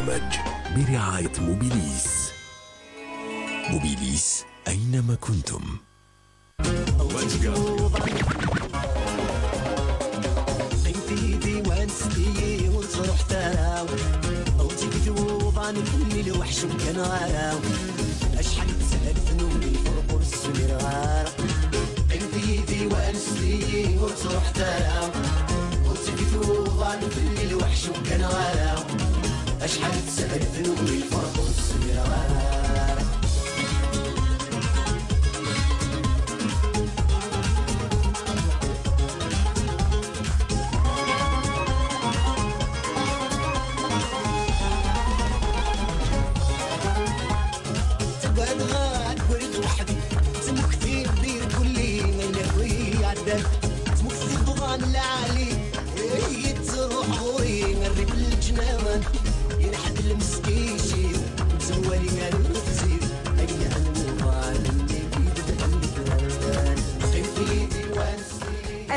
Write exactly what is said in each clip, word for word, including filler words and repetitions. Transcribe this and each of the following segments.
برج برعاية موبيليس. موبيليس، أينما كنتم. قيمتي ديوان ستي وتروح تراو، وتكتب وضعنا كل الوحش وكان غراو. أشحال تسهل ذنوب الفرق والسمير غار. قيمتي ديوان ستي وتروح تراو، وتكتب وضعنا كل الوحش وكان غراو. أشحال تسهل ذنوب الفرق والسمير غار. تقعد غاد ورد وحدي، تمكتي بير كلي من يهوي عداد، تمكتي بضان العالي، هي تروح غوري نري بالجناوان، ينحد المسكيشي، زوالي يا الوزير، أيها المبارك اللي بيد الحمد. قيمتي ديوان.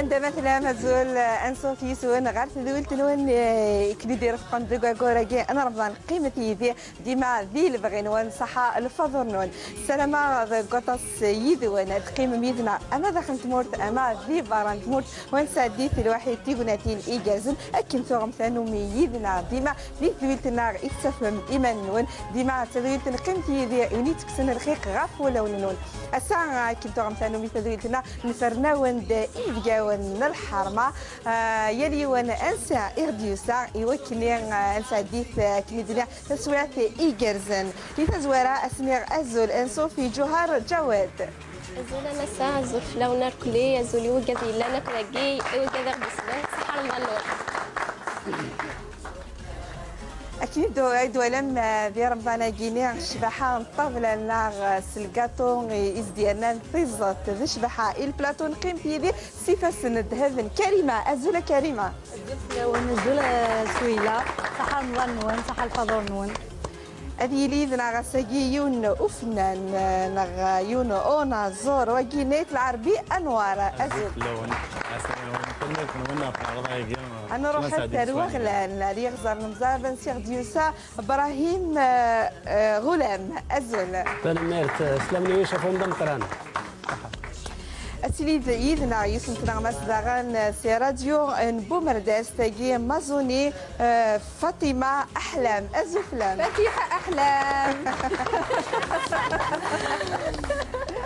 Anda ma tellam, azul, ansuf yis-wen ɣer tedwilt-nwen, eh, i ken-id-irefqen deg wayyur-agi n Remḍan. Qqimet yid-i dima di lebɣi-nwen, ṣaḥa lfaḍur-nwen. Ssarameɣ deg waṭas yid-wen ad teqqimem yid-neɣ ama daxel n tmurt ama di berra n tmurt, u ad nesɛeddi tilwaḥin tignatin igerrzen akken tuɣem tanumi yid-neɣ dima di tedwilt-nneɣ i tettafem iman-nwen. Dima d tadwilt n qqimet yid-i, win ittekksen lxiq ɣef wulawen-nwen. Ass-a, akken tuɣem tanumi tadwilt-nneɣ, nefren-awen-d inebgawen n lḥerma. Ah, yal yiwen ansa i ɣ-d-yusa, i wakken, ah, ad nesɛeddi, ah, akken i d-nniɣ, taswiɛt igerrzen. Di tazwara, ad s-nniɣ azul, ansuf i Ǧuhar Ǧawad. Azul a massa, azul fell-awen irkelli, azul i wigad yellan akk dagi, i wigad i ɣ-d-isellen, ṣaḥa Remḍan-nwen. Akken i d-, i d-twalam, eh, di Remḍan-agi-ni, ccbaḥa n ṭṭabla-nneɣ, eh, s lgaṭu i, i s-d-yernan tiẓeṭ d ccbaḥa i lplaṭu. Neqqim yid-i s ifassen n ddheb n Karima. Azul a Karima. Azul fell-awen, azul a Swila. Ṣaḥa Remḍan-nwen, ṣaḥa lfaḍur-nwen. Ad yili yid-neɣ ass-agi yiwen n ufennan, eh, neɣ yiwen n unaẓur, wagi Nayt Lɛerbi Anwar. Azul. Azul fell-awen. Ɛeslama-nwen. Tanemmirt-nwen ɣef lɛerḍ-agi. Ad nruḥ ar Waɣlan, ar yiɣẓer n Mzab, ansi ɣ-d-yusa Brahim, eh, eh, Ɣulam. Azul. Tanemmirt, eh, sslam-nni-wen, cafum d ameqqran. Ad tili d-, yid-neɣ yiwet n tneɣmast daɣen, eh, si radyu n Bumerdas, tagi Maẓuni, eh, Fatima Aḥlam. Azul fell-am. Fatiḥa Aḥlam.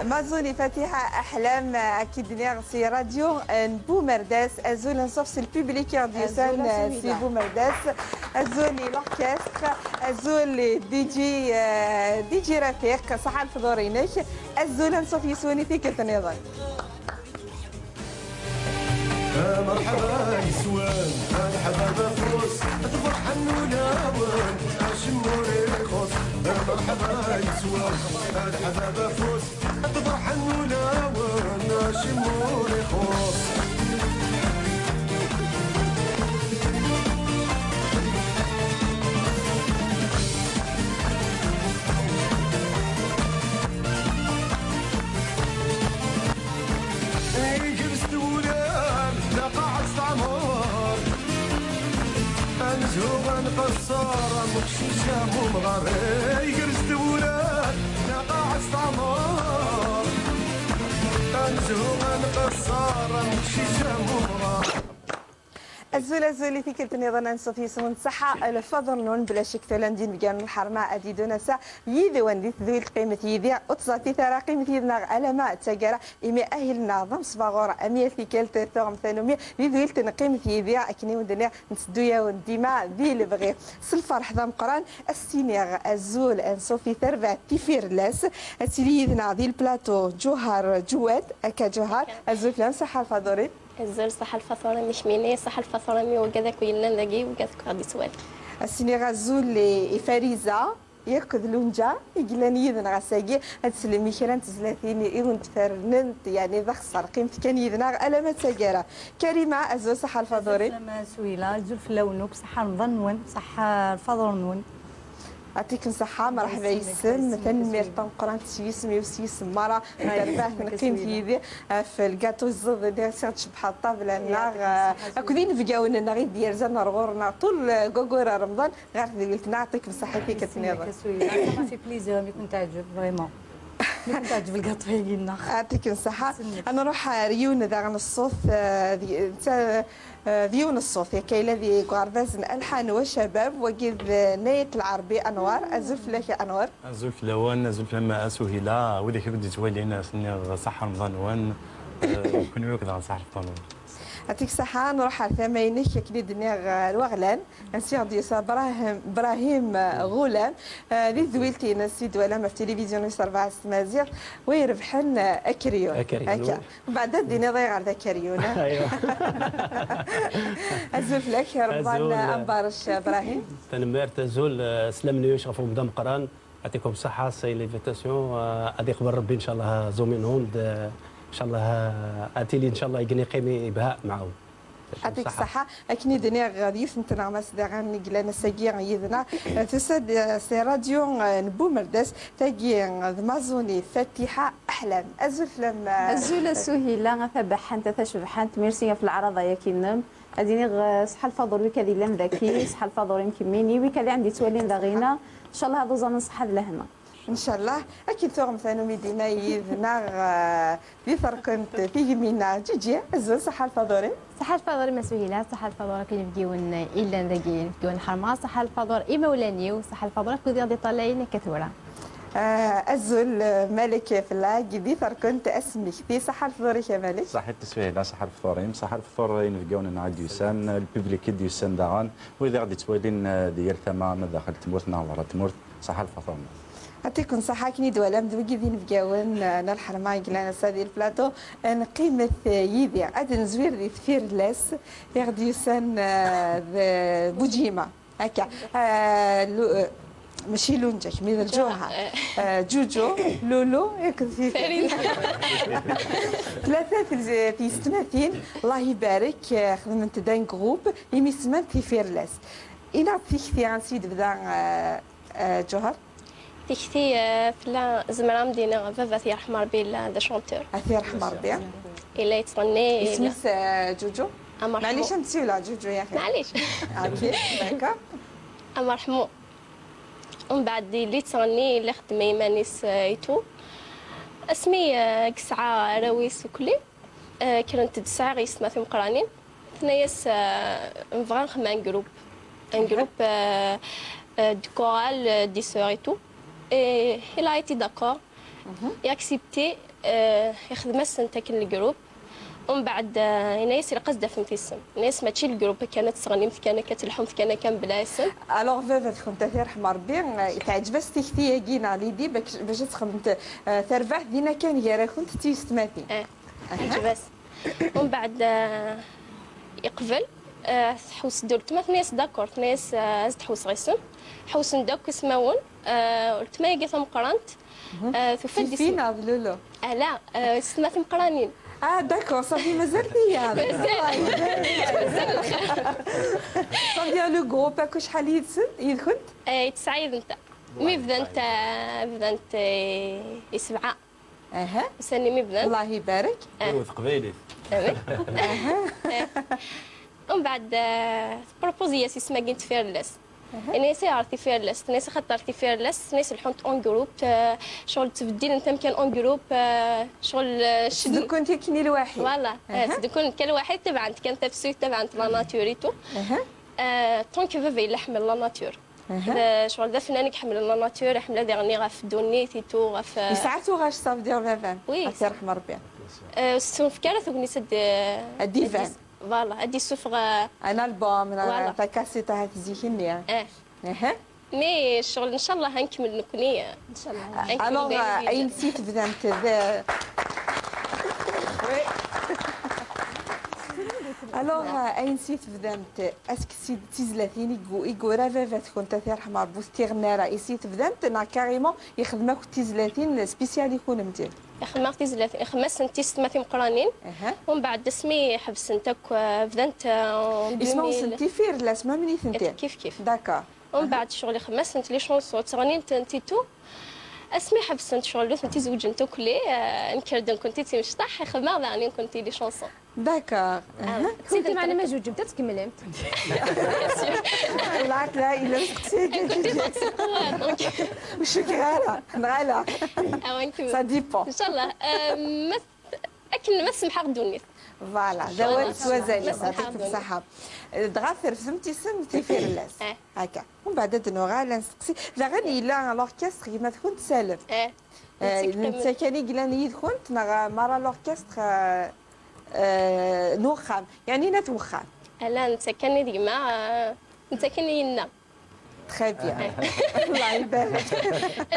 Maẓuni Fatiḥa Aḥlam, eh, ad k-id-nniɣ si radyu n Bumerdas. Azul, anṣuf si lpiblik i ɣ-d-yusan, azul, eh, si Bumerdas. Azul i l'orchestre. Azul i D J, eh, D J Rafiq. Ṣaḥa lefḍur-inek. Azul, anṣuf yis-wen i tikkelt nniḍen. Merḥba yis-wen, a leḥbab afus, ad ferḥen ulawen, acemma ur ixuṣ. Merḥba yis-wen, a leḥbab afus, ad ferḥen ulawen, acemma ur ixuṣ. Iger s tewlar, lqaɛa teɛmer. Ad nezhu ad nqeṣṣer am uqcic am umɣar. Iger s tewlar, lqaɛa teɛmer. Ad nezhu ad nqeṣṣer am uqcic am umɣar. Azul, azul i tikkelt nniḍen, anṣuf yis-wen, ṣaḥa lfaḍur-nwen, bla ccek twalam-d inebgawen n lḥerma ad idun ass-a yid-wen di tedwilt. Qqimet yid-i, ur ttẓallit ara, qqimet yid-neɣ alamma d taggara, imi ahil-nneɣ d amesbaɣur am yal tikkelt. Tuɣem tanumi di tedwilt n Qqimet yid-i, akken i wen-d-nniɣ, netteddu-yawen dima di lebɣi. S lferḥ d ameqqran, ad s-iniɣ azul, anṣuf i terbaɛt Tifirellas, ad tili yid-neɣ di lplaṭu Ǧuhar Ǧuwad. Akka Ǧuhar, azul fell-am, ṣaḥa lfaḍur-im. Azul, ṣaḥa lfaṭura-m i kemmini, ṣaḥa lfaṭura-m i wigad akk yellan dagi, wigad akk ɣ-d-yettwalin. Ad s-iniɣ azul i, i Fariza, yakk d Lunǧa, i yellan yid-neɣ ass-agi, ad teslem i kra n tezlatin i wen-d-fernent, yeɛni d axeṣṣar, qqimet kan yid-neɣ alamma d taggara. Karima, azul, ṣaḥa lfaḍur-im. Azul fell-am a Swila, azul fell-awen akk, ṣaḥa Remḍan-nwen, ṣaḥa lfaḍur-nwen. Yɛṭikem ṣṣeḥḥa, merḥba yis-m, tanemmirt tameqqrant s yisem-iw, s yisem mara n terbaɛt n Qqimet yid-i ɣef lgaṭu iẓẓiḍen i s-ɣ-tcebḥeḍ ṭṭabla-nneɣ, akked inebgawen-nneɣ i d-yerzan ar ɣur-neɣ ṭul, eh, deg waggur n Remḍan ɣer tedwilt-nneɣ. Yɛṭikem ṣṣeḥḥa i tikkelt nniḍen. Ça fait plaisir, mi ken-teɛǧeb, vraiment. Mi ken-teɛǧeb lgaṭu-agi-nneɣ. Yɛṭikem ṣṣeḥḥa. Ad nruḥ ar yiwen daɣen ṣṣut, eh, d, netta, eh, d yiwen ṣṣut, akka yella di uɣerbaz n Alḥan wa Cabab, wagi d Nayat Lɛerbi Anwar. Azul fell-ak a Anwar. Azul fell-awen, azul fell-am a Suhila, wid akk i d-yettwalin, ad s-nniɣ ṣaḥḥa Remḍan-nwen, eh, kenwi akk daɣen ṣaḥḥa lefṭur-nwen. Yɛṭik ṣṣeḥḥa, nruḥ ar tama-inek, akken i d-nniɣ, eh, ar waɣlan, ansi ɣ-d-yusa Brahim, Brahim, eh, Ɣulam, eh, di tedwilt-ines i d-twalam ɣef tilivizyu n wis rebɛa s tmaziɣt, wa irebḥen, eh, akeryun. Akeryun. Akka. Mbeɛd ad d-tiniḍ ayɣer d akeryun, eh? Aywa. Azul fell-ak, Remḍan, azul, eh, Ambarec, eh, Brahim. Tanemmirt, azul, eh, sslam n Yuc ɣef umda meqqran. Yɛṭikum ṣṣeḥḥa, c'est l'invitation, eh, ad iqbel Rebbi, ncallah, Zoom in Home, eh, ncallah, eh, ad tili, ncallah, igen iqimi ibha maɛaw. Yɛṭik ṣṣeḥḥa. Akken i d-nniɣ, d yiwet n tneɣmast daɣen i yellan ass-agi yid-neɣ. Eh, tusa-d, eh, si radyu, eh, n Bumerdas, tagi, eh, d Maẓuni Fatiḥa Aḥlam. Azul fell-am, eh. Azul a Suhila, a tabaḥant, a tacebḥant, merci ɣef leɛraḍa-yaki-nnem. Ad iniɣ, eh, ṣṣeḥḥa lfaḍur wid ad yellan daki, ṣṣeḥḥa lfaḍur imkemmini, wid ad aɣ-d-yettwalin daɣina. Ncallah ad uẓamen ṣṣeḥḥa d lehna. Ncallah. Akken tuɣem tanumi dina yid-neɣ, eh, di terkent tigemmi-nneɣ. Ǧiǧi, azul, ṣaḥḥa lfaḍur-im. Ṣaḥḥa lfaḍur-im a Suhila, ṣaḥḥa lfaḍur akk inebgiwen illan dagi, inebgiwen n Ḥerma, ṣaḥḥa lfaḍur imawlan-iw, ṣaḥḥa lfaḍur akk wid i ɣ-d-iṭalayen akka tura. Eh, azul, eh, Malek Fellag, di terkent asmekti. Ṣaḥḥa lfaḍur-ik a Malek. Ṣaḥit a Suhila, ṣaḥḥa lfaḍur-im, ṣaḥḥa lfaḍur inebgiwen-nneɣ i d-yusan, lpiblik i d-yusan daɣen, wid i ɣ-d-yettwalin, eh, di yal tama, ma daxel tmurt neɣ berra tmurt. Ṣaḥḥa lfaḍur-nneɣ. Yɛṭikum ṣṣeḥḥa, akken i d-twalam, d wigi d inebgawen, eh, n Lḥerma i yellan ass-a di lplaṭu n Qqimet, eh, yid-i. Ad nezwir di Tfirellas i ɣ-d-yusan, eh, d Buǧima. Akka. Eh, Lu-, eh, mačči Lunǧa, kemm i d Lǧuher. Eh, Ǧuǧu, Lulu, akked Farida. Tlata tez-, tiyessetmatin, Allah ibarek, eh, xedment-d un groupe, imi semman Tifirellas. Ini-aɣ-d tikti ansi d-tebda, eh, eh, Ǧuher? Tikti, eh, tella, zemreɣ ad m-d-iniɣ, baba, ad t-yerḥem Rebbi, yella d achanteur. Ad t-yerḥem Rebbi. Yella yettɣenni, yella. Isem-is, eh, Ǧuǧu? Amerḥmu. Maɛlic, ad m-ssiwleɣ Ǧuǧu, ya xi. Maɛlic. Ok, d'accord. Amerḥmu. Umbeɛd, yella yettɣenni, yella ixeddem i yiman-is, eh, et tout. Asmi, eh, yesɛa arraw-is ukli, eh, kkrent-d, sɛiɣ yessetma timeqqranin. Tenna-yas, eh, nebɣa ad nexdem un groupe. Un groupe, eh, eh, de chorale, eh, des sœurs et tout. Et il a été d'accord. Il a accepté, eh, ixdem-asent akken le groupe. Umbeɛd, eh, yenna-yas ilaq ad s-d-tafemt isem. Yenna-yas mačči le groupe kan, ad tesseɣnimt kan akka, ad telḥumt kan akka mebla isem. Alors, baba-tkent, ad t-yerḥem Rebbi, eh, teɛǧeb-as tikti-agi neɣ l'idée bac, bac ad texdem, eh, tarbaɛt dinna kan gar-akent d tiyessetmatin. Eh. Aha. Teɛǧeb-as. Umbeɛd, eh, yeqbel, eh, tḥewwes-d weltma, tenna-yas d'accord, tenna-yas, eh, ad s-d-ḥewwseɣ isem. Ḥewwsen-d akk ismawen, eh, weltma-agi tameqqrant, eh, tufa-d isem. Fifi neɣ d Lulu? Ala, eh, yessetma timeqqranin. Ah, d'accord, ça fait mazal-iyi. Mazal. Ça fait le groupe, akk acḥal yid-sen, yid-kent? Eh, tesɛa yid-nteɣ. Mi bdant, eh, bdant, eh, i sebɛa. Aha. Ussan-nni mi bdan. Allah ibarek. Eh. Iwet teqbaylit. Amin. Aha. Eh. Umbeɛd, eh, tpropose-yas isem-agi n Tfirellas. Aha. Ini-as ayɣer Tifirellas? Tenna-yas axaṭer Tifirellas, tenna-yas lḥunt en groupe, eh, ccɣel ttbeddilent amkan en groupe, eh, ccɣel, eh, cced-, tteddukunt akken i lwaḥid. Voilà. Eh, aha. Tteddukunt kan lwaḥid, tabɛent kan tafsut, tabɛent la nature et tout. Aha. Eh, tant que baba yella ḥemmel la nature. Aha. D, ccɣel d afennan i iḥemmlen la nature, iḥemmel ad iɣenni ɣef ddunit et tout, ɣef, eh, yesɛa tuɣac, ça veut dire baba-m. Oui, ad t-yerḥem Rebbi. Eh, ur s-tefka ara tegnit ad d-, ad d-iban. Voilà, ad d-issufeɣ, eh, un album, neɣ, voilà, takasiṭ ahat zik-nni. Eh. Aha. Mais ccɣel, ncallah, ad nkemmel nekkni, eh. Ncallah. Alors, euh, ayen si tebdamt d, oui. Alors, euh, ayen si tebdamt, est-ce que si d tizlatin i yu-, i yura baba-tkent, ad t-yerḥem Rebbi, ur s-t-iɣenni ara, i si tebdamt, neɣ carrément yexdem akk tizlatin spécial i kunemti? Ixdem-aɣ tizlatin, ixdem-asent tiyessetma timeqqranin. Aha. Umbeɛd asmi ḥebsent akk, euh, bdant, euh, en deux mille. Ismawen-nsent Tifirellas, même nitenti. Kif kif. D'accord. Umbeɛd ccɣel ixdem-asent les chansons, ttɣennint-tent et tout. Asmi ḥebsent ccɣel, nutenti zewǧent akk, eh, nekker-d nekkenti d timecṭaḥ, xedmeɣ daɣen nekkenti les chansons. D'accord. Kunti meɛna ma zewǧemt ad tkemmlemt. Lɛaqla yella. Kunti teqsiḍ, donc. Ur cukkeɣ ara, neɣ ala? Awa, nkemmel. Ça dépend. Inchallah. Eh, ma, akken ma tsemḥeɣ ddunit. Voilà, d awal s wazal, ma tsemḥeɣ ddunit. Dɣa terfdemt isem Tifirellas. Eh. Akka. Umbeɛd ad nuɣal ad nesteqsi. Daɣen yella l'orchestre gma-tkent Salem. Eh. Eh, netta kan i yellan yid-kent neɣ merra l'orchestre, eh, eh, n uxxam, yeɛni n at wexxam? Ala, netta kan i d gma, eh, netta kan i yenna. Très bien. Eh. Allah ibarek.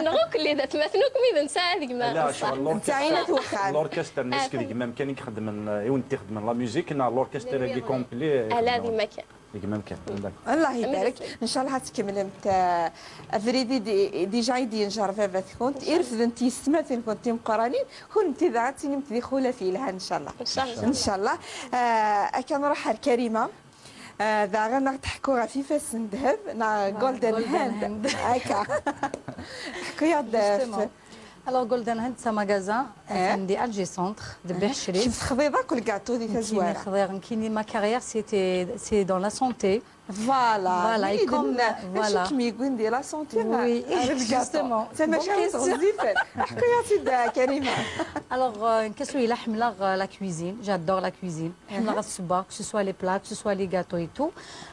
Neɣ akk d atmaten akk mi d netta d gma. Ala, ccɣel netta i n at wexxam. L'orchestre-nni d gma-m kan i ixeddmen, eh, i wen-d-ixeddmen la musique, neɣ l'orchestre-agi complet? Ala, d gma kan. Deg umkan. D'accord. Allah ibarek. Inchallah ad tkemmlemt, eh, abrid i d-, déjà i d-yenjer baba-tkent, i refdent yessetma-tkent timeqqranin, kunemti daɣ ad tilimt di xulaf yelhan, inchallah. Inchallah. Inchallah. Eh, akka nruḥ ar Karima. Eh, daɣen ad ɣ-d-teḥku ɣef ifassen n ddheb, neɣ golden hand. Golden hand. Akka. Ḥku-yaɣ-d, eh, justement. Alors, Golden Hand, c'est un magasin, eh, atan di Alger Centre, di Beɛcrin. Kemm texḍiḍ akk lgaṭu di tazwara. Nekkini xḍiɣ, nekkini, ma carrière, c'était, c'est dans la santé. Voilà. Voilà, et comme, voilà. Acu kem-yewwin di la santé, oui, justement. Bonne question. Tamacahut ɣezzifen. Ḥku-yaɣ-tt-id, Karima. Alors, euh, nekk Suhila, ḥemmleɣ, euh, la cuisine. J'adore la cuisine. Ḥemmleɣ ad ssewweɣ, que ce soit les plats, que ce soit les gâteaux et tout.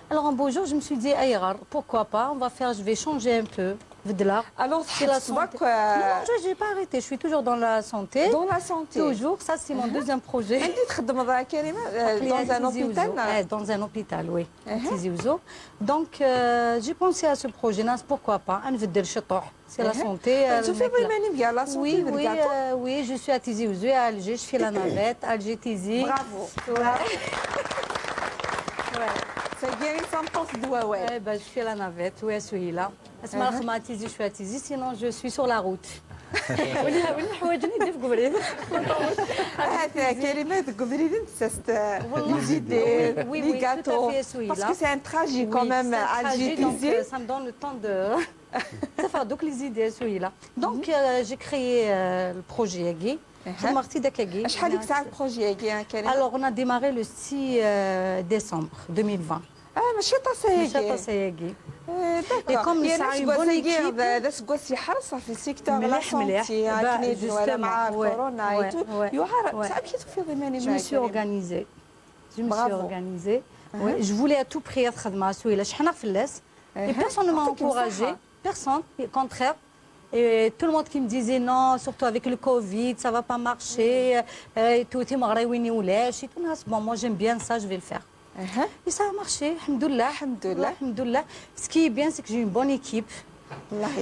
Alors, un beau jour, je me suis dit, ayɣer, pourquoi pas, on va faire, je vais changer un peu. Beddleɣ. Alors, c'est la santé. Non, non, je, j'ai pas arrêté. Je suis toujours dans la santé. Dans la santé. Toujours. Ça, c'est mon deuxième projet. Anda i txeddmeḍ, Karima? Euh, dans un hôpital, neɣ? Eh, dans un hôpital, oui. Tizi Ouzou. Donc, euh, j'ai pensé à ce projet-là, pourquoi pas, ad nbeddel ciṭuḥ. C'est la santé, euh, tufiḍ iman-im gar la santé d lgaṭu? Oui, oui, euh, oui, je suis à Tizi Ouzou et à Alger, je fais la navette, Alger, Tizi. Bravo. Ouais. Tagi i d tameṭṭut n wawal. Eh ben, je fais la navette, oui, à Souhila. Asma xedmeɣ à Tizi, je suis à Tizi, sinon je suis sur la route. Win, win ḥwaǧen i d-yaf deg ubrid. Ah, Karima deg ubrid i d-tettas, euh, les idées, les gâteaux. Oui, oui, tout à fait, Souhila. Parce que c'est un trajet quand même, Alger, Tizi. Oui, c'est un trajet, donc, euh, ça me donne le temps de, ça fait donc les idées, Souhila. Donc, euh, j'ai créé, euh, le projet-agi. Xedmeɣ-t-id akkagi. Acḥal i yesɛa le projet-agi, a Karima? Alors, on a démarré le six, euh, décembre deux mille vingt. Ah, mačči aṭas ayagi. Mačči aṭas ayagi. Eh, d'accord. Et comme nesɛa une bonne équipe. D, d aseggas yeḥrez ɣef le secteur de la santé, akken i d-nwala مع corona et tout. Yewɛer, amek i tufiḍ iman-im, a Karima? Je me suis organisée. Je me suis organisée. Oui, je voulais à tout prix ad xedmeɣ Souhila, cehḥneɣ fell-as. Et personne ne m'a encouragée. Personne, au contraire. Et tout le monde qui me disait, non, surtout avec le covid, ça va pas marcher, euh, et tout, timeɣriwin ulac, et tout. Bon, moi, j'aime bien ça, je vais le faire. Et ça a marché, alhamdoulilah. Alhamdoulilah. Alhamdoulilah. Ce qui est bien, c'est que j'ai une bonne équipe.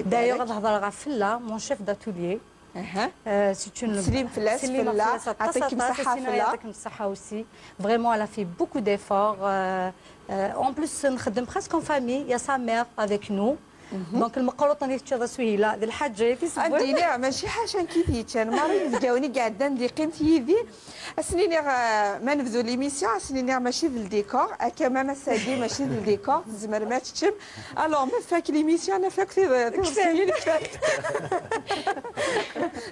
D'ailleurs, ad hedreɣ ɣef Fella, mon chef d'atelier. Euh, c'est une... Slim Fella, Slim Fella, aṭas, aṭas, yɛṭik-m ṣṣeḥḥa, Fella. Vraiment, elle a fait beaucoup d'efforts. Euh, euh, en plus, nxeddem presque en famille. Il y a sa mère avec nous. Donc, lmeqruṭ-nni teččiḍ a Souhila, d lḥaǧa i t-isewwen. Ad d-iniɣ, mačči ḥaca nekk i t-yeččan, merra inebgawen i iɛeddan d-iqqim yid-i. Ad sen-iniɣ, eh, ma nebdu l'émission, ad sen-iniɣ mačči d le décor, akka ma ass-agi mačči d le décor, tzemrem ad teččem. Alors, ma tfak l'émission, ad naf akk tid-, tiḍebsiyin kfant.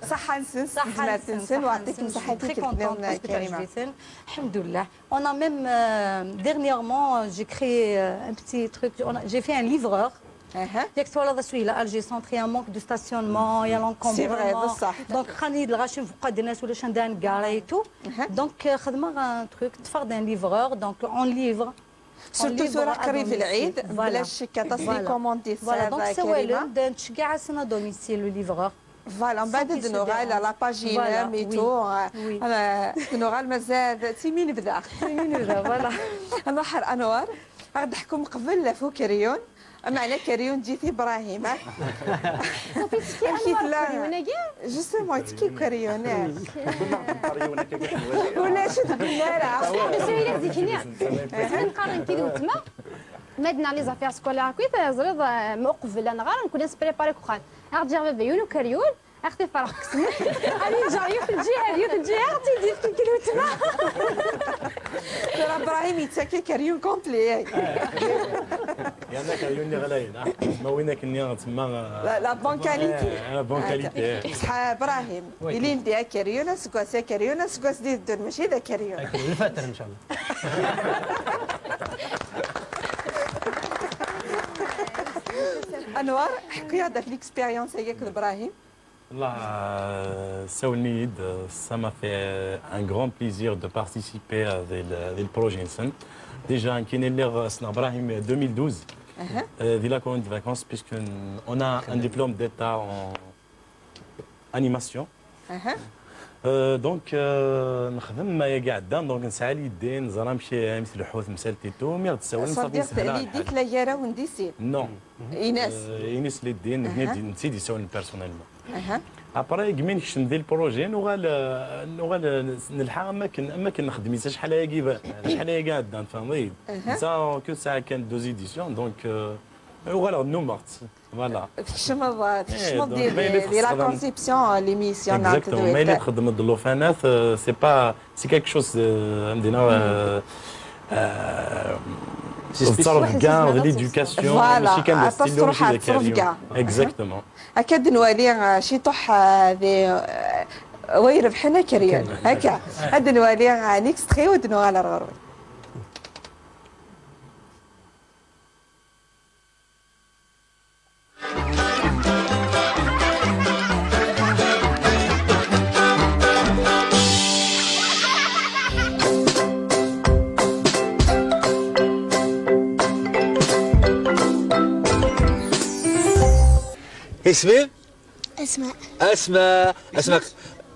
Ṣaḥḥa-nsen, ṣaḥḥa-nsen, ṣaḥḥa-nsen, weɛṭik-m ṣaḥḥa. Je suis très contente parce que teɛjeb-iten. Alhamdoulilah. On a même, euh, dernièrement, euh, j'ai créé, euh, un petit truc. On a, j'ai fait un livreur. Yak twalaḍ a Souhila, Alger Centre, il y a un manque de stationnement, il y a l'encombrement. C'est vrai, بصح. Donc, qan-iyi-d lɣaci, mfeqqaden-as ulac anda ad neggar et tout. Donc, euh, xedmeɣ un truc, ṭṭfeɣ-d un livreur, donc on livre. Surtout tura qrib lɛid, bla ccek aṭas n les commandes i tesɛiḍ, Karima. Voilà, donc ssawalen-d, nettceggiɛ-asen à domicile le livreur. Voilà, mbeɛd ad nuɣal à la page-inem et tout, euh, euh, ad nuɣal mazal d timi nebda. Timi nebda, voilà. Ad nruḥ ar Anwar, ad ɣ-d-teḥkum qbel ɣef ukeryun, meɛna keryun ǧǧet Ibrahim, ah. Amek i tella? Justement, yettekki ukeryun, eh. Ulac ur tebni ara. Qqaren-t-id weltma, ma d-nɛni les affaires scolaires akkit, teẓriḍ, eh, ma uqbel ad nɣer, nekkni ad nesprépari deg uxxam. Ad ɣ-d-yaɣ baba yiwen ukeryun, Axti ferq ksmen. Ani ǧar yiwet lǧiha d yiwet lǧiha ɣ-tt-id-yefk deg lwetma. Tura Brahim yettak akeryun complet. Yerna akeryun-nni ɣlayen, ah, ma win akken-nni tsemma, ah, la, la bonne qualité. Eh, la bonne qualité. Ṣṣeḥ Brahim, oui, ilindi akeryun aseggas, akeryun aseggas d-iteddun, mačči d akeryun. Akeryun lfater, ncallah. Anwar, ḥku-yaɣ-d ɣef l'expérience-agi akked Brahim. Wallah, euh, sawlen-iyi-d, euh, ça m'a fait, euh, un grand plaisir de participer, euh, di l-, di le projet-nsen. Déjà, nekkini lliɣ, euh, ssneɣ Brahim deux mille douze, euh, di la colonie de vacances, puisque on a un diplôme d'État en animation. Euh, donc, euh, nexdem ma yagi ɛeddan, donc nesɛa l'idée, neẓra amek, amek tleḥḥu temsalt et tout, mi ɣ-d-ssawlen, ça veut dire, l'idée tella gar-awen di sin? Non. Ines. Euh, Ines l'idée, netta i d-issawlen personnellement. Après, degmi nekcem di le projet, nuɣal, euh, nuɣal, euh, nelḥa am wakken, am wakken nexdem-it acḥal ayagi, acḥal ayagi ɛeddan, tfehmeḍ-iyi? Netta, que ça a kan deux éditions, donc, euh, uɣaleɣ nnumeɣ-tt. Voilà. Tkecmeḍ, tkecmeḍ di, di la conception, l'émission. Exactement. Ma yella txeddmeḍ d llufanat, euh, c'est pas, c'est quelque chose, euh, am d-iniɣ, euh, euh, tettreḍ kan d l'éducation, voilà, mačči kan d style, mačči d akeryun. Exactement. Akka ad nwali, euh, ciṭuḥ, euh, di, euh, wa irebḥen akeryun. Akka. Ad nwali, euh, un extrait u ad nuɣal ar ɣer-wen. اسمي؟ أسماء. أسماء. أسماء.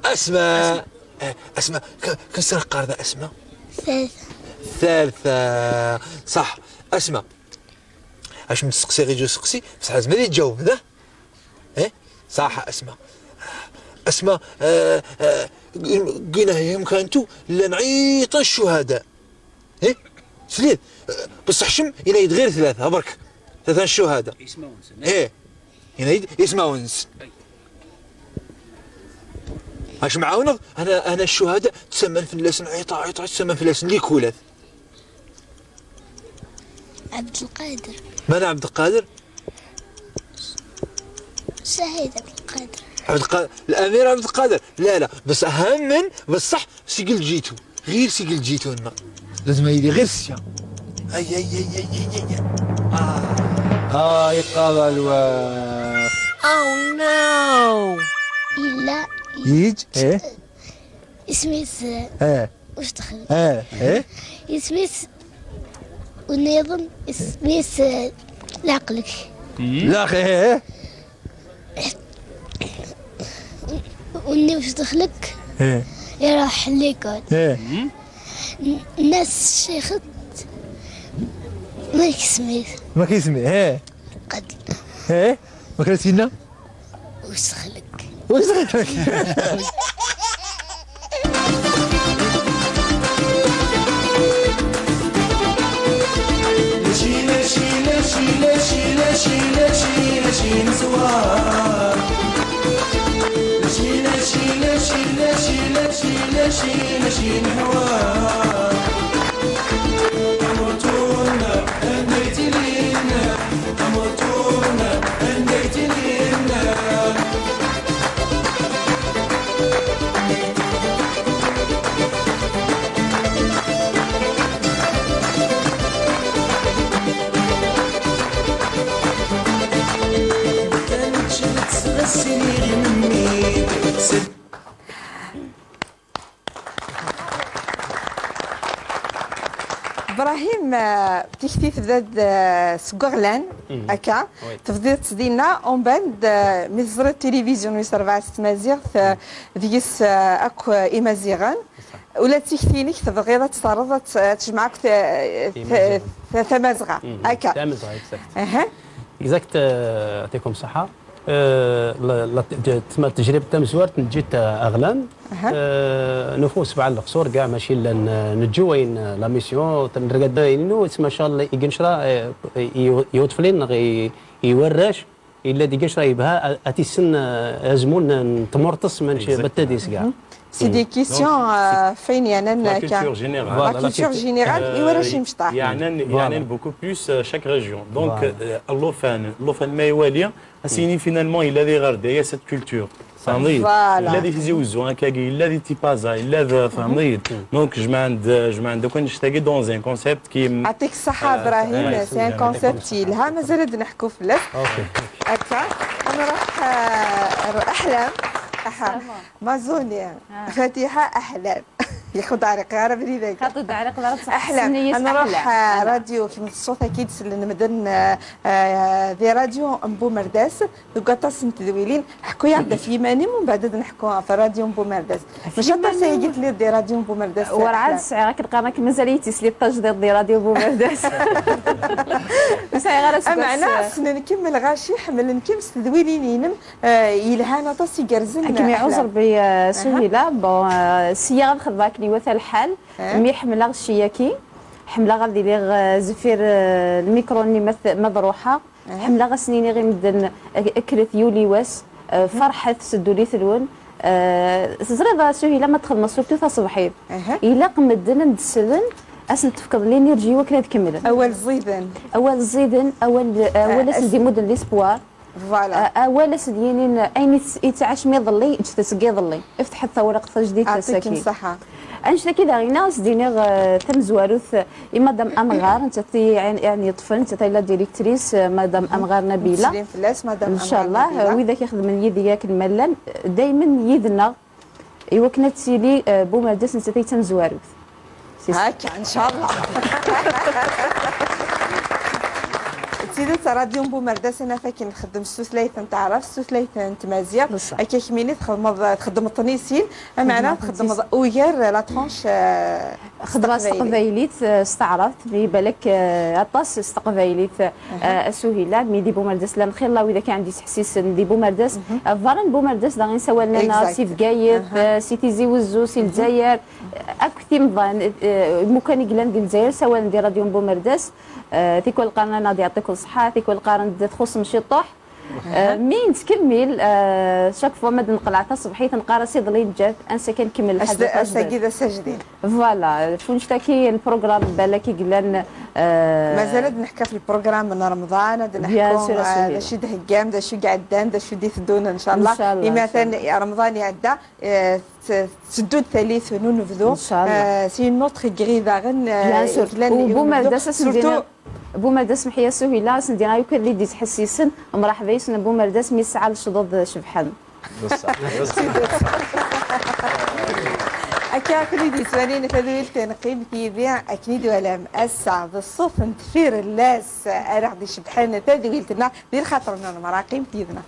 أسماء. أسماء. ك-، كم سنة قارنة أسماء؟ ثالثة. ثالثة. صح. أسماء. اش من تسقسي غير جو سقسي، بصح لازم هذه تجاوب، لا؟ ايه؟ صح، اسماء. اسماء، آه، آه، قلنا هي مكانتو، لا نعيط الشهداء. ايه؟ سليم، آه، بصح شم، ينايد غير ثلاثة، برك. ثلاثة الشهداء. يسمعون سنة. ايه. ينايد يسمعون. اش معاونغ؟ انا، انا الشهداء تسمى في اللسن، عيطا، عيطا، تسمى في اللسن، ليكولات. عبد القادر. من عبد القادر؟ شهيد عبد القادر. عبد القادر، الأمير عبد القادر. لا، لا، بس أهم من، بصح، سجل جيتو. غير سجل جيتو لنا. لازم يدي غير السيا. أي، أي، أي، أي، أي، أي. آه. آه، يقابل و- Oh no. إلا يج، إيه؟ اسميس، آه. واش دخل؟ آه، إيه؟ اسميس ونيضن اسميس لعقلك. لا، إيه، إيه. وني واش دخلك؟ إيه. يروح ليكول. إيه. الناس شيخت ما يسميس. ما كيسمي، إيه. قد. إيه؟ ما كان سينا؟ وسخلك. وسخلك. شيلة، شيلة، شيلة، شيلة، شيلة، شيلة، شيلة، شيلة، شيلة، شيلة، شيلة، شيلة، شيلة، شيلة، شيلة، حوار. Brahim, euh, tikti tebda-d, euh, seg uɣlan, akka. Oui. Tebdiḍ-tt dinna, umbeɛd, euh, mi teẓriḍ tilivizyu n wis rebɛa s tmaziɣt, euh, deg-s, euh, akk, euh, imaziɣen. Ula d tikti-inek tebɣiḍ ad tt-terreḍ, ad tt-, ad tejmeɛ akk ta-, ta-, ta-, tamazɣa. Akka. Tamazɣa, exact. Exact, euh, يعطيكم الصحة. Euh, la, la, تما التجربة تمزوارت نجيت، euh, أغلان. Euh, نفوس بعد القصور كاع ماشي لن نجو وين، euh, la mission، تنرقد إنه اسمه إن شاء الله يقنشرا، euh، يو-، يوتفلين غي-، يورش. illa di gac yebha a, a tissen, eh, azmun n tmurtes, manci Exactement. Batadis, gars. C'est des questions, euh, ɣef wayen yeɛnan la culture générale. Voilà, la culture générale, euh, i warrac imecṭaḥ. Yeɛnan, voilà. Yeɛnan beaucoup plus, euh, chaque région. Donc, voilà. Euh, llufan, llufan ma iwali, a s-yini finalement, illa di ɣer daya cette culture. Tfehmeḍ-iyi? Voilà. Illa di Tizi Wezzu, akkagi, illa di Tipaza, illa di, tfehmeḍ-iyi? Donc, jemɛen-d, jemɛen-d akk annect-agi dans un concept qui est... Ɛṭik ṣṣeḥḥa, Ibrahim, c'est un concept yelha, mazal ad neḥku fell-as. Akka, ad nruḥ, euh, Aḥlam. Aha. Mazuni. Fatiḥa, Aḥlam. Yak ur d-ɛriqeɣ ara abrid-agi. Xaṭi d-ɛriqeɣ ara. Aḥlam. Ad nruḥ, euh, radyu, kemm d ṣṣut-agi i d-sellen medden, euh, euh, di radyu n Bumerdas. Deg waṭas n tedwilin, ḥku-yaɣ-d ɣef yiman-im, umbeɛd ad neḥku ɣef rradyu n Bumerdas. Maca aṭas ayagi telliḍ di rradyu n Bumerdas. Werɛad sɛiɣ akken qqaren akken mazal-iyi d tislit tajdiṭ di rradyu n Bumerdas. Ur sɛiɣ ara seg ameɛna wass. Ssnen-kem lɣaci, ḥemmlen-kem s tedwilin-inem, eh, yelhan aṭas, igerrzen. Ad kem-iɛuz Rebbi, eh, Suhila. Bon, eh, sya ad xedmeɣ akken iwata lḥal, mi ḥemmleɣ cci-yaki, ḥemmleɣ ad iliɣ, eh, zeffir, eh, lmikru-nni ma t-, ma d-ruḥeɣ. Ḥemmleɣ ad sen-iniɣ i medden, k-, kkret yuli wass, eh, ferḥet s ddunit-nwen. Eh, teẓriḍ, a Suhila, ma txedmeḍ surtout taṣebḥit, ilaq medden ad d-slen, ad sen-tefkeḍ l'énergie i wakken ad kemmlen. Awal ẓiden. Awal ẓiden, awal, awal ad sen-d-imudden l'espoir. Voilà. Eh, awal ad sen-d-yinin ayen i tt-, i ttɛacem iḍelli, ǧǧet-t seg iḍelli. Iftḥet tawriqt tajdidt ass-agi. Ɛṭikem ṣṣeḥḥa. Annect-agi daɣen, ad s-d-iniɣ, eh, tamezwarut, eh, i Madame Amɣar, nettat i, i, i yeṭṭfen, nettat ay la directrice, eh, Madame Amɣar Nabila. Ncalleh, eh, widak ixedmen yid-i akken ma llan, eh, daymen yid-neɣ, i wakken ad tili, eh, Bumerdas nettat ay d tamezwarut. Hakka, ncalleh. D tidet, rradyu n Bumerdas, anafak nxeddem s tutlayt n taɛrabt, s tutlayt n tmaziɣt. Akka kemmini txedmeḍ, txeddmeḍ-ten i sin, ameɛna txeddmeḍ ugar la tranche, eh, xeddmeɣ s teqbaylit, eh, s taɛrabt, mi balak, eh, aṭas s teqbaylit, eh, a Suhila, mi di Bumerdas llan xilla wid akka ɛen d-isḥessisen di Bumerdas, eh, berra n Bumerdas daɣen sawalen-aneɣ si Bgayet, eh, si Tizi Wezzu, si Lezzayer, akk timḍan, eh, imukan i yellan di Lezzayer sawalen di rradyu n Bumerdas, eh, tikwal qqaren-aneɣ-d yeɛṭikum ṣṣeḥḥa, tikwal qqaren-d txuṣṣem ciṭuḥ. Eh, mi nettkemmil, eh, chaque fois ma d-neqleɛ taṣebḥit, neqqar-as iḍelli neǧǧa-t, ansa kan nkemmel lḥaǧa tajdidt. Ass-agi d ass ajdid. Voilà, f wannect-agi n programme balak i yellan, eh, mazal ad neḥka f lprogram n Remḍan, ad neḥku, eh, d acu i d-theggam, d acu i iɛeddan, d acu i d-iteddun, ncalleh. Ncalleh, imi atan Remḍan iɛedda, eh, tt-, tetteddu-d tallit n unebdu. Ncalleh. Eh, c'est une autre grille daɣen, eh, i yellan i unebdu. Surtout Bumerdas, Meḥya Suhila, ad sen-d-iniɣ akk wid i d-ittḥessisen, mṛeḥba yes-wen, Bumerdas mi yesɛa lecḍeḍ cebḥen. Akka, akken i d-yettwalin tadwilt n Qqimet yid-i, akken i d-twalam ass-a d ṣṣut n tfirellas ara ɣ-d-icebḥen tadwilt-nneɣ di lxaṭer-nwen merra, qqimet yid-neɣ.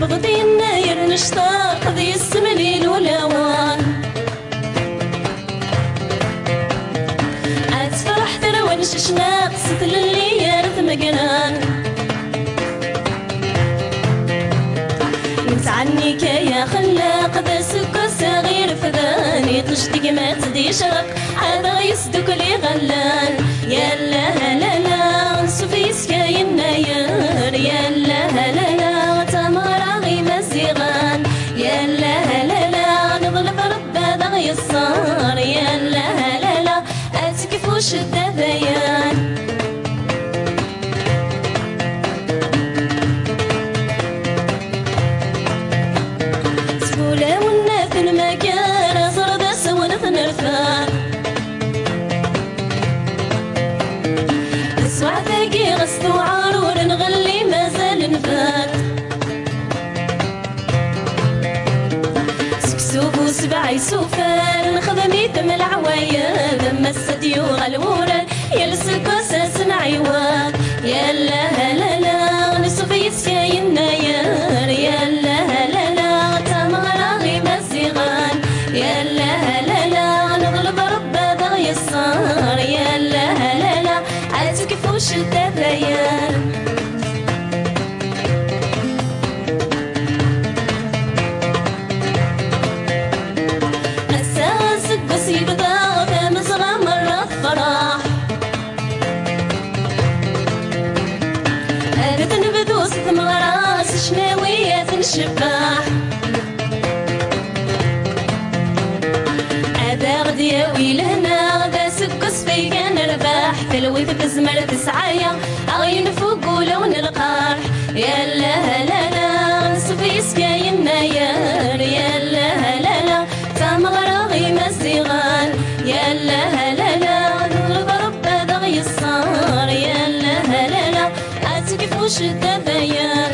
Yewweḍ-d yennayer n ccḍeḥ, d yessemlil ulawen. Ad tefreḥ terwa n ccecnaq s tlelli ar tmegran. Nettɛenni-k ay axellaq, d aseggas aɣ-irefden, iṭij tegmat d yecreq, ad aɣ-yesdukkel iɣallen. Yal lahalala, ansuf yes-k a yennayer. Yal lahalala, tameɣra imaziɣen. Yal lahalala, neḍleb Rebbi ad aɣ-yeṣṣer. Yal lahalala, ad tekfu ccedda dayen. S wulawen ad t-nmager, aẓrdas wen-t-nerfa. Taswiɛt-agi ɣas tewɛer, ur nɣelli, mazal nbat. Seksu bu sebɛa isufar, nexdem-it am leɛwayed, am ass ad d-yuɣal wurar, yal seg wass ad s-nɛiwed. Ccedda dayen. Ass-a aseggas yebda, tamezɣa merra tefreḥ. Ad t-nebdu s tmeɣra, s ccnawi ad t-ncebbeḥ. Ad aɣ-d-yawi lehna, d aseggas fayda nerbeḥ. Talwit tezmer tesɛaya, aɣ-yenfuk ulaw n lqerḥ. Yalla halala, nsef yes-k yennayer. Yalla halala, d tameɣra imaziɣen. Yalla halala, neḍleb Rebbi ad aɣ-yeṣṣer. Yalla halala, ad tekfu ccedda dayen.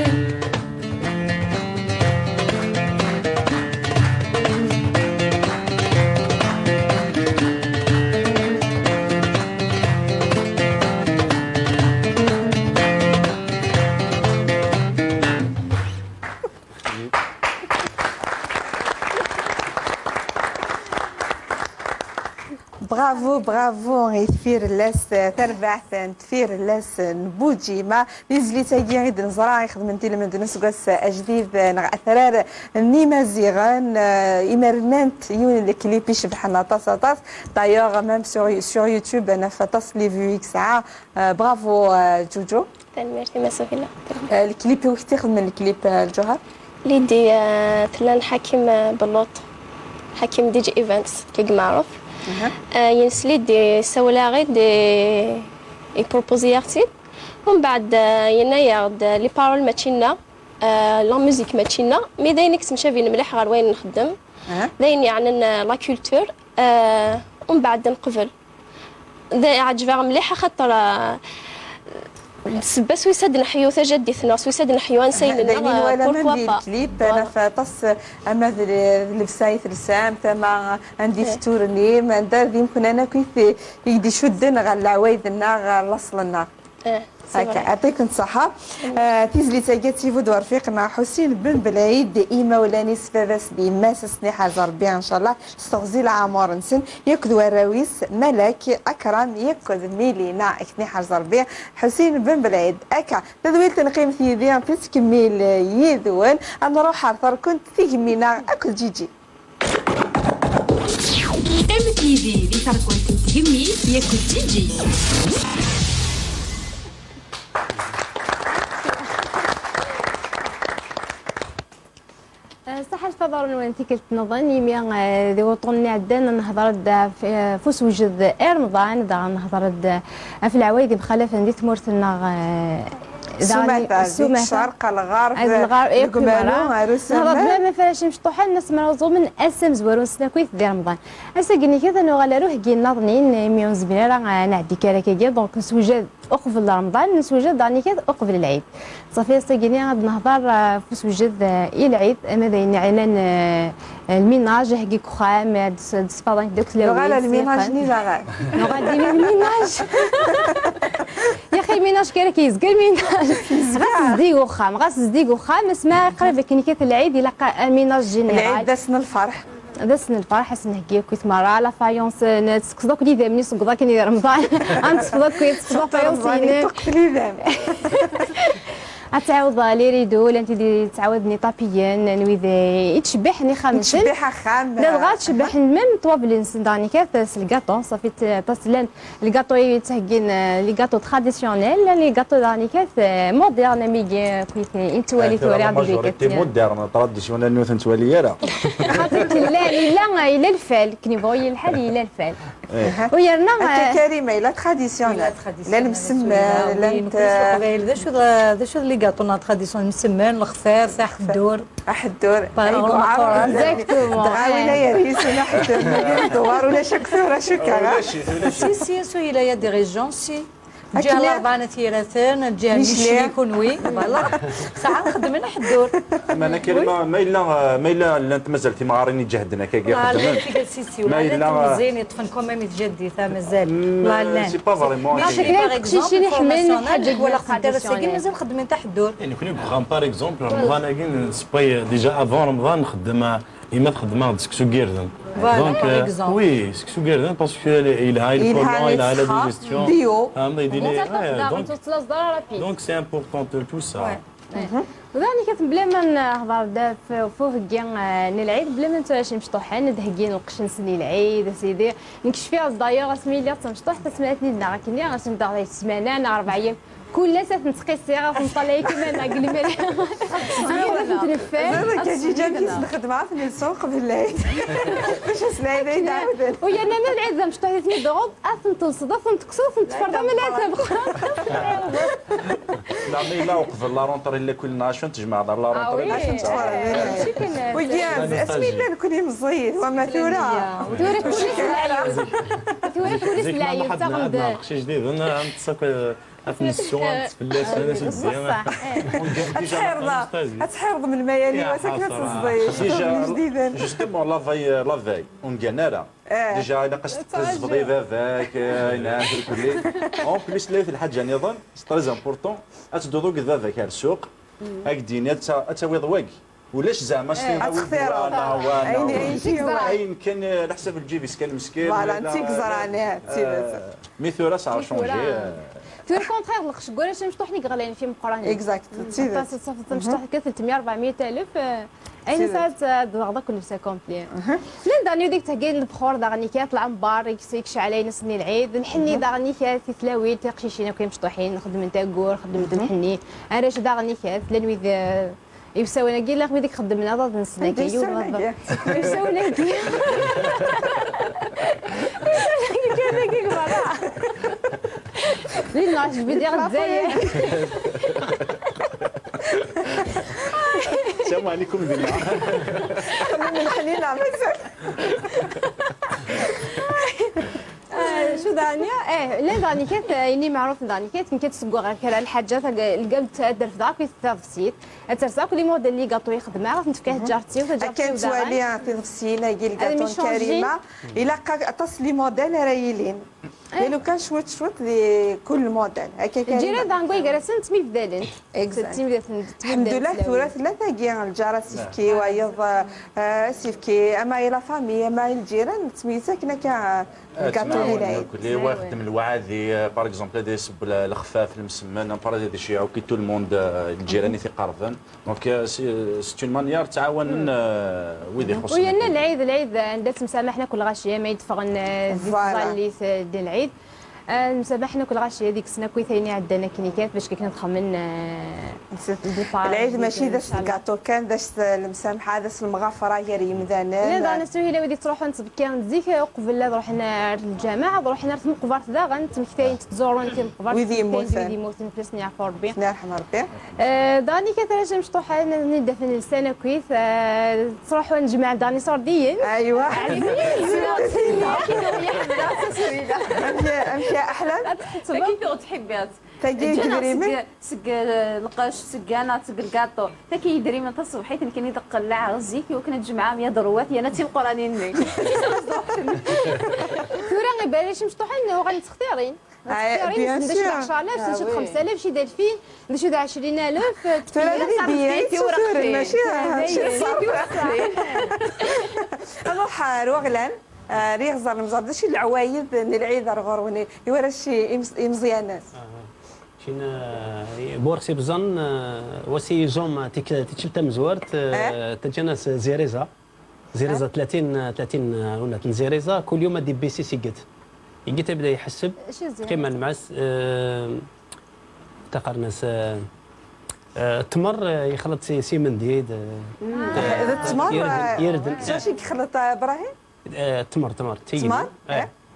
Bravo, bravo i Tfirellast, tarbaɛt n Tfirellast n Bujima. Tizlit-agi i d-neẓra ixedmen tilmend n useggas ajdid neɣ atrar n Imaziɣen. Eh, imar nnant yiwen n lklip icebḥen aṭas, aṭas. D'ailleurs, même sur, sur YouTube, naf aṭas n les vues i yesɛa. Eh, bravo, eh, Jojo. Tanemmirt i Mass Ovila. Eh, lklip, wi k-t-ixedmen lklip, eh, Lǧuher? Lidi, eh, tella n Ḥakim, eh, Belluṭ. Ḥakim D J Events, kagi meɛruf. Aha. Eh, yens Lidi, sawel-aɣ-id, eh, iprupuzi-yaɣ-tt-id. Umbeɛd, eh, yenna-yaɣ-d, eh, les paroles mačči nneɣ, eh, la musique mačči nneɣ, mais d ayen i yettemcabin mliḥ ɣer wayen nxeddem. Aha. D ayen yeɛnan, eh, la culture. Eh, umbeɛd neqbel. D, ɛeǧbeɣ mliḥ axaṭer, eh, d ssebba s wis ad neḥyu tajaddit-nneɣ, s wis ad neḥyu ansayen-nneɣ, eh, pourquoi pas. Voilà. Naf aṭas, eh, ama d le-, d llebsa i telsamt, ama anda i tetturnum, anda d imeknan akk i t-, i d-icudden ɣer leɛwayed-nneɣ, ɣer laṣel-nneɣ. Eh, c'est vrai. Akka, yeɛṭikem ṣṣeḥḥa. Eh, tizlit-agi ad tt-yebdu urfiq-nneɣ Ḥusin Ben Belɛid, imawlan-is, baba-s d yemma-s, ad sen-iḥrez Rebbi, ncallah, s teɣzi n leɛmur-nsen, yakk d warraw-is, Malak, Akram, yakk d Milina, ad ten-iḥrez Rebbi. Ḥusin Ben Belɛid, akka, tadwilt n Qqimet yid-i tettkemmil yid-wen, ad nruḥ ar terkunt tigemmi-nneɣ akked Ǧiǧi. Qqimet yid-i di terkunt n tgemmi yakk d Ǧiǧi. Eh, ṣaḥḥa lfaḍur-nwen tikkelt nniḍen, imi, eh, di wuṭṭun-nni iɛeddan nehḍer-d ɣef, eh, ɣef usewjed i Remḍan, daɣen nehḍer-d ɣef leɛwayed yemxalafen di tmurt-nneɣ, eh, daɣen s umata, di sumata. Ccerq, ar lɣerb, ar lɣerb, deg umalu, ar usammar. Nehḍer-d ma, ma farac imecṭuḥen, ass mi ara uẓumen, ass amezwaru-nsen akkit di Remḍan. Ass-agi-nni kan ad nuɣal ar uheggi n naḍnin, imi ur nezmir ara, eh, ad nɛeddi karakagi, donc nesewjed uqbel Remḍan, nesewjed daɣen ikat uqbel Lɛid. Ṣafi, ass-agi-nni ad nehḍer, eh, ɣef usewjed, eh, i Lɛid, ama d ayen iɛnan, eh, lminaj, aheggi deg uxxam, eh, ad s-, ad sfaḍen deg tlawin. Nuɣal ar lminaj-nni daɣen. Nuɣal dima lminaj. Yaxi lminaj kan akka yezga lminaj. Ɣas zdi deg uxxam, ɣas zdi deg uxxam, asmi qrib akken ikat Lɛid, ilaq aminaj général. Lɛid d ass n lferḥ. D ass n lferḥ, ad s-nheggi akkit merra, la faïence, eh, ad tessekseḍ akk lidam-nni seg uḍakken di Remḍan. Ad tesfeḍ akk, ad tesfeḍ la faïence-inem. Ad tɛawdeḍ, eh, les rideaux, llan tid yettɛawaden iṭapiyen, n wid, eh, yettcebbiḥen ixxamen-nsen. Yettcebbiḥ axxam. Ladɣa ttcebbiḥen même ṭṭwabel-nsen, daɣen ikat s lgaṭu, ṣafi t-, aṭas llan lgaṭu i yettheggin, eh, les gâteaux traditionnels, les gâteaux daɣen ikat, eh, modernes, am wigi, eh, akkit nettwali tura di les quartiers. Moderne, traditionnel ur ten-nettwali ara. Xaṭi, yella, yella, yella lfal, akken yebɣu yili lḥal, yella lfal. Eh. U yerna, akka, eh, Karima, yella traditionnel. Yella traditionnel, yella lemsemmen, yella, llant, oui, nekkni s Leqbayel, d acu d, d acu d les gâteaux-nneɣ traditionnels, lemsemmen, lexfaf, aḥeddur. Aḥeddur, pa-, ay, pa-, yemɛer. Exactement. Dɣa win ay yerisen aḥeddur, nnan-d dewwar, ulac akter, acu akka? Ulac-it, ulac-it. Si, si, asu yella, il y a des régions, si. Ǧǧiɣ akken Larebɛa n At Yiraten, ǧǧiɣ Micli. Micli, kunwi, voilà. Sɛan xeddmen aḥeddur. Meɛna Karima, ma yella, ma yella llant mazal timɣarin iǧehden akka i xeddmen. Ah, llant tigal, si, si, ma yella, llant timẓin, yeṭṭfen quand même i tjaddit, ah, mazal. Mm, la, llant. C'est pas vraiment. Mais, mais par exemple, Formation National, walaɣ-tent ara sagi, mazal xeddment aḥeddur. Eh, nekni deg uxxam, par exemple, Remḍan-agi nsewway déjà avant Remḍan nxeddem, eh, yemma txeddem-aɣ-d seksu n yirden. Voilà, Donc, par euh, exemple. Oui, c'est que tu gardes, hein, parce que il a, il a le Il collant, a il a la les digestion. bio. Ah, mais il est, Bon, ça, ouais, ça, donc, ça, ça, ça, rapide. donc c'est important de tout ça. Ouais. وذلك بلا ما نهضر بدا في فوهكي نلعيد بلا ما نتواشي مشطوحين نتهكي نقش نسني العيد سيدي نكشفي دايوغ اسمي اللي غتمشطوح تسمعتني دنا كني غاش ندار السمانه انا اربع ايام كل ساعه نتقيسي غاف نطلع كيما انا قلمه انا كنت نفهم زاد كاجي جا كيس نخدم عرفني السوق بالليل. باش السلايده يدعودن. ويا انا العيد مشطوح ثني دروب اثن تنصدف نتكسوف نتفرد من الاثن لا، mais là, وقبل la rentrée اللي كلنا شنو تجمع دار la rentrée oui. باش نتفرج. ويا اسمي لا نكون مزيد وما ثورة. ثورة كل سلايو ثورة كل زيك ما سلايو حد عندنا تاخذ نقش جديد انا عم تسكر افنسيون تفلاس انا سيدي بصح تحرض تحرض من الميالي وسكنت الزيت Déjà, جديدا. Justement, la veille, la veille, ونقال نارا. Déjà, الا قصت تزبضي باباك، اين كلي. En plus, لا الحاجه نظن c'est très important. اتدوضو قد باباك على السوق. اك ديني اتاوي ضواك. ولاش زعما شتي اتخثيرو. وانا وانا اين اين شي هو. اين كان على حساب الجيب كان مسكين Voilà, انت زراني هاتي. Mais ثورة ça a changé. ثورة كونتخيغ لخش كورا شي مشطوح لي غلين في مقراني Exact. تصفت مشطوح كا ثلاثمية أربعمية الف اين ساعات دغدا كل سا كومبلي لين دانيو ديك تهكين البخور داغني كات العنبر يكسيك شعلين سني العيد نحني داغني كات في تلاويل تقشيشين كي مشطوحين نخدم نتا كور خدم نحني انا اش داغني كات لين ويد يساوينا كي لا خمي ديك خدمنا ضد نسنا كي يوم يساوينا كي يساوينا كي كذا كي برا لين نعرف بدي غدايا السلام عليكم ديما. من حنينة مازال. شو دانيا؟ ايه لا داني كانت يعني معروف داني كانت كانت تسقو غير كرا الحاجات القلب تهدر في ضعف يتفضسيت اترساك لي موديل اللي قاطو يخدم عرف نتفكاه جارتي وجارتي كانت والية تضفسينا قيل هذا قاطو ميشونجي. كريمة. الا قا- اطاس لي موديل راه يلين. لو كان شويت شويت لكل موديل هكا كريمة. جيري دانغو يقرا سنت مي بدالنت Exact. سنت مي بدالنت الحمد لله ثورة ثلاثة كي الجارة سيفكي ويض آه، سيفكي اما الى فامي اما الجيران تميزك نكا الكاطو ديال العيد. كل واحد من الوعادي par exemple هذا يسب الخفاف المسمن par هذا شي عوكي tout le monde الجيران يتقربن. Donc c'est une manière تعاون ويدي خصنا ويانا العيد العيد عندها تمسامحنا كل غاشيه ما يدفغن زيت الزاليت ديال العيد. نسامحنا كل غاشيه ديك السنه كوي ثاني عندنا كنيكات باش كنا نخمن العيد ماشي داس الكاطو كان داس المسامحه داس المغافره غير يمدانا. لا انا سهيله ودي تروحوا نتبكى نزيك قبل لا رحنا للجامع رحنا في مقبره داغن تمكتين تزورون في مقبره ويدي يموتن. ويدي يموتن في سنه عفو ربي. يرحم ربي. آه، داني كثر شي مشطوحه ندفن السنه كويس آه، تروحوا نجمع داني صورديين. ايوا. امشي امشي احلى. كيف تحبات؟ تجي تدري من سق القش سقانه سق الكاطو. تاكي يدري من تصبحيت كان يدق اللاعه غزيك وكنا تجمع مية دروات يا نتي القرانين لي. ثورة غير بالاش مشطوحين وغنتختارين. بيان سور. خمسة آلاف شي خمسة آلاف شي ألفين شي عشرين ألف. ثورة غير بيان سور ماشي. روح روغلان. ريغ زر مزار داشي العوايد ني العيد رغروني يورا شي مزيانات. شين بورسي بزن وسي زوم تيك تيشلتا مزوارت تجناس زيريزا زيريزا ثلاثين ثلاثين هنا زيريزا كل يوم دي بي سي سيقت يقيت يبدا يحسب قيمه المعس تقرنس التمر يخلط سي منديد. التمر يردن شاش يخلط ابراهيم؟ التمر تمر تمر.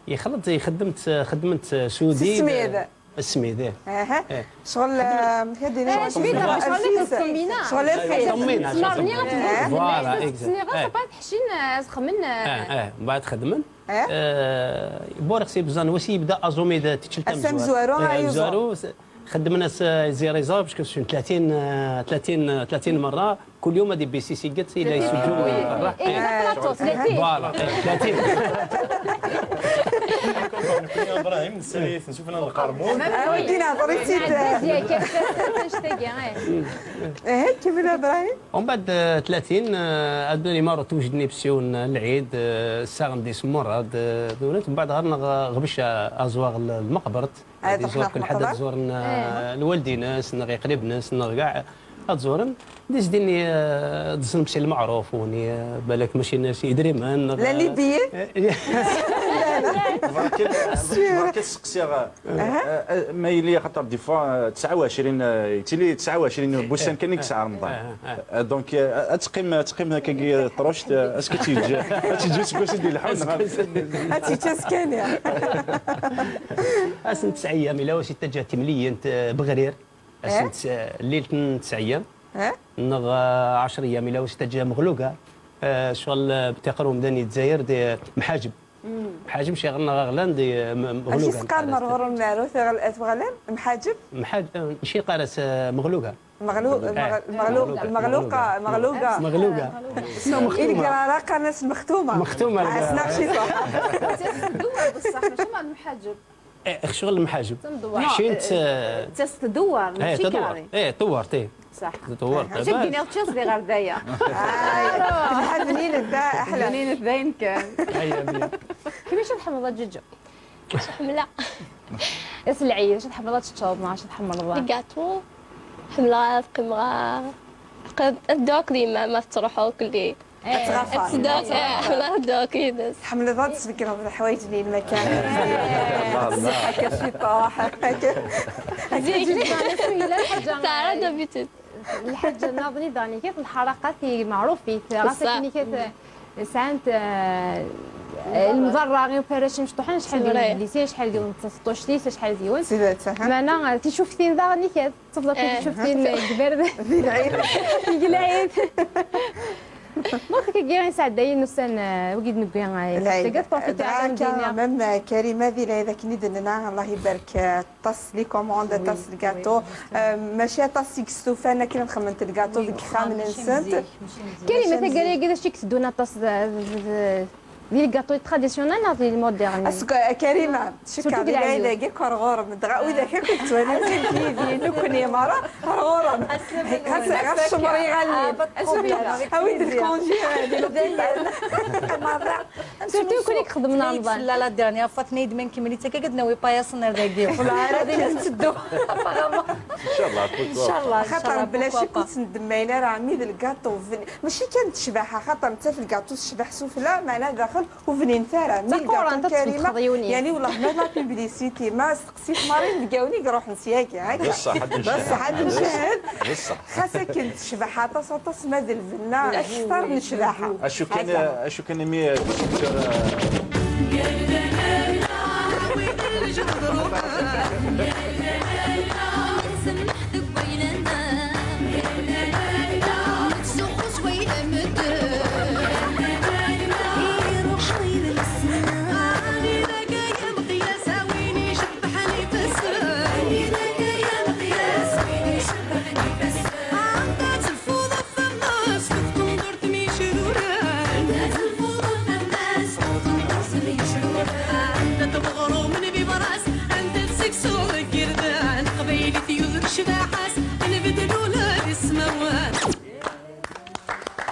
يخلط يخدمت خدمت سودي السميد. السميد ايه. شغل كدينا شغل الفيس. شغل الفيس. طمينه فوالا. تحشين زخمن. اه اه بعد خدمن. بورك سي بزان وسي يبدا ازوميد تشلتم زوارو. زوارو خدمنا زيريزا باش كنسون ثلاثين ثلاثين ثلاثين مره. كل يوم هذه بي سي سي قالت لي لا يسجلوا ويفرح. فوالا ثلاثين. Nekkni Ibrahim, nessali-t, nshufna lqermud. Ah, wagi nehḍer-itt-id. Ɛziz, yakan, tagi, eh. Eh, kemmel Ibrahim. ومن بعد، آه، ثلاثين، آه، ad nini ma ur twejden ibesyawen n lɛid, آه، ssaɣen-d isemmuṛad, آه، d wnat, mbeɛd ɣer-neɣ, آه، ɣbec, آه، aẓwaɣ l-, lmeqbert. Ad ad iẓur iruḥ kul ḥedd, ad lmeqbert. Ẓuren, آه، lwaldin-nnes, neɣ iqriben-nnes, neɣ ǧaɛ. Ad ẓuren, di zdin, eh, ad ẓren si lmeɛruf, wani, eh, balak mačči nna si idrimen, neɣ, llan eh, les billets? Eh, Berka, berka seqsiɣ, eh, eh, ma yili, xaṭer des fois, eh, tesɛa u ɛecrin, eh, yettili tesɛa u ɛecrin n wussan kan i yesɛa Remḍan. Eh, eh, eh. Eh, donc, eh, ad teqqim, ad teqqim akkagi truct, eh, est-ce que ad tt-yeǧǧ, ad tt-yeǧǧ seg wass i d-ileḥḥun, neɣ? Ad tt-yeǧǧ azekka-nni. Ass n tesɛa ayyam, ila wass i d-teǧǧa timliyin, eh, Beɣrir. Ass n tes-, llilt n tesɛa ayyam, neɣ, eh, ɛecra ayyam, ila wass i d-teǧǧa Meɣluga. Eh, ccɣel, eh, btiqer umdan i Dzayer di, eh, Mḥaǧeb. Mḥaǧeb, ccɣel-nneɣ aɣlan di, eh, M-, Meɣluga. Acu teqqarem ar ɣur-m, ar ur teɣl-, at Uɣlan? Mḥaǧeb? Mḥaǧ-, eh, mačči qqar-as, eh, Meɣluga. Meɣlu-, eh, Meɣ-, Meɣluga, Meɣluga, Meɣluga. Meɣluga. I legrara qqaren-as Mextuma. Mextuma. Ɛasnaɣ ciṭuḥ. Tdewwer bessah, mačči ma Mḥaǧeb. Eh, ccɣel Mḥaǧeb. Tdewwer. Ḥcint, eh, eh, tdewwer, eh, mačči tdewwer. Carré. Eh, tdewwer, eh. Saḥ. Tdewwer. Acu bas. K-iniɣ ččiɣ di ɣer daya. Ay, telha bnin da, aḥla. Bnin dayen kan. Ay, ay. Kemmini acu tḥemmleḍ a Ǧuǧu? Acu ḥemmleɣ? Ass n lɛid, acu tḥemmleḍ ad teččeḍ, neɣ acu tḥemmleḍ? Lgaṭu. Ḥemmleɣ ad qqimeɣ, ad dduɣ akked yemma ma tettruḥu, kulli. Eh, ad tɣafar. Ad tedduɣ, eh, ḥemmleɣ ad dduɣ akked yid-s. Tḥemmleḍ ad tesbegreḍ leḥwayeǧ-nni n lmakana. Zik. Akka ciṭuḥ, akka. Zik. Teɛra d'habitude. Lḥaǧa nniḍen i daɣen ikat lḥaraqat i meɛrufit, ɣas akken ikat sɛant, eh, lemḍerra i ufarrac imecṭuḥen, acḥal d yiwen n yidlisen, acḥal d yiwen n tṭuct-is, acḥal d yiwen. Meɛna, eh, ticuftin daɣen ikat, tafeḍ akk ticuftin deg iberdan. Di lɛid. Deg lɛid. Ma akka i sɛeddayen ussan, eh, wigi d-newwi, eh, lɛid. Tagad profiter ad d-iniɣ. Même, eh, Karima, di lɛid akken i d-nenna, Allah ibarek, eh, aṭas les commandes, aṭas lgaṭu. Eh, mačči aṭas i yestufan akken ad xedment lgaṭu deg yixxamen-nsent. Karima, taggara-agi d acu i iteddun aṭas d, d, d, di lgaṭu traditionnel neɣ di moderne? Est-ce que, eh, Karima, cukkeɣ di lɛid-agi akk ar ɣur-m, dɣa widak akk i yettwalin yid-i, nekkni merra, ar ɣur-m. Ɣas, ɣas cemmer iɣallen-im. Awi-d lkonji, eh, di l'hôpital. Merra. Surtout nekkni i ixedmen Remḍan. Tella la dernière fois, tenna-yi-d ma nkemmel-itt akka, ad nawi ipayasen ar dagi. Ur ɣ-tteddu, apparemment. Inchallah, pourquoi pas. Inchallah, pourquoi pas. Axaṭer bla ccek ur ttendemmayen ara, mi d lgaṭu, bni-, mačči kan d ccbaḥa, axaṭer nettat lgaṭu tecbeḥ sufella, meɛna daxel ur bnint ara. Mi d lgaṭu n Karima, yeɛni, wellah, ma la publicité, ma steqsit Marie, deg yiwen i iruḥen syagi, akka. D ṣṣeḥ, ad ncehhed. D ṣṣeḥ, ad ncehhed. D ṣṣeḥ. Xas akken tecbeḥ aṭas, aṭas, ma d lbenna, akter n ccbaḥa. Acu kan, acu kan imi, eh,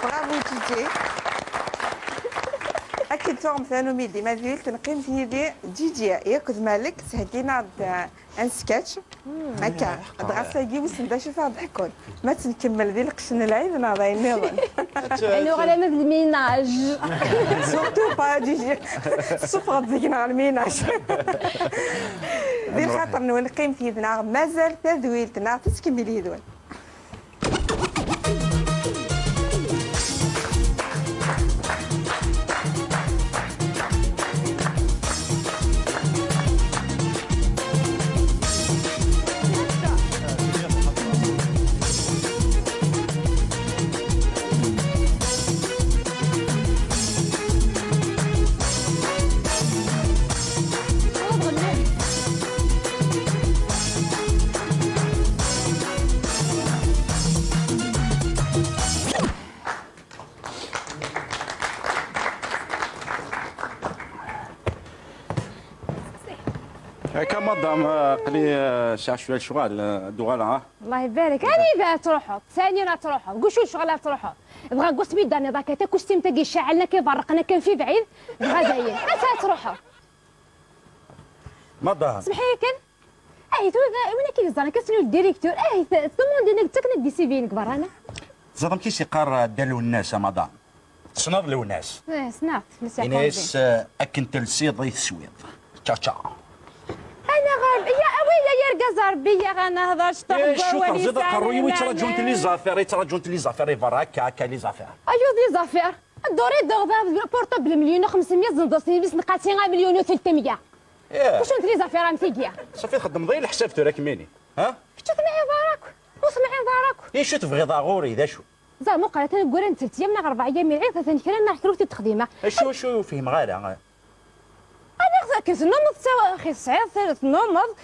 Bravo, Gigi. Akken tuɣem tanumi dima d yiwet, teqqimemt yid-i, Gigi, yakk d Malek, ttheddin-aɣ-d, eh, un sketch. Akka, dɣa sagi wissen d acu i aɣ-d-ḥekkun. Ma tt-nkemmel di lqecc n lɛid neɣ d ayen nniḍen. Ad nuɣal ama d lminaj. Surtout pas, Gigi. Tessufɣeḍ deg-neɣ lminaj. Di lxaṭer-nwen, qqimet yid-neɣ, mazal tadwilt-nneɣ tettkemmil yid-wen. Madame, euh, aql-i, euh, sɛiɣ cwiya n lecɣal, euh, ad uɣaleɣ, ah. الله يبارك. أنا إذا تروحوا، ثاني راه تروحوا. قول شو الشغل تروحوا. بغا قلت ميدان إذا كانت كوستيم تاقي شاعلنا كي فرقنا كان في بعيد. بغا زين. أنت تروحوا. Madame. سمحي كان. أي تو، وين كي زعما كسنو الديريكتور؟ أي ثمون دينك تكنيك دي سيفينك برانا. Teẓram kis iqqar Dda Lwennas, a madame? Tessneḍ Lwennas? إيه، سنعرف، مسيو Ines, كوندي. Eh, akken telsiḍ i teswiḍ. Tša tša. أنا غرب، يا أويلي يا رقاز ربي، يا غانا هضر شطح. Eh, شو ترزيض aqerruy-iw, yettraǧun-t les affaires, yettraǧun-t les affaires, i berra akka, akka les affaires. أيوض les affaires. الدوري دور ذا portable مليون وخمسمية زنزر سيرفيس نقاتي مليون وثلاثمية. إيه. واش انت les affaires ام تيجي؟ صافي، تخدم ضي الحساب ثورة كميني. ها؟ كنت تمعي ضارك، وسمعي ضارك. إيه، شو تبغي ضاغوري، ذا شو؟ زعما قالت أنا نقول أنت ثلاث أيام، ناغ أربع أيام يعيط، ثاني كرا ناغ كروتي تخديمة. شو، شو فهم غير؟ أنا خذ كنت نوم تساوى أخي سعيد ثلاث نومض.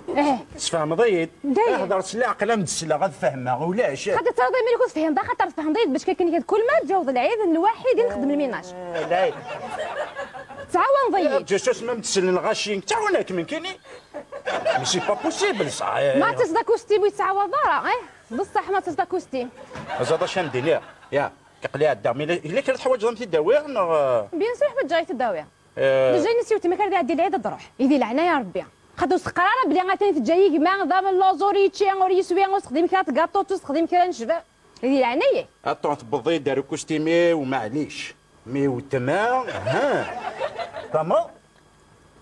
إيه. تفهمضيد؟ داير. اهضر سلا عقل مدسلة، غاد فهمها، ولاش؟ خاطر ترى دايما يكون فهم، خاطر فهمضيد باش كاين كل ما تجاوز العيد الواحد نخدم الميناج. آه، لا. تعاون ضيق. جوست ما متسلن الغاشي، تعاونك من كيني؟ Mais c'est pas possible, ça. ما تصدق كوستيم يتعاوض راه، إيه؟ بصح ما تصدق كوستيم. زاد اش ندير؟ يا، يا. كقلي عدا، مي الا كانت حوايج راهم تداوي، نغ- بيان سور حوايج راهي تداوي. آه. ديجا نسيو تما كان عندي العيد تروح. يدي العناية ربي. خاطر سقرارة بلي غاتني تجاي كما ضامن لوزور يتشي، اور يسوي، اور تخدم كرا كاطو، تخدم كرا نشفى. يدي العناية. اطون تبضي دارو كوستيمي ومعليش. مي وتما، ها. تمام؟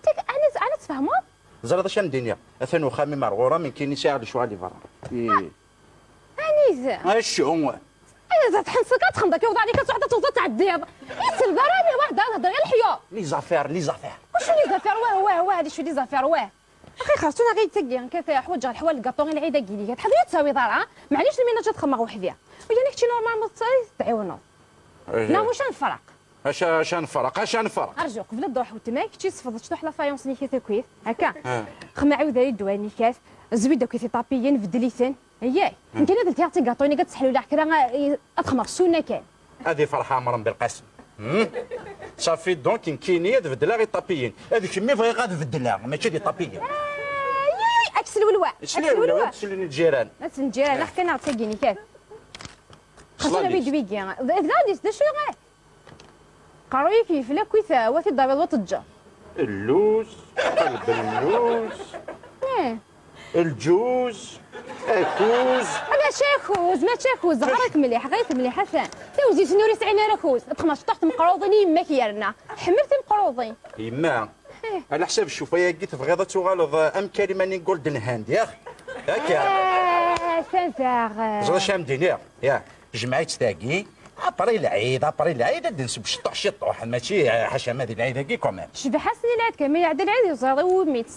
تك، أنا، أنا تفهمو؟ زرا اش ندينيا؟ اثن وخامي مرغورة من كيني ساعة لشوالي برا. إيه. أنيس. اش هو؟ أنا زاد حنسك تخندك يوضع عليك واحدة توضع تعديض. يسل ضراني واحدة هضر غير الحيو. Les affaires, les affaires. واش les affaires؟ واه، واه، واه، هادي شو les affaires؟ واه. أخي خاصنا غير تقي كيف حوايج الحوال الكاطو غير العيدة كيلي كتحضر تساوي ضرا. معليش المينا جات خمغ وحديا. ويا نكتي نورمال متصل تعاونو. لا، واش نفرق؟ اش، اش نفرق؟ اش نفرق؟ ارجوك بلا تروح وتماك تشي صفض شطوح لا فايونس نيكي تكويت هكا. خما عاود يدواني كات. زويدة كويتي طابيين بدليتن. اياي. يمكن هذا التياتي كاطوني كتسحلو لا كرا. اطخمر سونا كان. هذه فرحة عمرا بالقاسم. صافي، دونك نكيني هاد بدلا غي طابيين. هذه كمي بغي غاد بدلا، ماشي دي طابيين. اياي، اكسل ولوا. اكسل ولوا، اكسل الجيران. اكسل الجيران، حكينا تاقيني كات. خاصنا ويدي ويدي. ذا ديس دو شو غير. قرويك يفلا كويثا وثي الضابط وتجا. اللوز، قلب اللوز. ايه. الجوز، اكوز. ماشي اكوز، ماشي اكوز، غرك مليح، غيث مليح، حسن. توزي سنوري سعينا ركوز، تخمش طحت مقروضين يماك يرنا. حملت مقروضين. يما. إيه. على حساب الشوفة يا قيت بغيضة تغالظ أم كلمة نين جولدن هاند، ياخ. هكا. آه، سانساغ. زرا شام دينير، يا. جمعيت تاقي. ابري العيد، ابري العيد، اد نسب شطوح شطوح، ماشي حاشا ما ذي العيد هاكي كومام. شبح حسني العيد كامل، يعدي العيد يزري وميت.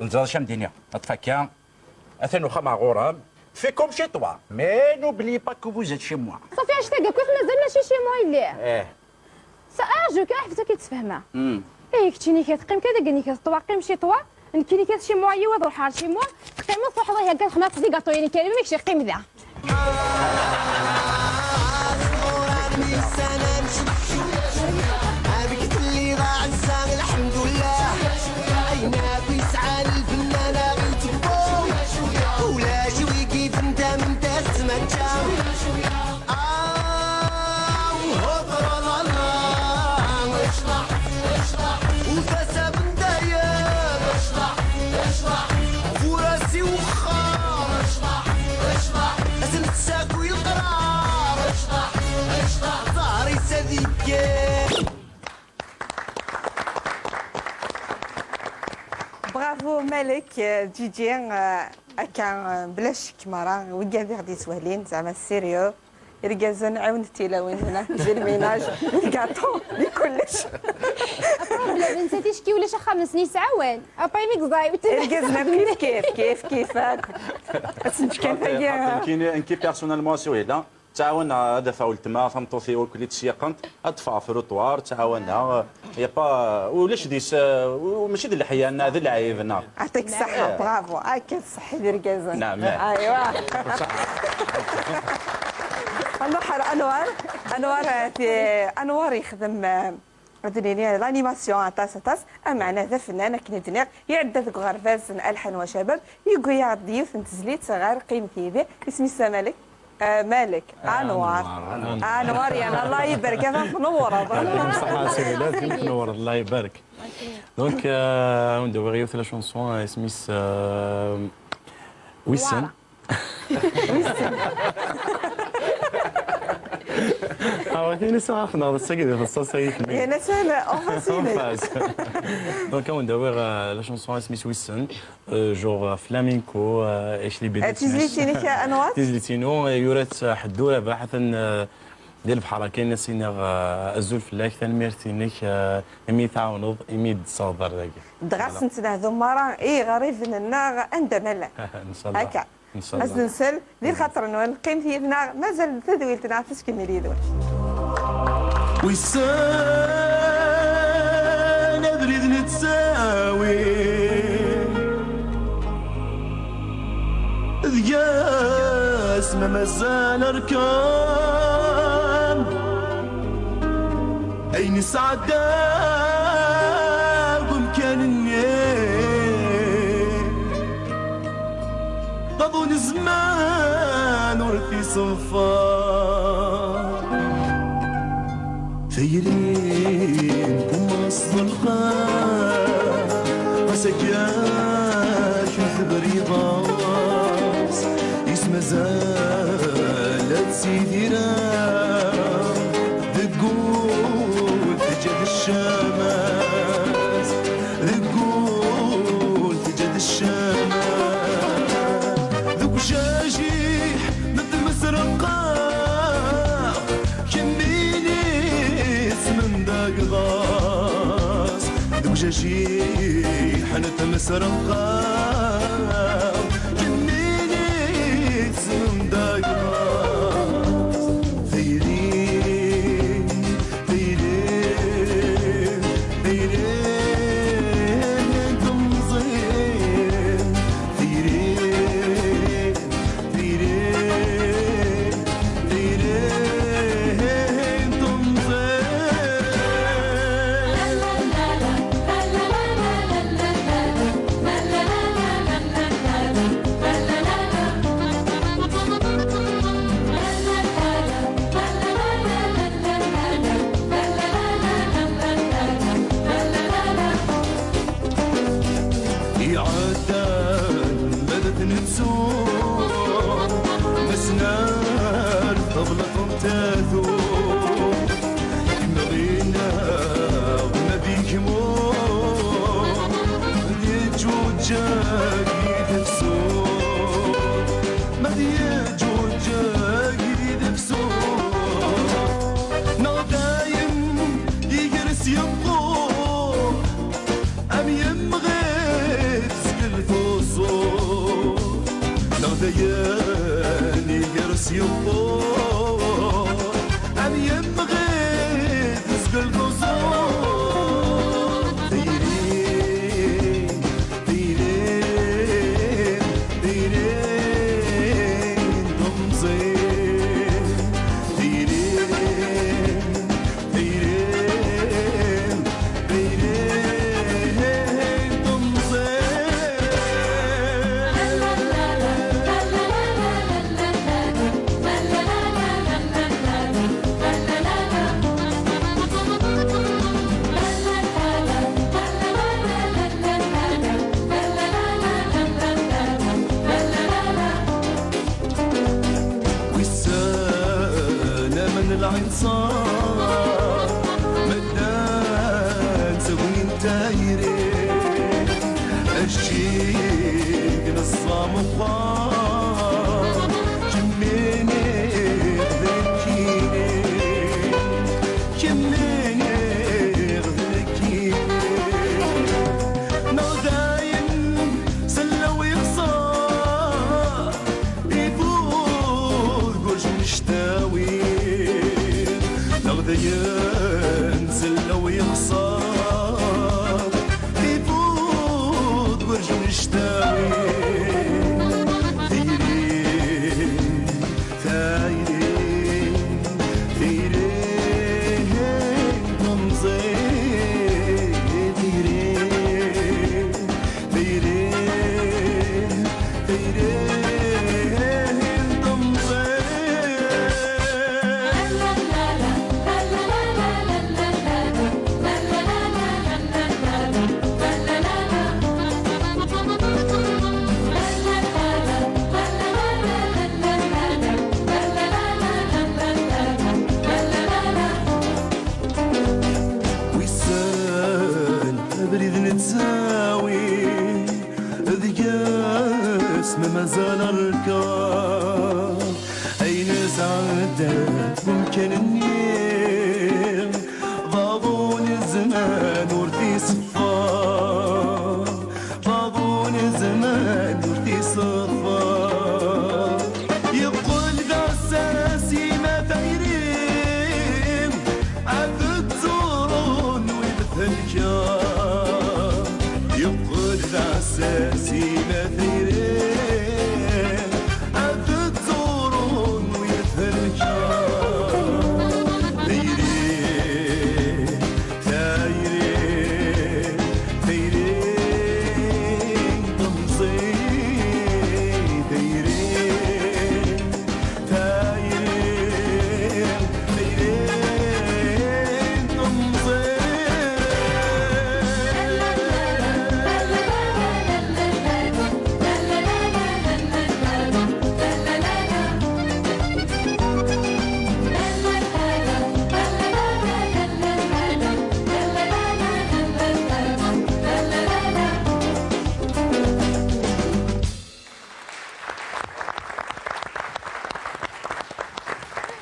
نزرا شام دينير، اطفاكا. اثن وخا مع غورام. فيكم شي طوا. Mais n'oubliez pas que vous êtes chez moi. صافي، اش تاقي كنت مازال ماشي شي موين ليه. ايه. سا ارجوك، احفظك كي تفهمها. ايه، كتشيني كتقيم كذا، قني كتطوا، قيم شي طوا. نكيني كذا شي موا، يوا ضو حار شي موا. تقيم الصح الله يقال خمس دي قاطو، يعني كريم ميك شي قيم ذا. هذيك اللي ضاع الزاغ الحمد لله. عيناك يسعى للفنانة غير تبو. ولا شوي كيف انت من تسمى. آه، وهضر لالا. وفاسا بن داير. فراسي وخار. أسن تساكوي القرار. ظهري سديك. Bravo Malek, euh, Gigi, euh, akka, euh, بلا شك مرة ويقعد يغدي سوالين زعما sérieux. Irgazen, ɛiwnet tilawin, هنا des ménages, des gâteaux, di kullec. Problème, netta ticki ulac axxam-nsen yesɛawan. Après mi yeẓẓay. Irgazen akk kif kif, kif kif akk. Ad sen-tefk kan tagi. Nekki, nekki personnellement, si wihda, ttɛawaneɣ ad afeɣ weltma, tameṭṭut-iw akk-, li tsyaqent, ad ṭṭfeɣ ɣef le trottoir, ttɛawaneɣ. Y a pas, ulac dis, euh, mačči d leḥya, neɣ d lɛib, neɣ. يعطيك الصحة، bravo. هاكا تصحي لي ركازة. نعم. ايوا. نروح لانوار. انوار، آه، في، انوار يخدم، آه، ad d-nini l'animation aṭas, aṭas, ameɛna d afennan, akken i d-nniɣ, iɛedda deg uɣerbaz n Alḥan wa Cabab, yewwi-yaɣ-d yiwet n tezlit ɣer Qqimet yid-i, isem-is Malek. Ah, Malek, Anwar. Anwar. Anwar, yerna Allah ibarek, atan tnewwreḍ. Ṣaḥa, sidi, lazim tnewwreḍ, Allah ibarek. Donc, euh, ad wen-d-awiɣ yiwet la chanson, euh, isem-is, euh, Wissen. Wissen. Ah, wa tin i s-ɣafneɣ, d tagi di tṣaṣa i tmi. Yerna atan en face. En face. Donc, ad wen-d-awiɣ, euh, la chanson isem-is Wissen, euh, genre, euh, flamenco, euh, icli bidis. Tizlit-inek, a Anwar? Tizlit-inu, euh, yura-tt, euh, Ḥeddu Rabaḥ, atan, euh, di lebḥer akka, ini-as, iniɣ, euh, azul fell-ak, tanemmirt-inek, euh, imi i tɛawneḍ, imi i d-tessaweḍ ar dagi. Dɣa s-nettnehdu merra i iɣriben-nneɣ anda ma llan. Ncallah. Akka. Ncallah. Ad s-nsel di lxaṭer-nwen, qqimet yid-neɣ, mazal tadwilt-nneɣ tettkemmil yid-wen. Wissen abrid nettawi, deg-s ma mazal rkan. Ayen nesɛedda deg umkan-nni, taḍu n zzman ur t-iṣenfer. Tayri n gma s ḍelqa, ɣas akka kemm tebriḍ-as, is mazal ad tidireḍ. Deg wul teǧǧa-d ccamas, deg wul teǧǧa-d ccamas. Deg ujajiḥ n tmesreqqa, kemmini isem n dagḍas. Deg ujajiḥ n tmesreqqa, kemmini isem n dagḍas. Tayri, tayri, tayri n temẓi. Tayri, tayri, tayri n temẓi. Iɛeddan ma d at-nettu, ma snar ṭṭabla n tatut, kemmɣina ma d ikmu, d yeǧǧuǧǧag i tefsut, ma d yeǧǧuǧǧag i tefsut, neɣ dayen yegres yeqqur. Am yemɣi tezgel tuẓut, neɣ dayen igers yeqqur. Am yemɣi tezgel tuẓut. Tayri, tayri, tayri n temẓi. Tayri. Wissen aman lɛinṣer, ma llan ttawin tayri, ajdid neṣṣa meqqer, kemmini d nekkini, kemmini d nekkini, neɣ dayen sellaw yexṣer. Ifud werǧu nectawi, neɣ dayen sellaw yexṣer. Ifud werǧu nectawi. Tayri, tayri, tayri n temẓi. Asmi mazal rrkeḍ, ayen sɛeddat deg umkan-nni, d aḍu n zzman ur t-iṣeffer, d aḍu n zzman ur t-iṣeffer. Yeqqel d asas yima tayri, ad tt-ẓren wid helkeɣ. Yeqqel d asas yima tayri, ad tt-ẓren wid helkeɣ. Tayri, tayri, tayri, temẓi, tayri. Tayri, tayri n temẓi.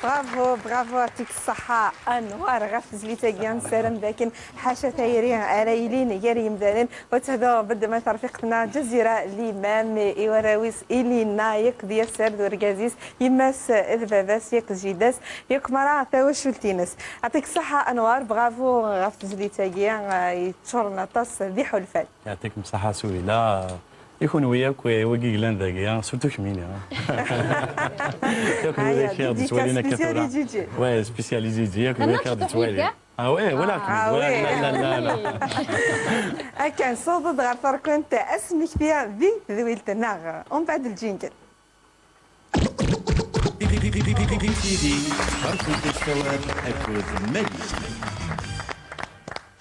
Bravo, bravo, يعطيك الصحة أنور ɣef tezlit-agi. Nessaram dakken ḥaca tayri ara yilin gar yimdanen. Ad tehdu belli ma terfiqt-nneɣ Ǧazira Limam i warraw-is Ilina yakk d Yasser d urgaz-is, yemma-s d baba-s yakk d jida-s yakk merra tawacult-ines. Yeɛṭik ṣṣeḥḥa Anwar, bravo ɣef tezlit-agi, eh, yeččuren aṭas d iḥulfan. Yeɛṭikum ṣṣeḥḥa Suhila. I kunwi akk, eh, wigi yellan dagi, surtout kemmini, ah. Akk wid i k-ɣ-d-yettwalin akka tura. Ouais, spécial i Jiji, akk wid i k-ɣ-d-yettwalin. Ah ouais, voilà. Ah ouais. La, la, la, la. Akka, nessaweḍ-d ɣer terkent asmekti di tedwilt-nneɣ. Umbeɛd lǧingel.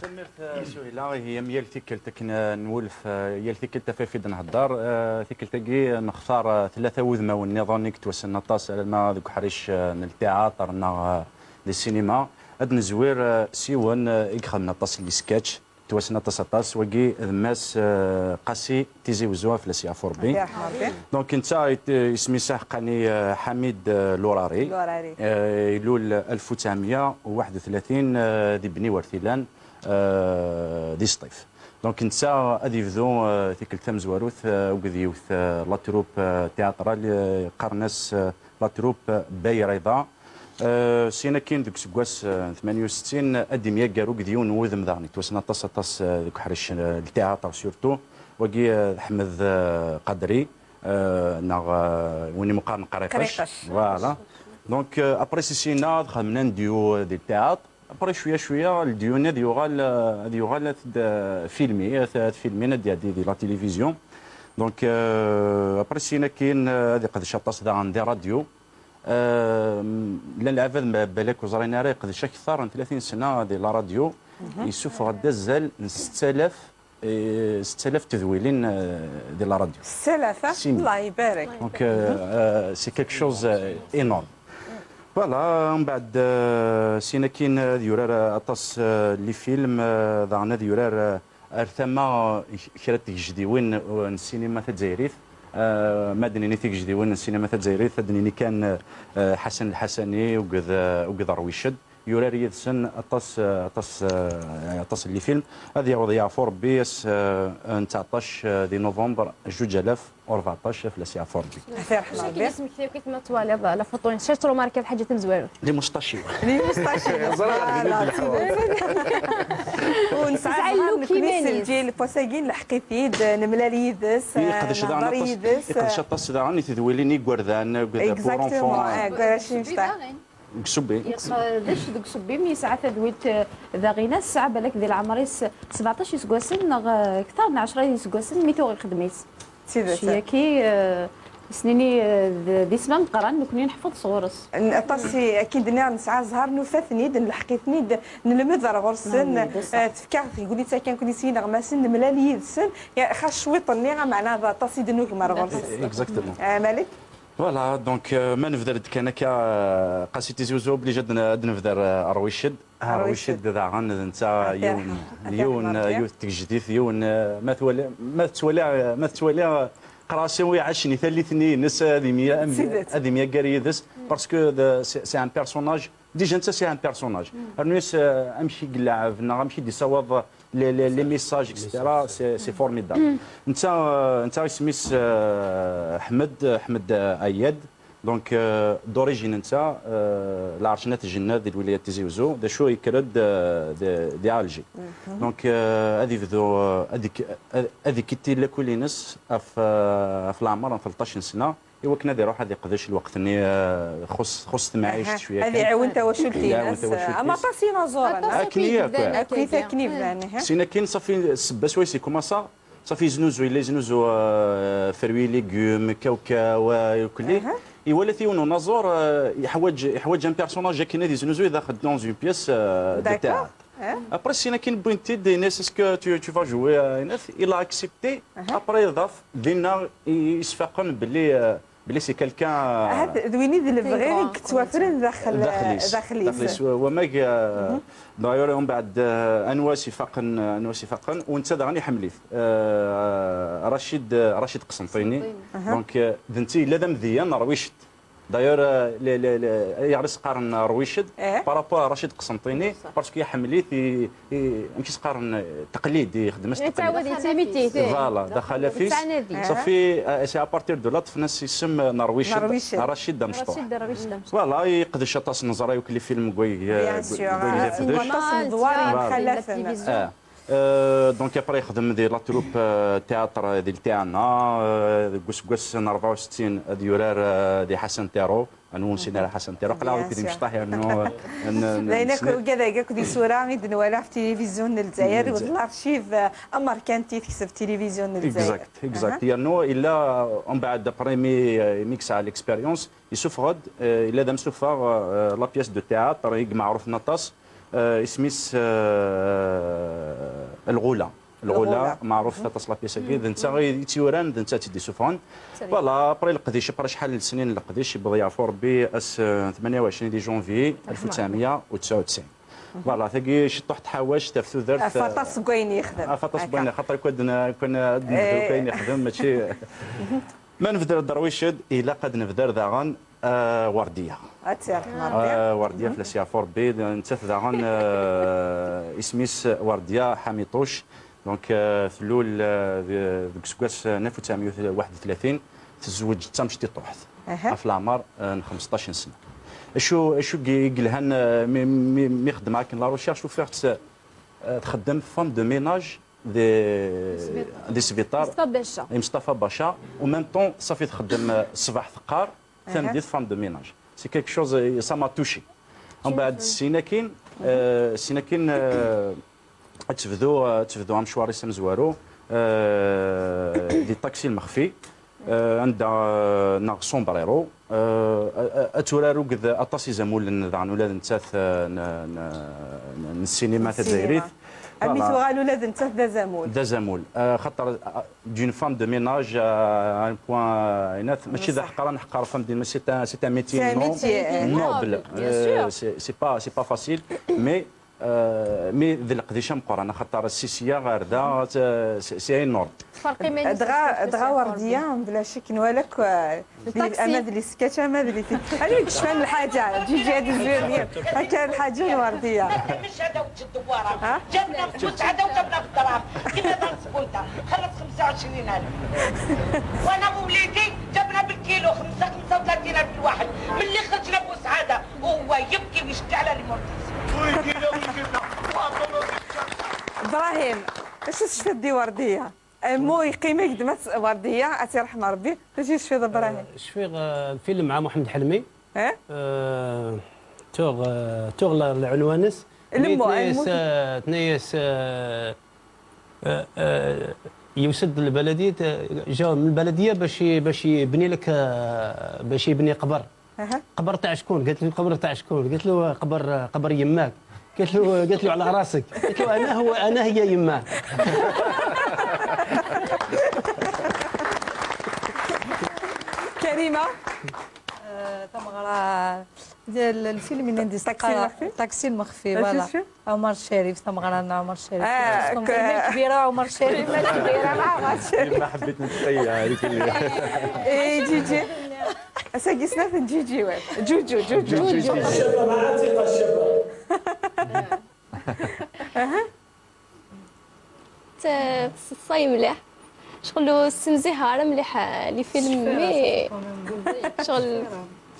Tanemmirt, uh, Suhila. Ihi, am yal tikkelt akken, uh, nwulef, uh, yal tikkelt ɣef wayef i d-nhedder. Uh, tikkelt-agi nextar, uh, tlata wudmawen nniḍen i yettwassnen aṭas, alamma deg uḥric, uh, n ltiyaṭer neɣ, uh, di ssinima. Ad nezwir, uh, s yiwen, uh, i ixedmen aṭas n les sketchs. Yettwassen aṭas aṭas. Wagi d Mass, euh, Qasi Tizi Wezzu, ad fell-as yeɛfu Rebbi. Ad yeɛfu Rebbi. Donc, netta it-, isem-is aḥeqqani, euh, Ḥamid, euh, Lurari. Lurari. Euh, ilul alef u tesɛemya u waḥed u tlatin, euh, di Bni Wertilan, euh, di Sṭif. Donc, netta ad yebdu, euh, tikkelt tamezwarut, euh, akked yiwet, euh, la troupe, euh, théâtrale, euh, qqaren-as, euh, la troupe Bey Rida. Euh, syin akkin deg useggas, euh, n tmanya u settin, ad d-imyaggar akked yiwen n wudem daɣen yettwassen aṭas, aṭas, euh, deg uḥric, euh, n ltiyaṭer surtout. Wagi, euh, d Ḥmed, euh, Qadri, euh, neɣ, euh, win i meqqaren Qriṭec. Qriṭec. Voilà. Donc, euh, après si syin-a, ad xedmen un duo, euh, di théâtre. Après, cwiya, cwiya, le duo-nni ad yuɣal, euh, ad yuɣal ad t-, euh, filmi, ad t-, ad filmin, ad d-iɛeddi di la télévision. Donc, euh, après syin akkin, euh, ad iqdec aṭas daɣen di radio. Euh, llan lɛibad ma balak ur ẓrin ara, iqdec akteṛ n tlatin sna di la radio, yessufeɣ-d azal n setta alaf, eh, setta alaf tedwilin, euh, di la radio. Setta alaf, ah? Simi. Allah ibarek. Donc, euh, euh, c'est quelque chose, euh, énorme. Voilà, mbeɛd, euh, syin akkin ad yurar, euh, aṭas, euh, n les films, euh, daɣen ad yurar, euh, ar tama, eh, kra n tgejdiwin, eh, n ssinima tazzayrit. Eh, ma ad d-nini tigejdiwin n ssinima tazzayrit, ad d-nini kan, eh, Ḥasan Lḥasani akked, eh, akked Rwiced. Yurar yid-sen aṭas, eh, aṭas, eh, aṭas n les films. Ad yaweḍ yeɛfu Rebbi ass, eh, n tseɛṭac, eh, di novembre, juǧ alaf u rbeɛṭac, ad fell-as yeɛfu Rebbi. Ad t-yerḥem Rebbi. Acu akka i d-ismekti akk i tma twaliḍ la photo-ines? Acu tṛumarkiḍ ḥaǧa tamezwarut? Les moustaches-iw. Les moustaches-iw. Ẓriɣ. Voilà, d tidet. Ur nesɛi zzher nekkni s lǧil n wass-agi, nleḥq-it-id, nemlal yid-s, nehder yid-s. Iqdec aṭas daɣen i tedwilin n yigerdan, deg pour enfants. Exactement, eh, deg warrac imecṭaḥ. Deg usebbi. Yeqdec deg usebbi, mi yesɛa tadwilt, eh, d aɣinas, tesɛa balak di leɛmer-is sebɛeṭac iseggasen neɣ, eh, kter n ɛecra iseggasen mi tuɣ ixdem-itt. D tidet. Ciyaki, eh, s nini, eh, d, d isem ameqqran, nekni neḥfeḍ sɣur-s. N-, aṭas i, akken d-nniɣ, nesɛa zzher, nufa-ten-id, nleḥq-iten-id, nelmed ar ɣur-sen, eh, tefka tegnit-a kan, kuni s yineɣmasen, nemlal yid-sen, ya, xas cwiṭ-nni, ameɛna d aṭas i d-nugem ar ɣur-sen. Exactement. Eh, Malik? Voilà, donc, euh, ma nebder-d kan akka, euh, Qasi Tizi Wezzu, obligé ad n-, ad nebder, euh, Rwiced. Ah, Rwiced. Rwiced daɣen, d netta yiwen, yiwen, yiwet n tgejdit, yiwen, eh, ma twali, ma tettwali, ma tettwali, eh, yeqqar-as i wi iɛacen i tallit-nni-ines ad imya-, ad imyaggar yid-s, parce que de, c'est, c'est un personnage, déjà netta c'est un personnage. Rnu-yas, euh, amek i yelɛeb, neɣ amek i d-yessawaḍ les, les, les messages, et cetera, c'est, c'est formidable. Netta, euh, netta isem-is, euh, Ḥmed, Ḥmed, euh, Ayad. Donc, euh, d'origine netta, euh, lɛerc n At Jennad di lwilaya n Tizi Uzzu, d acu yekker-d, euh, di, di Alger. Donc, euh, ad yebdu, euh, ad yek-, ad, ad yekkitti lakul-ines ɣef, euh, ɣef leɛmer n tleṭṭac n sna, i wakken ad iruḥ ad iqdec lweqt-nni, euh, xus, xus temɛict cwiya kan. Ad iɛiwen tawacult-ines. Iɛiwen tawacult-is. Am aṭas inaẓuren, akken i akk. Akkit akken i bdan. Sin akin, safi, ssebba swayes i kumasa, safi yeznuzu, yella yeznuzu, euh, fruits, légumes, kawkaw, euh, ukli. Iwala-t yiwen unaẓur, euh, yeḥwaǧ, yeḥwaǧ un personnage akken ad yeznuzu, idax dans une pièce, euh, de théâtre. Après, sin akin wwin-t-id, yenna-as, est-ce que tu, tu vas jouer, euh, yenna-t, il a accepté. Après, iḍaf, dinna, i, isfaqen belli, euh, belli c'est quelqu'un, euh, ahat d win i d lebɣi i yettwafren daxel, daxel-is. Daxel-is, wa-, wamag, euh, d'ailleurs, umbeɛd, euh, anwa s-ifaqen, anwa s-ifaqen, u netta daɣen iḥemmel-it. Euh, Racid, euh, Racid Qsenṭini. Donc, euh, d netta yella d amedya n Rwiced. D'ailleurs, euh, le, le, le, ayɣer i s-qqaren Rwiced, par rapport à Racid Qsenṭini, parce que iḥemmel-it, i, i, amek i s-qqaren, taqlid, ixdem-as taqlid. Yettɛawad yettimiti. Voilà, d axalaf-is. Safi, euh, c'est à partir de là, ṭṭfen-as isem, euh, n Rwiced, Rwiced. Racid Amecṭuḥ. Racid Amecṭuḥ. Voilà, yeqdec aṭas, neẓra yakk les films n way, euh, n way iqdec. Aṭas n ledwar yemxalafen. Euh, donc après, yexdem di la troupe, euh, théâtre di Ltiɛna, euh, deg useggas n rebɛa u settin ad yurar, euh, di Ḥasan Tiro. Anwa ur nessin ara Ḥasan Tiro? Aql-aɣ deg imecṭaḥ yernu, euh, n-, n-, d ayen akk, ugad-agi akk d isura i d-nwala ɣef tilivizyu n Lezzayer, d l'archive, euh, amerkanti tekseb tilivizyu n Lezzayer. Exact, exact. Yernu yella, umbeɛd, après mi, euh, mi yesɛa l'expérience, yessufeɣ-d, euh, yella d amsufeɣ, euh, la pièce de théâtre i imeɛrufen aṭas, euh, isem-is, euh, Lɣula. Lɣula, meɛrufet aṭas la pièce-agi, d netta i tt-yuran, d netta i tt-id-isuffɣen. Voilà, après leqdic, après acḥal n lesnin n leqdic, yewweḍ yeɛfu Rebbi ass, euh, tmenya u ɛecrin di janvier alef u tesɛemya u tesɛa u tesɛin. Voilà, tagi ciṭuḥ tḥawact ɣef tudert, ɣef aṭas n wayen yexdem. Ɣef aṭas n wayen, xaṭer kan ad n-, kan ad nebdu kan yexdem, mačči. Ma nebder Derwiced, ilaq ad nebder daɣen, euh, Werdiya. Ad tt-yerḥem Rebbi. Euh, Werdiya, fell-as yeɛfu Rebbi, d-, nettat daɣen, euh, isem-is Werdiya Ḥamiṭuc. Donc, euh, tlul, euh, de-, deg useggas, euh, alef u tesɛemya u waḥed u tlatin, tezweǧ d tamecṭuḥt. Ɣef leɛmer, euh, n xmesṭac n sna. Acu, acu i yelhan, euh, mi, mi, mi xeddmeɣ akken la recherche, ufiɣ-tt, euh, txeddem femme de ménage di, di sbiṭar. Mustafa Baca. I Mustafa Baca. En même temps, safi txeddem, euh, ṣṣbeḥ teqqar, tameddit femme de ménage. C'est quelque chose, euh, ça m'a touché. Umbeɛd, sin akin, euh, sin akin, euh, ad tebdu, euh, ad tebdu amecwar-is amezwaru, euh, di Ṭaksi Lmexfi, euh, anda, euh, neɣ Sombrero, euh, a-, a-, ad turar akked aṭas izamulen daɣen ula d nettat, euh, n, n, n, n ssinima tazzayrit. Armi tuɣal ula d nettat d azamul. D azamul. Euh, xaṭer, euh, d'une femme de ménage à un point, euh, mačči d aḥeqqar ad neḥqer femme de ménage, c'est un, c'est un métier noble. C'est un métier, euh, noble. Bien sûr. Euh, c'est, c'est pas, c'est pas facile, mais, euh, mais d leqdic ameqqran, axaṭer si sya ɣer da, c'est, c'est énorme. Tferq iman-is. Dɣa, dɣa Werdiya, bla ccek, nwala-k, euh, ama d les sketchs, ama d les films. Anwa i yecfan lḥaǧa? Ǧiǧi, ad izwir deg-i. Akka lḥaǧa n Werdiya. Mec هذا وجه الدوارة. ها؟ جابنا في مسعدة وجابنا في الدرهم. كنا دار سكونتا. خلص خمسة وعشرين ألف. وأنا ووليدي جابنا بالكيلو خمسة، خمسة وثلاثين ألف الواحد. ملي خرجنا بوسعادة وهو يبكي ويشكي على لي مورتيس. إبراهيم، اش تشفي دي وردية؟ Mo yeqqim-ak-d ma ts-, Werdiya, ad tt-yerḥem Rebbi. D acu i tecfiḍ, Ibrahim? Euh, cfiɣ, euh, lfilm مع محمد حلمي. Eh? Euh, tuɣ, euh, tuɣ la-, lɛunwan-is. Lmo, tenna-yas, lmo. Euh, tenna-yas, euh, euh, euh, yusa-d lbaladiya, euh, جاء من البلدية باش ي-، باش يبني لك، euh، باش يبني قبر. Aha. قبر تاع شكون؟ قالت له: قبر تاع شكون؟ قالت له: قبر، قبر يماك. قالت له، قالت له: على راسك. قالت له: أنا هو، أنا هي يماك. كريمة. آه، ثمغرة. الفيلم اللي ندير طاكسي المخفي؟ طاكسي المخفي، voilà. Ɛumer Ccarif, tameɣra n Ɛumer Ccarif. Ah, k- Yemma kbira Ɛumer Ccarif. Yemma kbira Ɛumer Ccarif. Yemma ḥbit n tqeyya, deg. Eh, Ǧiǧi. Ass-agi snat n Ǧiǧi, wa. Ǧuǧu, Ǧuǧu. Ǧuǧu, Ǧuǧu. Ǧiǧi. Tt-, teṣṣay mliḥ. Ccɣel ur ssemziheɣ ara mliḥ, eh, les films, mais ccɣel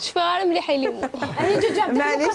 cfiɣ ara mliḥ i limu. Ani ǧuǧa, maɛlic.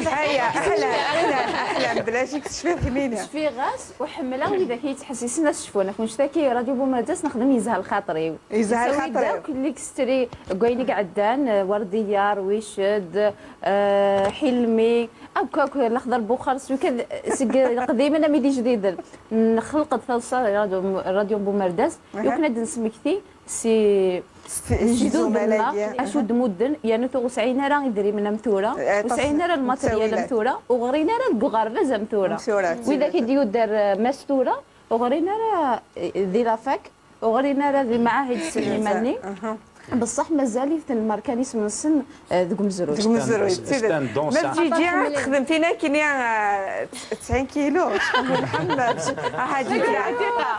Aya, ahlan, ahlan, ahlan, bla jik tecfiḍ kmina. Cfiɣ-as, u ḥemmleɣ widak i yettḥessisen ad cfun. Ɣef wannect-agi, Radio Bumerdas nexdem yezha lxaṭer-iw. Yezha lxaṭer-iw. Akk l'extrait n wayen i iɛeddan, eh, Werdiya, Rwiced, eh, Ḥilmi, akk, akk, Lexder Buxar, s ukad, seg leqdimen am d ijdiden. Nxelq-d taḍsa di Radio, Radio Bumerdas, aha, i wakken ad d-nesmekti si s-, s lejdud-nneɣ, izumal-agi, acu d-mudden, yernu tuɣ ur sɛin ara idrimen am tura, eh, ur sɛin ara lmateryal am tura, ur ɣrin ara deg uɣerbaz am tura. Am tura, widak i d-yudder, eh, Mass tura, ur ɣrin ara, eh, di la fac, ur ɣrin ara di lmaɛahid ssinima-nni. Aha. Beṣṣeḥ mazal-iten lmerkanism-nsen, eh, deg umezruy. Deg umezruy, d tidet. Ma d Ǧiǧi ad texdem tin akkenni, eh, tesɛin kilu, Mḥemmed. Aha, Ǧiǧi. Ɛtiqa.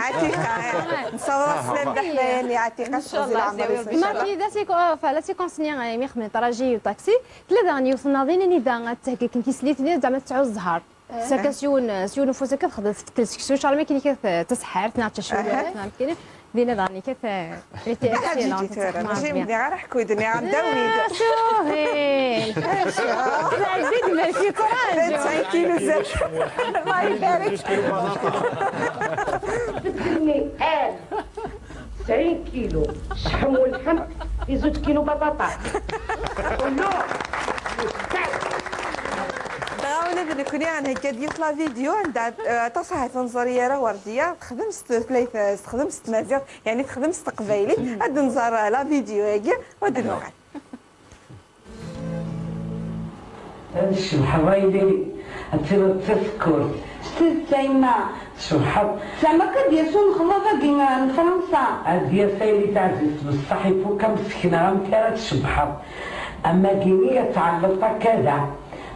Ɛtiqa, eh. Nessaweḍ-as sslam d aḥlayan i Ɛtiqa, s leɛmer-is, incallah. Maki, d acu, eh, la séquence-nni, eh, mi xedmen trajet u taxi, tella daɣen yiwet n naḍin anida ad ttehggiken tislit-nni, zeɛma ad tesɛu zzher. Sakka s yiwen, s yiwen ufus akka txedmet tfekkel seksu, ncallah ma akken ikat, eh, taseḥḥart, neɣ d tacuyuɛt, neɣ akken. Dinna daɣen ikat, eh, les Ǧiǧi tura, mačči mdiɣ ara ḥku-d, nniɣ-am d awid. Ah, Suhil! Ɛeddi-d, ma yettṛaju. Tesɛin kilu zdat. Allah ibarek. Tesɛin kilu. Sḥem welḥem, i zuǧ kilu baṭaṭa. Kullu. Dɣa ula d nekkni ad nhegga-d yiwet la vidéo anda, eh, aṭas ahat ur neẓri ara Werdiya texdem s tutlayt, eh, texdem s tmaziɣt, yeɛni texdem s teqbaylit. Ad nẓer, eh, la vidéo-agi, u ad nuɣal. Ad tcebḥeḍ a yelli, ad tiliḍ d tasekkurt. S tidet a yemma. Tcebḥeḍ. Zeɛma akka d-yas unexlaḍ-agi n Fransa? Ad d-yas a yelli taɛzizt, bessaḥ ifuk amsekna amek ara tcebḥeḍ. Amagini ad tɛelleḍ akka da.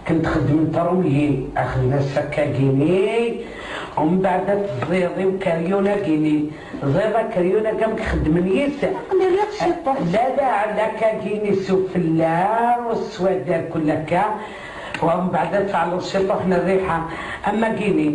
Kent xeddment Rumi, axedm-as akkagini, umbeɛd ad teẓẓiḍ i ukeryun-agini. Ẓriɣ akeryun-agi amek xeddmen yis-, aql-i riɣ ciṭuḥ. La, la, la, akkagini sufella, u s wadar kull akka. Wa mbeɛd ad tɛelleḍ ciṭuḥ n rriḥa. Amagini.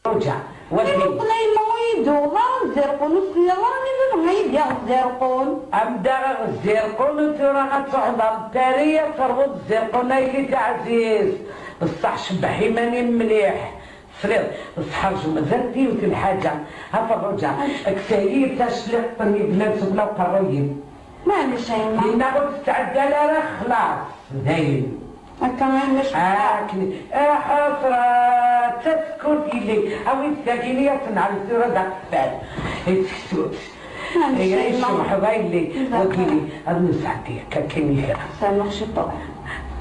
Ruǧa, wagi. Ayen uqen a yemma ur yi-d-tuɣeḍ ara zzirqun, ur s-tenniḍ ara mi baba a yi-d-yaɣ zzirqun. Am daɣ zzirqun u tura ad tuḥḍer Pari ad terwuḍ zzirqun a yelli taɛzizt. Beṣṣeḥ cebbeḥ iman-im mliḥ. Tesliḍ, ṣṣeḥ rju mazal-t yiwet n lḥaǧa. A Ferruǧa, kkes-iyi-d tacliqt-nni yellan sufella uqerruy-im. Maɛlic a yemma. Yenna ur tettɛeddal ara xlaṣ, dayen. Akka a yemma. Akken, a ḥasra, d tasekkurt yelli, awi-d tagini ad tenɛel tura d aqeffal. I teksut. Maɛlic a yemma. Ay, tcebḥeḍ a yelli, wagini, ad nesɛeddi akka akken i kra. Samex ciṭuḥ.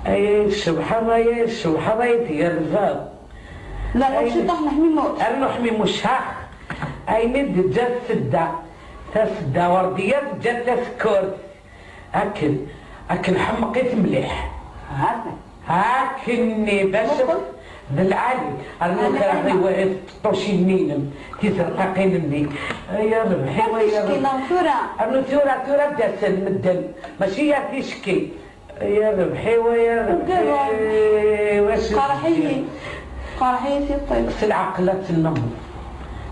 Ay, tcebḥeḍ, ay, tcebḥeḍ, ay tgerrzeḍ. La, ay, ciṭuḥ n ḥmimuc. Rnu ḥmimuc, ha. Ayen i d-teǧǧa tsedda. Tasedda Werdiya teǧǧa tasekkurt. Akken, akken ḥemmeq-it mliḥ. Akken-nni bac d lɛali. Rnu kra ɣiwarit tṭucin-nni-inem, tizerqaqin-nni. Ay rrbeḥ-iw, ay rrbeḥ. Tura. Rnu tura, tura d-asen medden. Mačči ar ticki. Ay rrbeḥ-iw, ay rrbeḥ-iw, wacu qerḥ-iyi. Qerḥ-iyi tiṭ-iw. S leɛqel ad tenneḍ.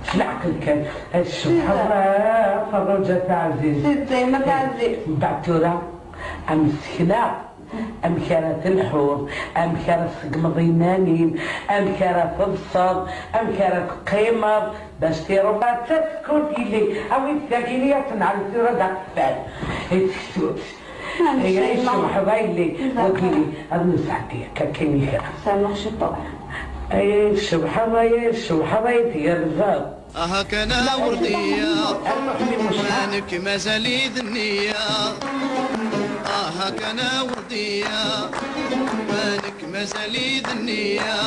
S leɛqel kan. Ay tcebḥeḍ, a Ferruǧa taɛzizt. Dayma taɛzizt. Mbeɛd tura, amsekna, amek ara telḥuḍ, amek ara tseggmeḍ iman-im, amek ara teḍseḍ, amek ara teqqimeḍ, bac tirufa d tasekkurt yelli, awi-d tagini ad tenɛel tura d aqeffal. I teksut. Ay, ay, tcebḥeḍ a yelli, wagini, ad nesɛeddi akka akken i kra. Samex ciṭuḥ. Ay, tcebḥeḍ, ay, tcebḥeḍ, ay tgerrzeḍ. Aha kan a Werdiya, ma nekk mazal-i d nniya. Aha kan a Werdiya, ma nekk mazal-i d nniya.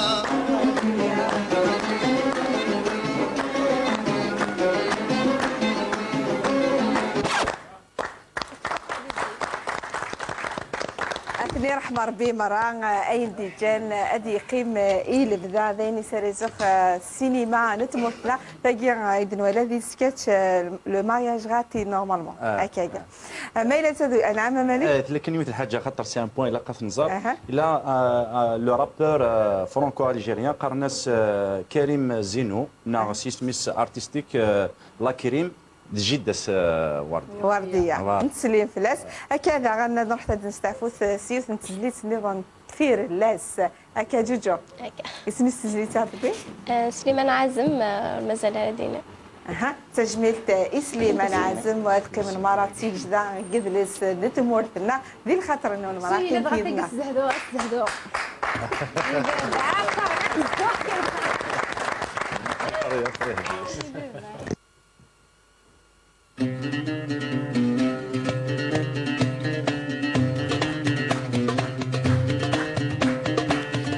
Akken Iṛḥem Ṛebbi meṛṛa, eh, ayen d-iǧǧan, eh, ad yeqqim, eh, i lebda, d ayen i s-ara izuxx, eh, ssinima n tmurt-nneɣ. Tagi, eh, i d-nwala di sketch, eh, le mariage raté normalement. Ah, akka-agi. Ah. Eh, ma yella tadu, anɛam, a Malik? Eh, tella kan yiwet lḥaǧa, xaṭer c'est un point ilaq ad t-nẓer. Aha. Yella, eh, eh, le rappeur, eh, franco-algérien, qqaren-as, eh, Karim Zeno, neɣ s yisem-is artistique, eh, Lakirim. D jida-s, eh, Wardiya. Wardiya. Wardiya. Nettsellim fell-as. Akka daɣen ad nruḥ ad nesteɛfut, eh, s yiwet n tezlit nniḍen, Tfirellas. Akka, Ǧuǧu. Akka. Isem-is tezlit-a, tewwi? Eh, Sliman Ɛazem, eh, mazal ara d-iniɣ. Aha, d tajmilt, eh, i Sliman Ɛazem, u ad qqimen merra d tigejda n yidles n tmurt-nneɣ, di lxaṭer-nwen merra. Sliman, akken dɣa tigejda. Ad tzehdu, ad tzehdu.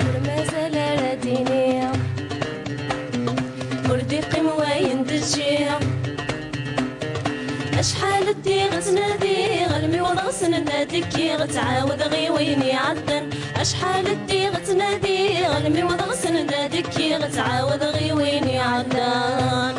Ur mazal ara d-iniɣ, ur d-iqqim wayen d-ǧǧiɣ. Acḥal ddiɣ ttnadiɣ, almi wwḍeɣ send ad kkiɣ, ttɛawdeɣ i win iɛeddan. Acḥal ddiɣ ttnadiɣ, almi wwḍeɣ send ad kkiɣ, ttɛawdeɣ i win iɛeddan.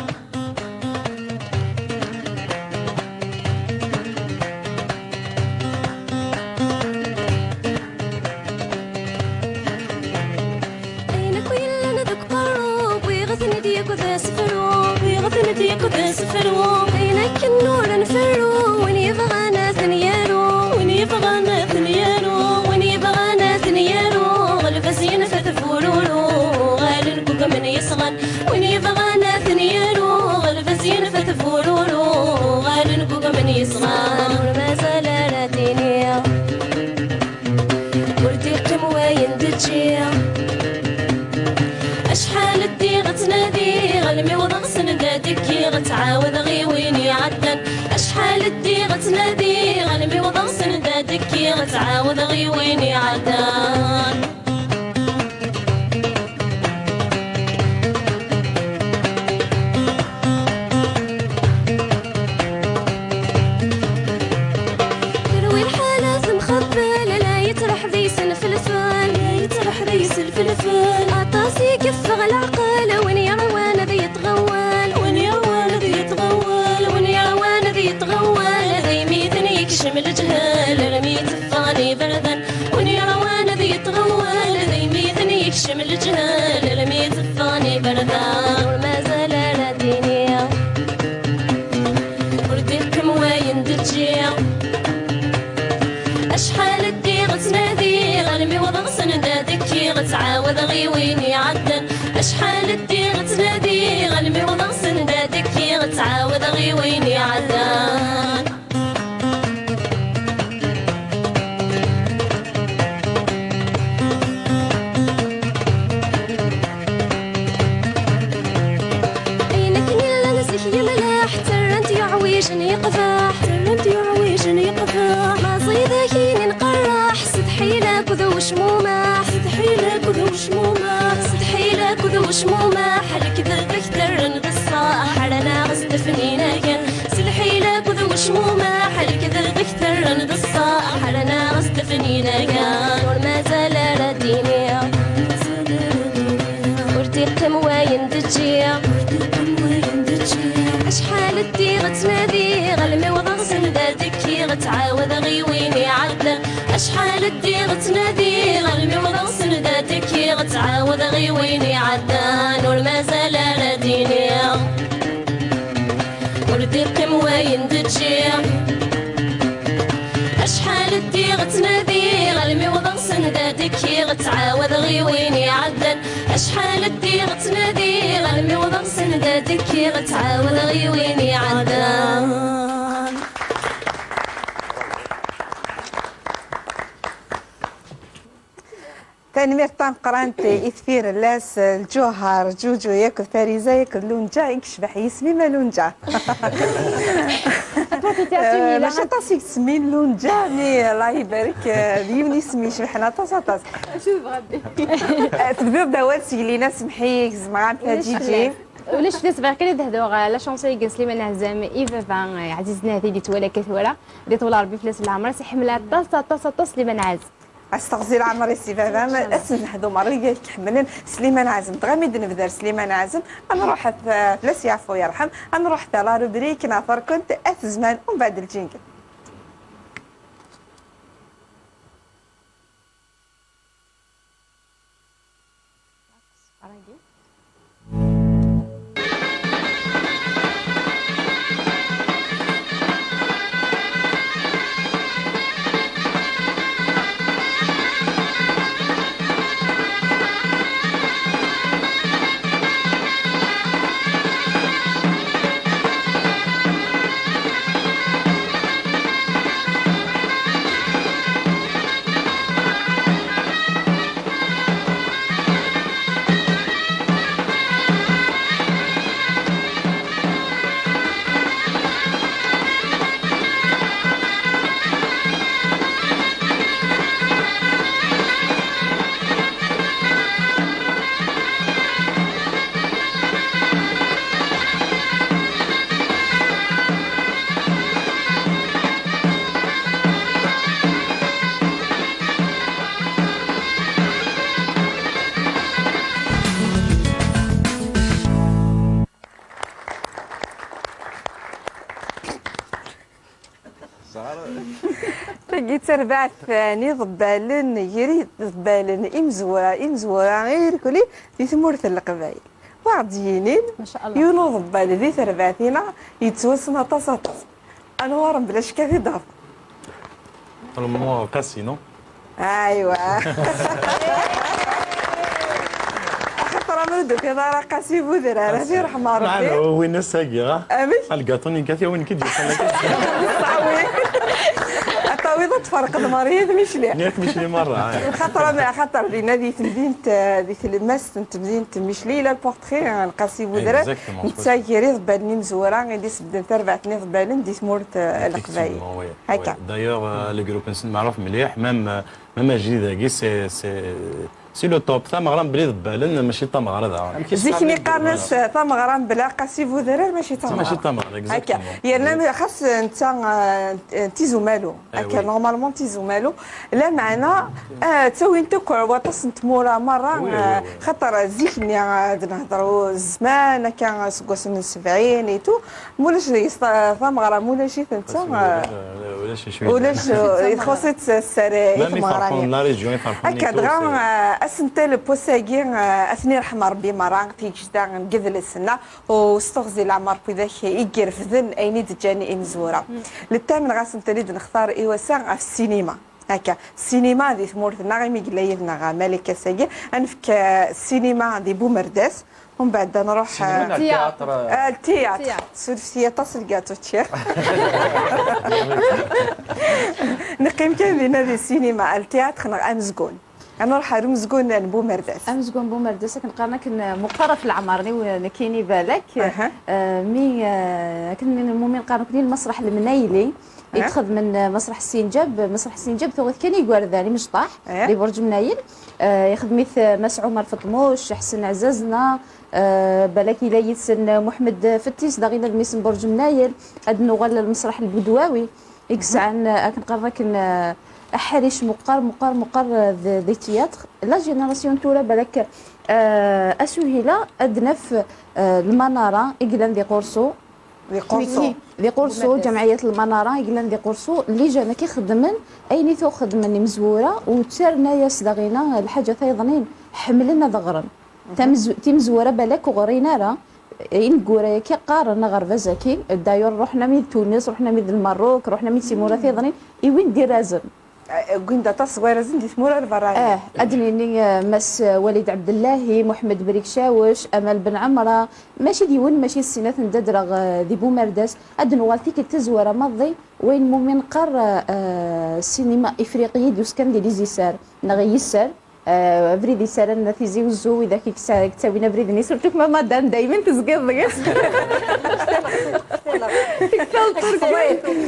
Ayen akk yellan deg uqerru, wwiɣ-ten-id yakk d asefru. Wwiɣ-ten-id yakk d asefru. Ayen akken ur nferru, win yebɣan ad ten-yaru. Win yebɣan ad ten-yaru, win yebɣan ad ten-yaru, lbaz yenfa tefruru, uɣalen ggugmen yesɣan. Win yebɣan ad ten-yaru, lbaz yenfa tefruru, uɣalen ggugmen yesɣan. Ur mazal ara d-iniɣ, ur d-iqqim wayen d-ǧǧiɣ. Acḥal ddiɣ ttnadiɣ, almi wwḍeɣ send ad kkiɣ, ttɛawdeɣ i win iɛeddan. Acḥal ddiɣ ttnadiɣ, almi wwḍeɣ send ad kkiɣ, ttɛawdeɣ i win iɛeddan. Terwi lḥala temxebbel, la yettruḥ deg-s lfelfel. La yettruḥ deg-s lfelfel. Aṭas i yeffeɣ leɛqel, win yeṛwan ad yetɣawal. Win yeṛwan ad yetɣawal, win yeṛwan ad yetɣawal, daymi ten-yekcem leǧhel, armi teffɣen iberdan. Win yeṛwan ad yetɣawal, daymi ten-yekcem leǧhel, armi teffɣen iberdan. Ur mazal ara d-iniɣ, ur d-iqqim wayen d-ǧǧiɣ. Acḥal ddiɣ ttnadiɣ, almi wwḍeɣ send ad kkiɣ, ttɛawdeɣ i win iɛeddan. Acḥal ddiɣ ttnadiɣ, almi wwḍeɣ send ad kkiɣ, ttɛawdeɣ i win iɛeddan. Ayen akken yellan zik yemleḥ, ttarran-t yuɛwijen yeqbeḥ. Ttarran-t yuɛwijen yeqbeḥ. Maẓi d akinin qerreḥ, s tḥila akked ucmumeḥ. S tḥila akked ucmumeḥ. S tḥila akked ucmumeḥ, lekdeb ak-terren d ṣṣeḥ, rran-aɣ s tefninagan. S lḥila akked ucmumeḥ, lekdeb ak-terren d ṣṣeḥ, rran-aɣ s tefninagan. Ur mazal ara d-iniɣ, ur d-iqqim wayen d-ǧǧiɣ. Acḥal ddiɣ ttnadiɣ, almi wwḍeɣ send ad kkiɣ, ttɛawdeɣ i win iɛeddan. Acḥal ddiɣ ttnadiɣ, almi wwḍeɣ send ad kkiɣ, ttɛawdeɣ i win iɛeddan. Ur mazal ara d-iniɣ, ur d-iqqim wayen d-ǧǧiɣ. Acḥal ddiɣ ttnadiɣ, almi wwḍeɣ send ad kkiɣ, ttɛawdeɣ i win iɛeddan. Acḥal ddiɣ ttnadiɣ, almi wwḍeɣ send ad kkiɣ, ttɛawdeɣ i win iɛeddan. Tanemmirt tameqqrant i Tfirellas, Lǧuher, Ǧuǧu, yakk d Fariza, yakk d Lunǧa, i yecbeḥ yisem-im a Lunǧa. Aṭas i tt-yesmin Lunǧa, mi Allah ibarek, eh, d yiwen isem icebḥen aṭas, aṭas. Acu tebɣa Rebbi? Eh, tebdiḍ-d awal seg Lina, semmeḥ-iyi, gezmeɣ-am taǧiǧi. Ulac fell-as, bɣiɣ kan ad hduɣ, eh, la chanson i Sliman Ɛazem i baba, eh, Ɛziz Nahdi, di twala akka tura, di ṭwala Rebbi fell-as leɛmer, as iḥemmel aṭas, aṭas, aṭas Sliman Ɛazem. Asteɣzi leɛmer-is i baba-m, ad sen-neḥdu merra wid i k-iḥemmlen. Sliman Ɛazem, dɣa mi d-nebder Sliman Ɛazem, ad nruḥ at, fell-as yeɛfu yerḥem, ad nruḥ ta la rubrique neɣ-t-rkent at zzman, umbeɛd lǧingel. Tagi d tarbaɛt n iḍebbalen, gar iḍebbalen imezwura, imezwura irkelli di tmurt n Leqbayel. Wa ɣ-d-yinin yiwen uḍebbal di terbaɛt-ina yettwassen aṭas, aṭas. Anwar, mebla ccek ad t-id-tafeḍ. Lmuɣ Qasi, non? Aywa. Axaṭer ma ur d-tufiḍ ara Qasi Budrar, ad t-yerḥem Ṛebbi. Win ass-agi, ha? Amek? Algaṭu-nni n Katya, win k-id-yusan akka. Aṭawiḍ ad tferqeḍ Maria d Micli. Nniɣ-ak Micli merra, ah. Xaṭer, xaṭer dinna di temdint, di tlemmast n temdint n Micli, yella lportri n Qasi Budrar. Exactement. Netta gar iḍebbalen imezwura i d-isebden tarbaɛt n iḍebbalen di tmurt, eh, n Leqbayel. Effectivement, oui. Akka. Oui. D'ailleurs, euh, le groupe-nsen meɛruf mliḥ, même, euh, même ajdid-agi, c'est, c'est, c'est le top. Tameɣra mebla iḍebbalen, mačči d tameɣra daɣen. Zik-nni qqaren-as, eh, tameɣra mebla Qasi Budrar, mačči d tameɣra. Mačči d tameɣra, exactement. Akka. Yerna xas netta, eh, n Tizi Umalu. Eh, akka, oui. Normalement, Tizi Umalu. Lameɛna, eh, ttawin-t akk waṭas n tmura merra, oui, oui, eh, oui. Xaṭer zik-nni, eh, ad nehder zzman, akka, seg wasmi n sebɛin et tout. Mulac deg-s ta-, tameɣra, mulac-it netta, ulac, eh, ulac, ulac, ulac, eh, txuṣ-itt ssara i tmeɣra-nni. Même iferqen la région, iferqen. Akka, dɣa, eh, asentel n wass-agi, eh, ad ten-irḥem Ṛebbi merra, tigejda n yidles-nneɣ, u s teɣzi leɛmer n widak i irefden ayen i d-ǧǧan imezwura. Le thème-nneɣ asentel i d-nextar i wass-a ɣef ssinima. Akka, ssinima di tmurt-nneɣ, imi yella yid-neɣ Malik ass-agi, ad nefk, eh, ssinima di Bumerdas, umbeɛd ad nruḥ, eh, théâtre. Eh, théâtre. Surfet-iyi aṭas lgaṭu ččiɣ. Neqqim kan dinna di ssinima, le théâtre neɣ amezgun. Ad nruḥ ar umezgun n Bumerdas. Amezgun n Bumerdas, akken qqaren akken meqqar ɣef leɛmer-nni, nekkini balak. Aha. Eh, mi, eh, akken lmumnin qqaren akk di lmasraḥ lemnayli, i d-xedmen, eh, masraḥ Sinǧab, masraḥ Sinǧab tuɣ-it kan igerdan, imecṭaḥ, eh, di Burǧ Mnayel. Eh, ixdem-it, eh, Mass Ɛumar Feṭmuc, Ḥsen Ɛzazna, eh, balak yella yid-sen, eh, Muḥemmed Fettis, daɣ yella d mmi-s n Burǧ Mnayel. Ad nuɣal ɣer lmasraḥ Lbudwawi. I yesɛan, eh, akken qqaren akken, eh, aḥric meqqar, meqqar, meqqar, eh, d, di tiyatr. La génération tura balak, eh, asuhila ad naf, eh, lmanara i yellan di Qurṣu. Di Qurṣu. Di Qurṣu, ǧamɛiyat lmanara i yellan di Qurṣu, les jeunes-agi xeddmen ayen i tuɣ xeddmen imezwura, u ttarna-yas daɣina lḥaǧa tayeḍnin, ḥemmlen ad ɣren. Tamez-, timezwura balak ur ɣrin ara, ineggura-agi qqaren aɣerbaz-agi, d'ailleurs ruḥen armi d Tunes, ruḥen armi d Lmerruk, ruḥen armi d timura tiḍnin, i win d-irazen. Eh, wwin-d aṭas n warazen di tmura n berra. Eh, ad d-nini, eh, Mass Walid Ɛebdellahi, Muḥemmed Brik Cawec, Amal Ben Ɛemra, mačči d yiwen, mačči d sin, ad ten-d-adreɣ, eh, di Bumerdas, ad d-nuɣal tikkelt tazwara maḍi, wayen mummen neqqar, eh, eh, ssinima ifriqi i d-yuskan di les Issars, neɣ Yissar. Eh, abrid yessaran n Tizi Wezzu, widak i yessa-, yettawin abrid-nni, surtout ma madame daymen tezgiḍ deg-s.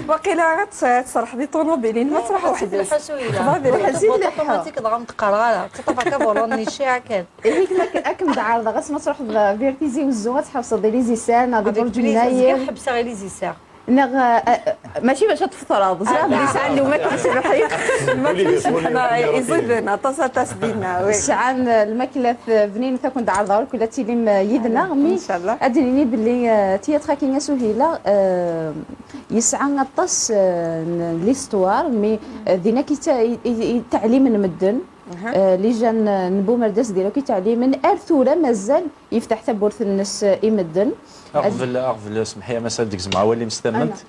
Waqila ad tt-, ad tserḥeḍ i ṭunubilin, ma truḥ weḥd-s. Tebɣa di lḥaǧa i lḥa. Automatique dɣa ur m-d-qqareɣ ara. Ttaṭṭafeɣ kan volant-nni, cciɛa kan. Ihi, akken, akken d-ɛerḍeɣ, ass ma truḥeḍ vers Tizi Wezzu, ad tḥewṣeḍ i les Issars, neɣ di Burǧ Mnayel. Ḥebseɣ i les Issars. Neɣ, eh, eh, mačči bac ad tfeṭreḍ, ẓriɣ belli sɛan lmakla s lḥif. Lmakla s lḥif, iẓiden, aṭas, aṭas dinna, oui. Sɛan, eh, lmakla bnina, ad ken-d-ɛerḍeɣ, ur kul ad tilim, eh, yid-neɣ, mi ad d-nini belli, eh, tiyatr-agi a Suhila, eh, yesɛa aṭas, eh, n l'histoire, mi, eh, din akk i ta-, i, i, i ttɛellimen medden, eh, les jeunes, eh, n Bumerdas din akk i ttɛellimen, ar tura mazal yeftaḥ tawwurt-nnes, eh, i medden. Aɣbel, aɣbel, semḥ-iyi a Massa, ad d-gezmeɣ awal-im s tamemt.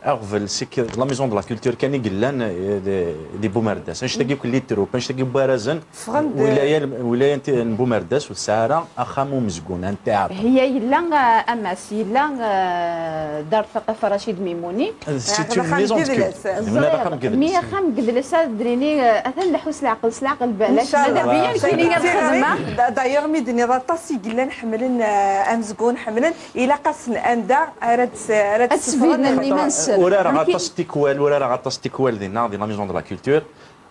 Aɣbel, c'est que la maison de la culture kan i yellan, eh, di, di Bumerdas. Annect-agi akk n les troupes, annect-agi n warrazen, ffɣen-d. Wilaya, wilaya n ti-, n Bumerdas ur tesɛi ara axxam umezgun, un théâtre. Hiya yella, eh, a Mass, yella, eh, Dar Thaqafa Racid Mimouni. C'est une maison de culte. Ẓriɣ, mi axxam n yidles ad d-nini, eh, atan leḥḥu s leɛqel, s leɛqel, balak. Inchallah. Mada bien kini ad xedmeɣ. D'ailleurs, mi d-tenniḍ aṭas i yellan ḥemmlen, eh, amezgun, ḥemmlen, ilaq-asen anda ara d-, ara d-ssufɣen iman-nsen. Urareɣ aṭas n tikwal, urareɣ aṭas n tikwal dinna, di la maison de la culture.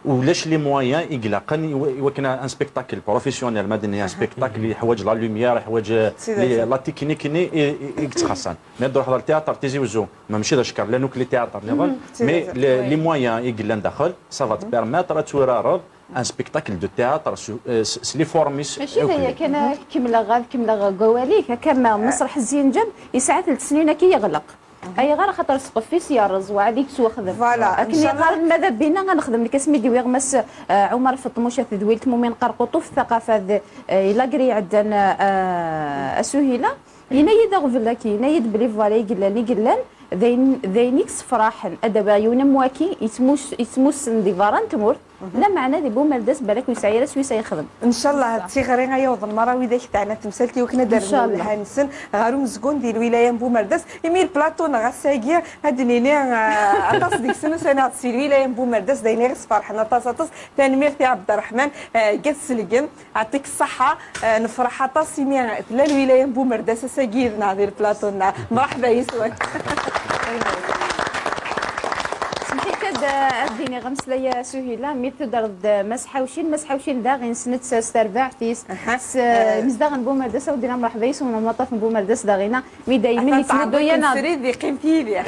Ulac les moyens i ilaqen i wa-, i wakken un spectacle professionnel, ma d-nini un spectacle yeḥwaǧ la lumière, yeḥwaǧ, eh, les, la technique-nni i, i, i yettxaṣṣan. Mi ad d-truḥeḍ ɣer le théâtre Tizi Uzzu, ma mačči d acekkeṛ, llan akk les théâtres nniḍen, mais les, les moyens i yellan daxel, ça va te permettre ad turareḍ un spectacle de théâtre s, eh, s, s les formes-is. Mačči d aya kan, ad kemmleɣ, ad kemmleɣ deg wawal-ik, akka ma Mesreḥ Zzinǧem yesɛa telt snin akka yeɣleq. Ayɣer? Axaṭer ssqef-is yerreẓ, weɛd i yettwaxdem. Voilà, akken i qqaren, ma d abina ad nexdem, nekk asmi d-iwiɣ Mass, eh, Ɛumar Feṭmuc, at tedwilt Mumin Qerquṭuf, Thaqafa d, eh, i lagri iɛeddan, eh, a Suhila, yenna-yi-d aɣbel-agi, yenna-yi-d belli voilà i yellan, i yellan, d ayen, d ayen i yessefraḥen. Ad d-awiɣ yiwen am waki, yettmus-, yettmussen di berra n tmurt, lameɛna di Bumerdas balak ur yesɛi ara s wis ay yexdem. Ncallah d tiɣri ay yawḍen merra widak teɛna temsalt i wakken ad d-rren lhan-nsen ɣer umezgun di lwilaya n Bumerdas. Imi lplaṭu-nneɣ ass-agi, ad d-nini, eh, aṭas deg-sen usan-aɣ-d si lwilaya n Bumerdas, d ayen i ɣ-isferḥen aṭas, aṭas. Tanemmirt i Ɛebderreḥman, eh, Gad Selgem, yeɛṭik ṣṣeḥḥa. Eh, nefreḥ aṭas imi tella lwilaya n Bumerdas ass-agi yid-neɣ di lplaṭu-nneɣ. Mreḥba yes-wen. Semḥ-iyi ad, ad d-iniɣ ameslay a Suhila, mi d-tudreḍ-d Mass Ḥawcin, Mass Ḥawcin daɣ inessen-d s, s terbaɛt-is, s, eh, imezdaɣ n Bumerdas, a wen-d-iniɣ mreḥba yes-wen, lmuṭaf n Bumerdas daɣ-ina, mi daymen yettmuddu-yaneɣ-d. Srid yeqqim yid-i. Eh,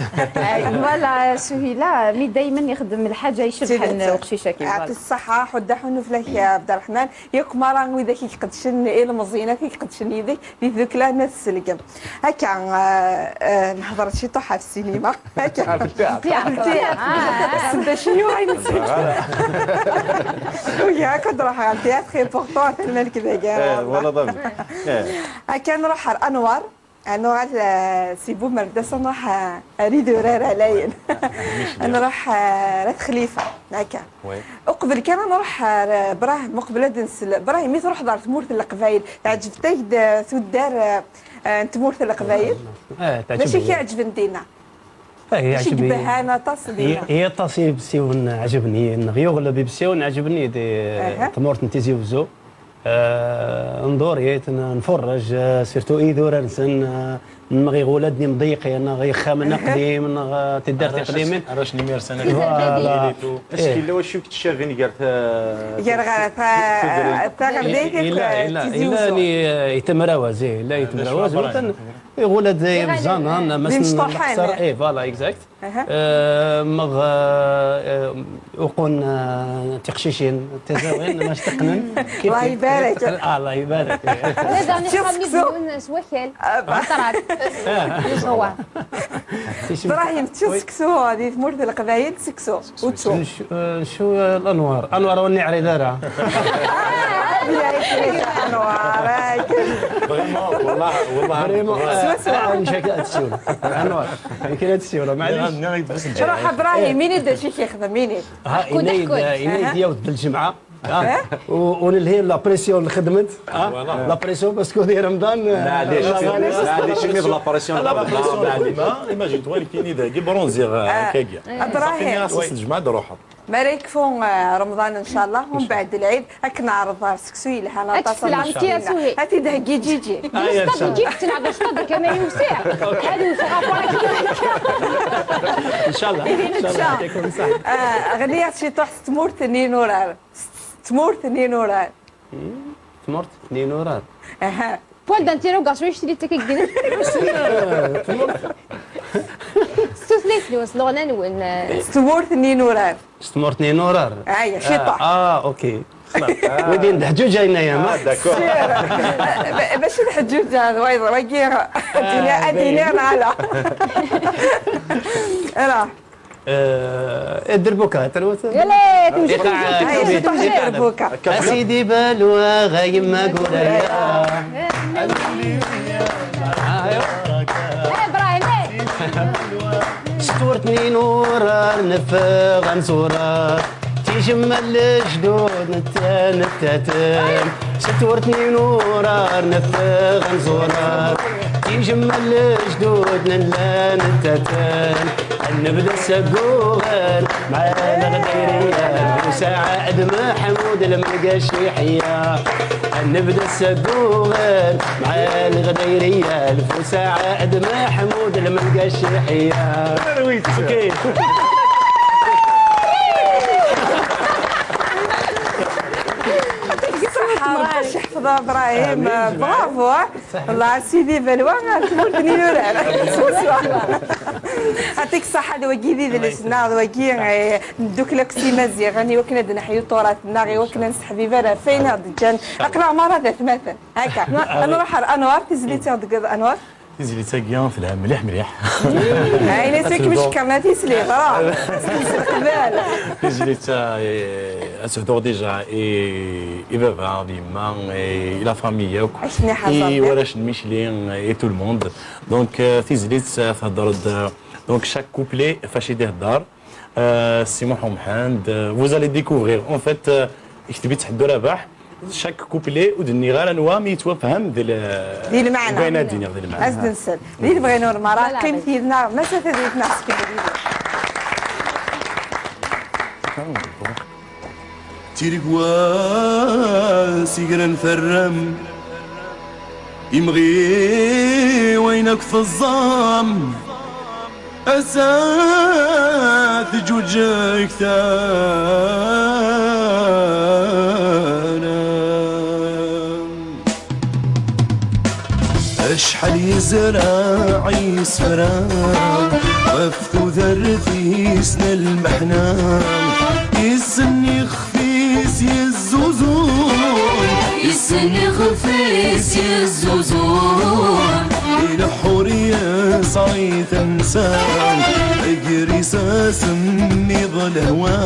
voilà, Suhila, mi daymen ixeddem lḥaǧa icebḥen uqcic-agi, voilà. Yeɛṭi ṣṣeḥḥa, ḥudda ḥunnu fell-ak, a Ɛebderreḥman. Yakk merra widak i iqeddcen, ilmeẓyen akk i iqeddcen yid-k di tdukla n At Selgem. Akka, eh, eh, nehḍer ciṭuḥ ɣef ssinima. Akka. Ɣef ltiyaṭr. Ɣef ltiyaṭr. Ah, ah, ah. Sedda cnu ayen nsiǧ. Ugiɣ akk ad ruḥeɣ ɣer ltiyaṭr, et pourtant atan Malik dagi. Eh, voilà, ḍabi. Eh. Akka nruḥ ɣer Anwar. Ad nuɣal, eh, si Bumerdas, ad nruḥ, eh, ar idurar ɛlayen. Ad nruḥ, eh, ar At Xlifa, akka. Oui. Uqbel kan ad nruḥ ar, eh, Brahim, uqbel ad nsel, Brahim, mi truḥeḍ ɣer tmurt n Leqbayel, teɛǧeb-ak-d, eh, tuddar, eh, eh, n tmurt n Leqbayel? Eh, teɛǧeb-iyi. D acu i k-iɛeǧben dinna? Eh, d acu i iɛeǧeb-iyi. Yebhan aṭas dinna? I, i aṭas ibsiwen ɛeǧben-iyi, neɣ yuɣleb ibsiwen ɛeǧben-iyi di tmurt n Tizi Wezzu. Eh, nḍur-it, n-, nfurrej, eh, surtout idurar-nsen, eh, nmeɣ iɣulad-nni mḍeyqin, neɣ ixxamen aqdim, neɣ, eh, tiddart iqdimin. Arrac n imir sanawi. Voilà. Est-ce que yella wacu i yettcabin gar ta-, gar ta-, ta-, taɣerdayt d Tizi Wezzu? Yella, yella, yella, ni, eh, itemrawaz, eh, yella itemrawaz, iɣulad ibẓan, ah, d imecṭuḥen. Eh, voilà, exact. Aha. Eh, meɣ, eh, uqun, eh, tiqcicin, tizawin, ma ctaqnen. Allah ibarek. Ah, Allah ibarek. Nadi ixxamen ibnun s wakal. Ṭrat. Yeẓwa. Ibrahim, teččiḍ seksu di tmurt n Leqbayel, seksu. Utu. Ncu, eh, ncu, eh, Anwar. Anwar ur nɛrid ara. Anwar, eh. Vraiment, wallah, wallah. Vraiment, eh, ncu akka ad tessiwel. Anwar, akken ad tessiwel, maɛlic. Ruḥ, Ibrahim, ini-d acu i k-ixdem, ini-d. Ha, ini-d, ini-d yawet d lǧemɛa. Ah, u, u nelhi la pression n lxedmet. Ah, voilà. La pression parce que di Ramadan, eh, maɛlic, maɛlic, imi d la pression n lxedma, maɛlic. Imagine-toi, nekkini dagi bronziɣ, eh, akkagi. Ibrahim. Ṣafi, ass n lǧemɛa ad ruḥeɣ. Mi ara yekfu, eh, Remḍan, ncallah, umbeɛd lɛid, ad k-neɛreḍ ɣer seksu yelhan aṭas. Ad t-id-theggi Ǧiǧi. Ncallah. Ncallah. Ncallah. Ncallah. Eh, ɣniɣ ciṭuḥ s tmurt n yinurar. S tmurt n yinurar. Hmm? Tmurt n yinurar. Aha. Point d'intero, garçon, je te dis que... Tmurt. Tutlayt-nwen s leɣna-nwen. S tmurt n yinurar. S tmurt n yinurar. Aya, ciṭuḥ. Ah, ah, ok. Xlaṣ. Wid-in d ḥǧuǧ ayna ya, ma? Ah, d'accord. Mačči d ḥǧuǧ, d wayeḍ, wagi, ad d-iniɣ, ad d-iniɣ, neɣ ala. Ala. Eh, eh, derbuka, terwet? Yala, eh, derbuka. A Sidi Balwa, a yemma Guraya. Eh, Ibrahim, eh. S tmurt n yinurar neffeɣ ad nẓurer, tijemma n lejdud netta nettatem. S tmurt n yinurar neffeɣ ad nẓurer, tijemma n lejdud nella nettatem. Ad nebda s agguɣen مع الغديرية، وسعد محمود الملقى الشيحية. نبدا السقوغن مع الغديرية، الفوسعد محمود الملقى الشيحية. اوكي. يعطيك الصحة، ربي يحفظه إبراهيم. آمين. برافو. والله سيدي بلوى، تموت نينوران. يعطيك الصحة، d wagi d idles-nneɣ, d wagi, eh, neddukel akk s Imaziɣen, i wakken ad neḥyu turath-nneɣ, i wakken ad nesseḥbiber ɣef wayen i ɣ-d-ǧǧan. Aql-aɣ merra d atmaten. Akka. Ad nruḥ ar Anwar, tizlit i ɣ-d-teggeḍ, Anwar. Tizlit-agi telha mliḥ, mliḥ. Ayen i tt-icekkren ad tislit, ah. Tizlit-a, eh, ad tebduɣ déjà i, i baba, d yemma, i, i la famille akk, i warrac n Micli, i tout le monde. Donc, euh, tizlit, euh, thedder-d, euh, donc, chaque couplet fac i d-ihedder. Euh, Si Muḥ Umḥend, euh, vous allez découvrir. En fait, euh, yekteb-itt Ḥeddu Rabaḥ. Chaque couplet, ur d-nniɣ ara anwa, mi yettwafham d l-, di lmeɛna. Bɣiɣ ad d-iniɣ di lmeɛna. Ad s-d-nsel. Di lebɣi n urmara, qqim yid-neɣ, ma s ata d yid-neɣ, skemmel yid-neɣ. Tiregwa s igran terram, imɣi wayen akk teẓẓam, ass-a teǧǧuǧeg tara. Acḥal yezreɛ isefra ɣef tudert-is n lmeḥna, issen ixef-is yezzuzun, issen ixef-is yezzuzun, ileḥḥu ur yesɛi tansa, gar isasen-nni d lehwa,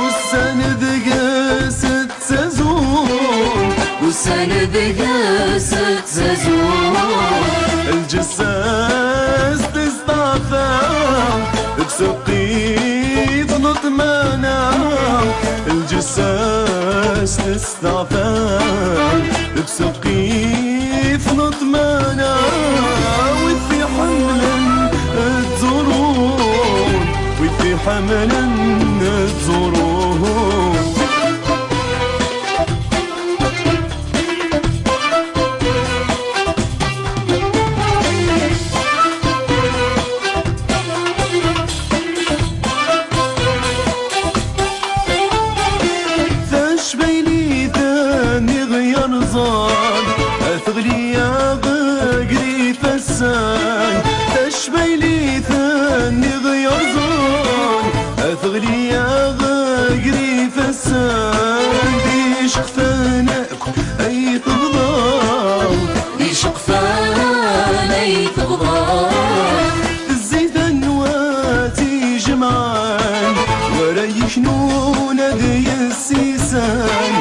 ussan deg-s ttazun, ussan deg-s ttazun. Lǧessas testaɛfa deg useqqi d ṭṭmana, lǧessas testaɛfa deg useqqi d ṭṭmana. Wid t-iḥemmlen ad ẓurun, wid t-iḥemmlen ad ẓurun. Taqbaylit nniɣ yerẓan, ad teɣli-yaɣ gar ifassen. Taqbaylit nniɣ yerẓan, ad teɣli-yaɣ gar ifassen. D iceqfan akk ay tebḍa, d iceqfan ay tebḍa. Tezzi tanwat ijemɛen, wara yeknun ad yessisan,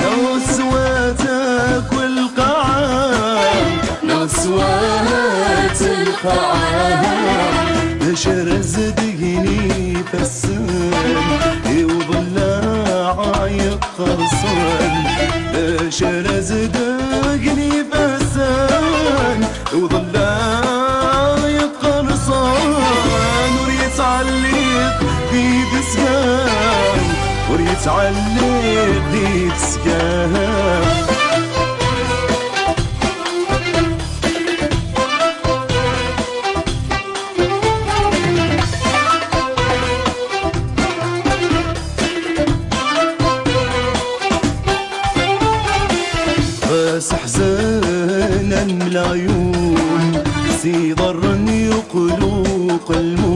neɣ swat akk lqaɛa, neɣ swat lqaɛa. D acu ara zedgen ifassen i uḍellaɛ yeqqerṣen? D acu ara zedgen ifassen i uḍellaɛ yeqqerṣen? Ur yettɛelliq di tesga, ur yettɛelliq di tesga. Ɣas ḥzen am leɛyun, s iḍarren yeqluq lmut.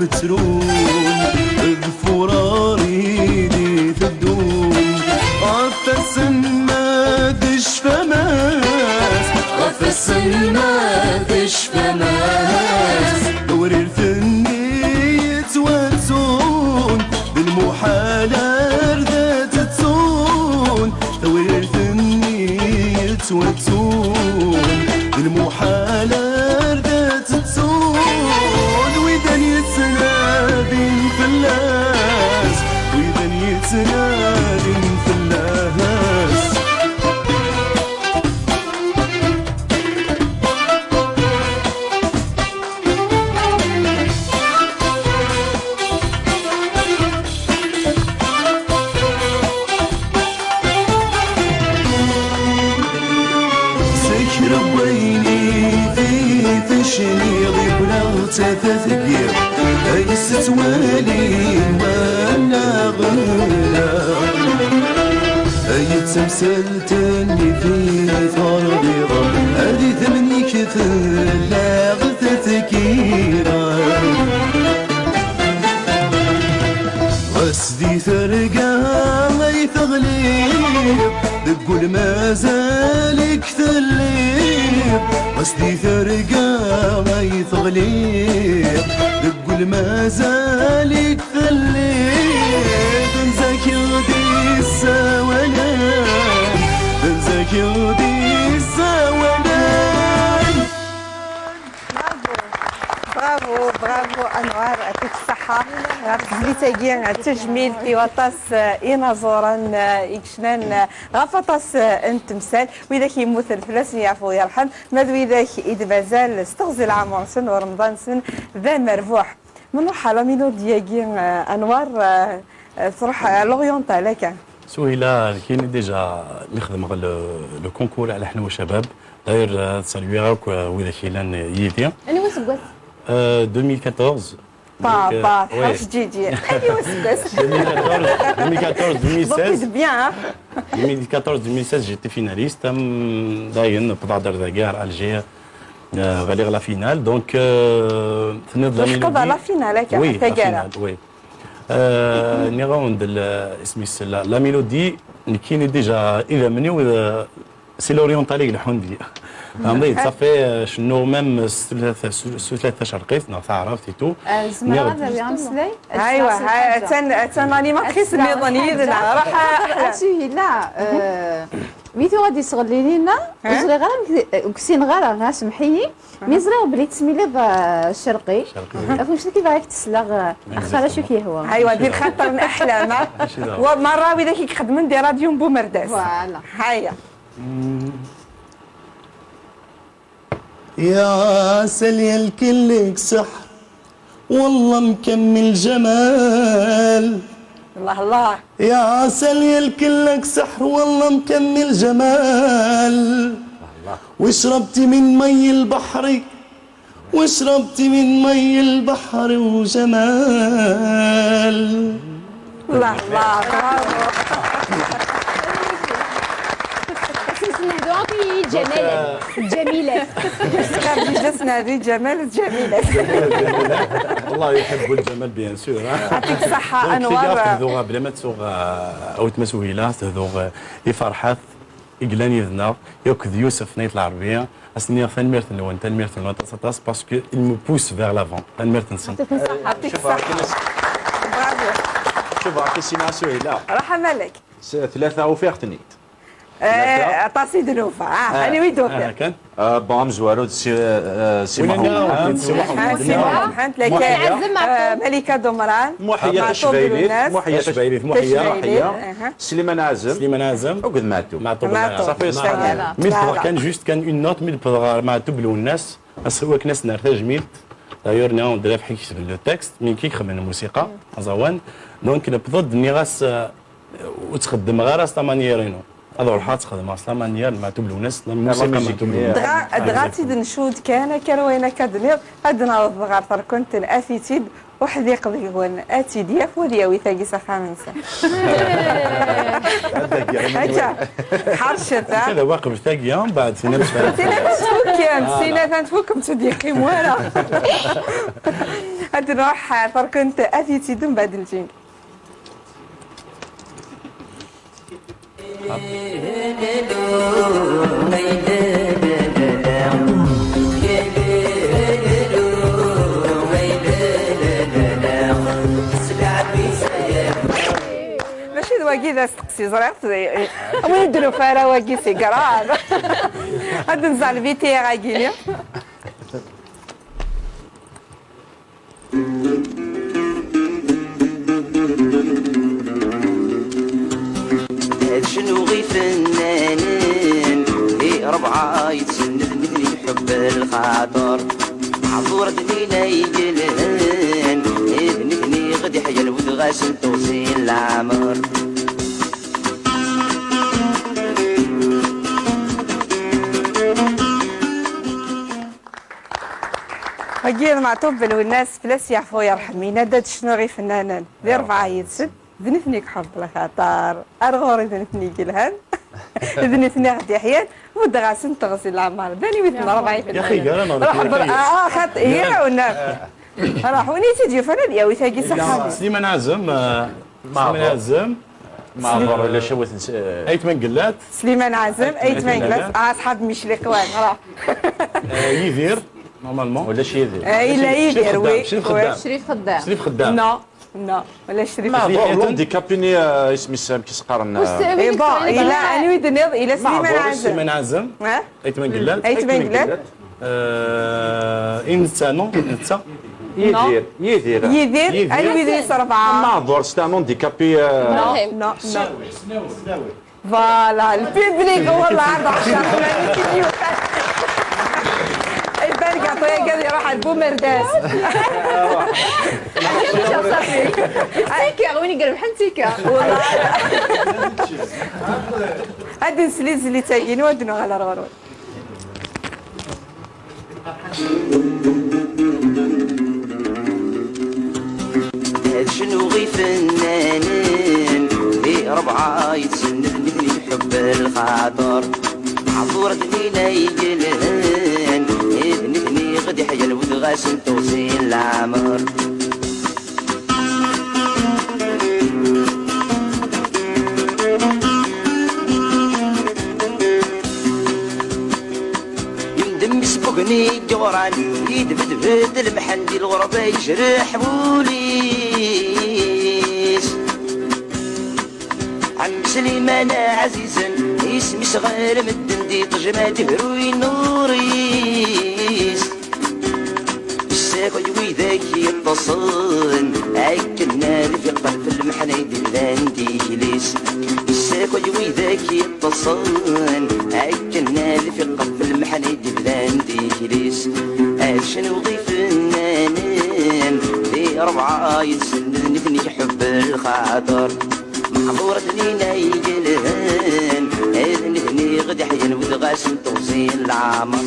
Ttrun d furar i d-iteddun ɣef wasen ma d ccfamas, ɣef wasen ma d ccfamas. Tawrirt-nni yettwattun d lmuḥal ar d tettun. Tawrirt-nni yettwattun d lmuḥal ar d tettun. Widan yettnadin fell-as, widan yettnadin fell-as. Sekra n wayen i t-id-tecniḍ, yeqqel-aɣ d tafat n yiḍ, ay s-ttwalin wallaɣ-nneɣ, ay d tamsalt-nni fi terdiḍ, ad idem-nni k-tella ɣ-tetkira. Ɣas di terga ay teɣliḍ, deg wul mazal-ik telliḍ. Ɣas di terga ay teɣliḍ, deg wul mazal-ik telliḍ. Anza-k i ɣ-d-issawalen, anza-k i ɣ-d-issawalen. Bravo, bravo, bravo, Anwar, yɛṭik ṣṣeḥḥa ɣef tezlit-agi tajmilt i waṭas, eh, inaẓuren, eh, i yecnan, eh, ɣef waṭas, eh, n temsal, widak yemmuten fell-asen yeɛfu yerḥem, ma d widak i d-mazal s teɣzi n leɛmer-nsen u remḍan-nsen d amerbuḥ. Ma nruḥ ɣer la mélodie-agi, eh, Anwar, eh, eh, tṛuḥ, eh, l'oriental, akka. Suhila, nekkini déjà mi xedmeɣ le, le concours Ala Ḥniwa Cabab. D'ailleurs, eh, ad saluiɣ akk, eh, widak yellan yid-i. Aniwa aseggas? Euh, deux mille quatorze. Pa, Donc, euh, pa, oui. Tḥeṛc Ǧiǧi. Aniwa aseggas? Deux mille quatorze, deux mille quatorze, deux mille seize. Bokit bien, hein? Deux mille quatorze, deux mille seize, j'étais finaliste. Am, dayen, wwḍeɣ-d ar dagi, ar Alger. Euh, ɣliɣ la finale. Donc, euh, tenniḍ la mélodie. Teckeḍ la finale, akka, oui, la finale, oui. Euh, nniɣ-awen-d l-, isem-is la, la mélodie, nekkini déjà, idammen-iw, euh, c'est l'oriental i ileḥḥun deg-i. Fehmeḍ-iyi, ça fait, euh, cennuɣ même s tlata, s, s tlata tacerqit, neɣ taɛrabt et tout. Euh, zemreɣ ad awiɣ ameslay? Aywa, ha, attan, attan l'animatrice nniḍen yid-neɣ. Ruḥ, ah, Suhila, euh, mi tuɣa d-isɣellin-inna, ur ẓriɣ ara, ur k-ssineɣ ara, ha, semmeḥ-iyi. Mi ẓriɣ belli tesmiliḍ, euh, ccerqi. Ccerqi. Af wanect-agi bɣiɣ ad k-tesleɣ, euh, axaṭer acu k-yehwa. Aywa, di lxaṭer n aḥlama. Wa merra widak i ixeddmen di radyu n Bumerdas. Voilà. Haya. يا عسل يا الكلك سحر، والله مكمل جمال. الله، الله. يا عسل يا الكلك سحر، والله مكمل جمال. وشربتي من مي البحر، وشربتي من مي البحر وجمال. الله، الله، برافو. Nehdu akk i Ǧamilat. Ǧamilat. Ǧamilat. Ǧamilat. الله يحب الجمال، bien sûr, hein. يعطيك الصحة، donc, أنور. Tga tebdu, bla ma tsuɣ, euh, awetma Suhila, tebdu, euh, i Ferḥat, i yellan yid-neɣ, akked Yusef Nayt Lɛerbi, ad s-nniɣ tanemmirt-nwen, tanemmirt-nwen aṭas, aṭas, parce que il me pousse vers l'avant. Tanemmirt-nsen. يعطيك الصحة. Bravo. شوف، راكي سمع سهيلة. راح مالك. س-، ثلاثة وفيقتني. Eh, aṭas i d-nufa. Ah, anwa i d-tufiḍ? Ah, kan. Ah, bon, amezwaru d Si, eh, Si Muḥend. Si Muḥend, Muḥend, Muḥend, Muḥya. Eh, Malika Dumran. Muḥya Tacbaylit, Muḥya Tacbaylit, Muḥya. Tacbaylit, aha. Sliman Ɛazem. Sliman Ɛazem. Akked Maɛtub. Maɛtub. Maɛtub. Ṣafi, ṣafi. Mi d-wwḍeɣ kan, juste kan une note, mi d-wwḍeɣ ɣer Maɛtub Lwennas, akken ad s-nerr tajmilt. D'ailleurs, nniɣ-awen-d d Rabeḥ i yesben le texte, mi nekk i ixedmen lmusiqa, aẓawan. Donc, newweḍ-d, nniɣ-as, eh, ur ttxeddmeɣ ara s la manière-inu. Ad ruḥeɣ ad tt-xedmeɣ s la manière n Maɛtub Lwennas, la musique n Maɛtub Lwennas. Dɣa, dɣa ad tt-id-ncudd kan, akka ar wayen akka d-nniḍ, ad d-naweḍ ɣer terkent n Afitid, uḥdiq deg-wen, ad tt-id-yaf, u ad yawi tagi s axxam-nsen. Akka, ḥercet, ha? Akka d awaqbel tagi, mbeɛd tina ad tfukkem. Tina ad tfukkem, ur d-yeqqim wara. Ad nruḥ ɣer terkent At Yetsidum mbeɛd lǧing. Mačči d wagi d asteqsi, ẓriɣ-t, win ur d-nufi ara wagi c'est grave. Ad nẓer lbitiɣ-agi-ni. Ad cnuɣ ifennanen di rebɛa yettsenned, nitni iḥebben lxaṭer. Ḥḍuret din ay yelhan, d nitni i ɣ-d-iḥyan wid ɣasen teɣzi n leɛmer. Wagi d Meɛṭub Lwennas, fell-as yeɛfu yerḥem, yenna-d ad cnuɣ ifennanen di rebɛa yid-sen, d nitni i iḥebben lxaṭer, ar ɣur-i d nitni i yelhan, d nitni i ɣ-d-iḥyan, buddeɣ-asen teɣzi n leɛmer, d aniwi-ten rebɛa ifennanen? Yaxi, gar-aneɣ, ruḥ, ah, xaṭ, gar-awen-, ruḥ, win i tt-id-yufan ad yawi tagi s axxam. Sliman Ɛazem, eh, Sliman Ɛazem. Maɛḍur, ulac a wat-, eh, Ayt Mangellat. Sliman Ɛazem, Ayt Mangellat. Ah, aṣḥab Micli Qwan, ruḥ. Eh, Yidir, normalement. Ulac Yidir. Eh, yella Yidir, oui. Crif Xeddam. Crif Xeddam. Crif Xeddam. Non, non, ulac Crif Xeddam. Maɛḍur, l'handicapé-nni, eh, isem-is amek i s-qqaren, eh, bon, yella, anwa i d-tenniḍ, yella Sliman Ɛazem. Sliman Ɛazem. Eh? Ayt Mangellat. Ayt Mangellat. Eh, i netta, non? Netta? Yidir. Yidir. Yidir. Yidir. Anwa i d-yesrebɛa? Maɛḍur, c'est un handicapé, eh. Non, non, non. Voilà, le public, والله عرض عشرة. Iban gaṭu-yagi ad iruḥ ar Bumerdas. Tika, win i irebḥen tika. Ad nsel i tezlit-agi-inu, ad nuɣal ar ɣur-wen. Ad cnuɣ ifennanen di rebɛa yettsenned, nitni iḥebben lxaṭer. Ḥḍuret din ay yelhan, d nitni i ɣ-d-iḥyan wid ɣasen teɣzi n leɛmer. Yendem isebbugen i yeɣran, yedbedbed lemḥen di lɣerba, yejreḥ wul-is. Ɛem Sliman ɛzizen, isem-is ɣer medden di ṭejma, tebruy nnuṛ-is. Yessakay widak yeṭṭsen akken ad ifiq ɣef lmeḥna i d-bdan tikli-s. Yessakay widak yeṭṭsen akken ad ifiq ɣef lmeḥna i d-bdan tikli-s. Ad cnuɣ ifennanen di rebɛa yettsenned, nitni iḥebben lxaṭer. Meḥḍuret din ay yelhan, d nitni i ɣ-d-iḥyan wid ɣasen teɣzi n leɛmer.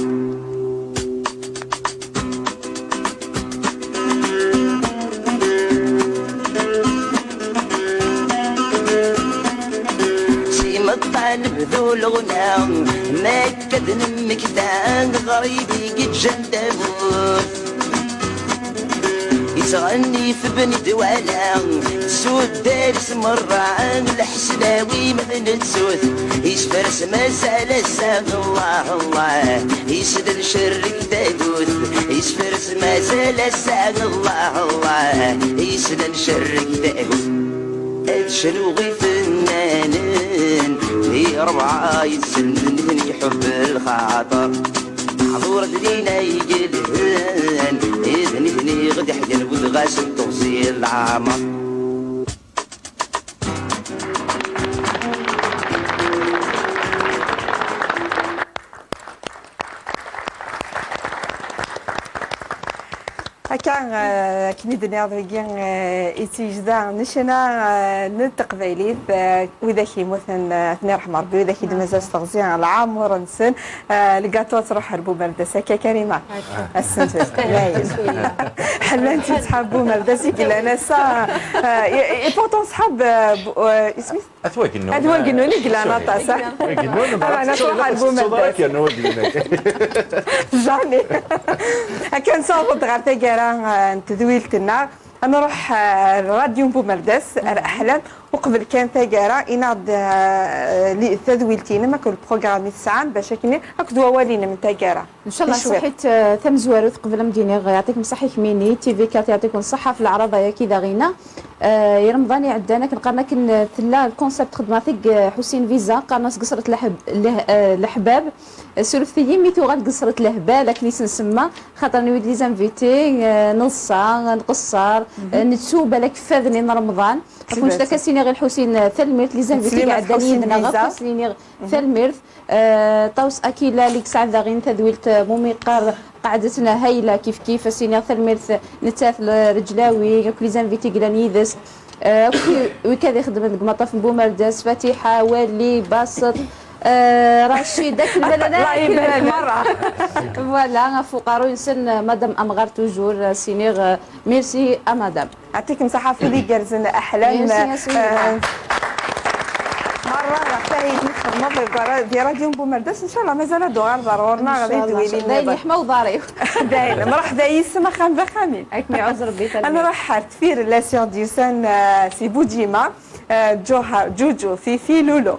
Si meṭṭa nebdu leɣna, ma akka d nemmekta, ɣer yid i yeǧǧan tamurt. Yettɣenni f bnedwala, s uddar s merra, lḥesnawi ma d nettut. Isefres mazal ass-a, Allah, Allah, isden cerrek tagut. Isefres mazal ass-a, Allah, Allah, isden cerrek tagut. Ad cnuɣ ifennanen di rebɛa yettsenned, nitni iḥebben lxaṭer. Ḥḍuret din ay yelhan, d nitni i ɣ-d-iḥyan wid ɣasen teɣzi n leɛmer. Akka, eh, akken i d-nniɣ dagi, eh, i tt-yejda ccna, eh, n teqbaylit, eh, widak yemmuten, eh, ad ten-irḥem Rebbi, widak i d-mazal s teɣzi n leɛmer-nsen, eh, lgaṭu ad truḥ ar Bumerdas, akka Karima? Akka. Ass-n tura. Ḥellant yettḥab Bumerdas i yellan ass-a, eh, i, i, pourtant ṣḥab, eh, bu-, eh, isem-is? At Wagennun. At Wagennun i yellan aṭas, ah. Wagennun, ara truḥ ar Bumerdas. Jamais. Akka nessaweḍ-d ɣer taggara. n tedwilt-nneɣ. Ad nruḥ, eh, ar Radyu n Bumerdas, ar Aḥlam, uqbel kan taggara, inaɣ-d, eh, li-, tadwilt-inem akked lprogram i tesɛam, bac akken akked wawal-inem n taggara. Ncallah. Cwiṭ. Ṣaḥit, eh, tamezwarut, qbel ad m-d-iniɣ, yeɛṭikem ṣṣeḥḥa kemmini, T V quatre yeɛṭikum ṣṣeḥḥa ɣef leɛraḍ-aya-k i d-aɣina. Eh, i Remḍan iɛeddan, akken qqaren akken, eh, tella lkonsept xedmeɣ-t deg, eh, Ḥusin Viza, qqaren-as Qeṣṣret Leḥb-, Leh-, eh, Leḥbab. Eh, surfet-iyi mi tuɣal Qeṣṣret Lehbal, akken i s-nsemma, xaṭer newwi-d les invités, eh, neḍsa, nqeṣṣer, eh, nettu balak fadni n Remḍan. Ɣef wannect akka, ad s-iniɣ i Lḥusin, eh, tanemmirt, les invités i iɛeddan yid-neɣ, akk ad s-iniɣ tanemmirt. Eh, Ṭawes Akila, li yesɛan daɣen tadwilt, eh, mumi qqar qɛedetna hayla kif kif, ad s-iniɣ tanemmirt nettat, l-, Reǧlawi, akk les invités i yellan yid-s. Eh, akk wi-, wikad ixeddmen deg umaṭṭaf n Bumerdas, Fatiḥa, Wali, Baseṭ, eh, Racid, akk lmala. Allah ibarek merra. Voilà, ɣef uqerruy-nsen, eh, Madame Amɣar toujours, eh, s-iniɣ, eh, merci à Madame. Yeɛṭikem ṣṣeḥḥa ɣef wid igerrzen, Aḥlam. Merci, merci. Eh, merra ɣef wayen i txedmeḍ deg ra-, di Radyu n Bumerdas, ncallah mazal ad d-tuɣaleḍ ar ɣur-neɣ di tedwilin nniḍen. Dayen yeḥma uḍar-iw. Dayen, mreḥba yis-m, axxam d axxam-im. Ad kem-iɛuzz Rebbi, tanemmirt. Ad nruḥ ar tefyir n la science d-yusan, eh, si Bujima, eh, Ǧuhar, Ǧuǧu, Fifi, Lulu.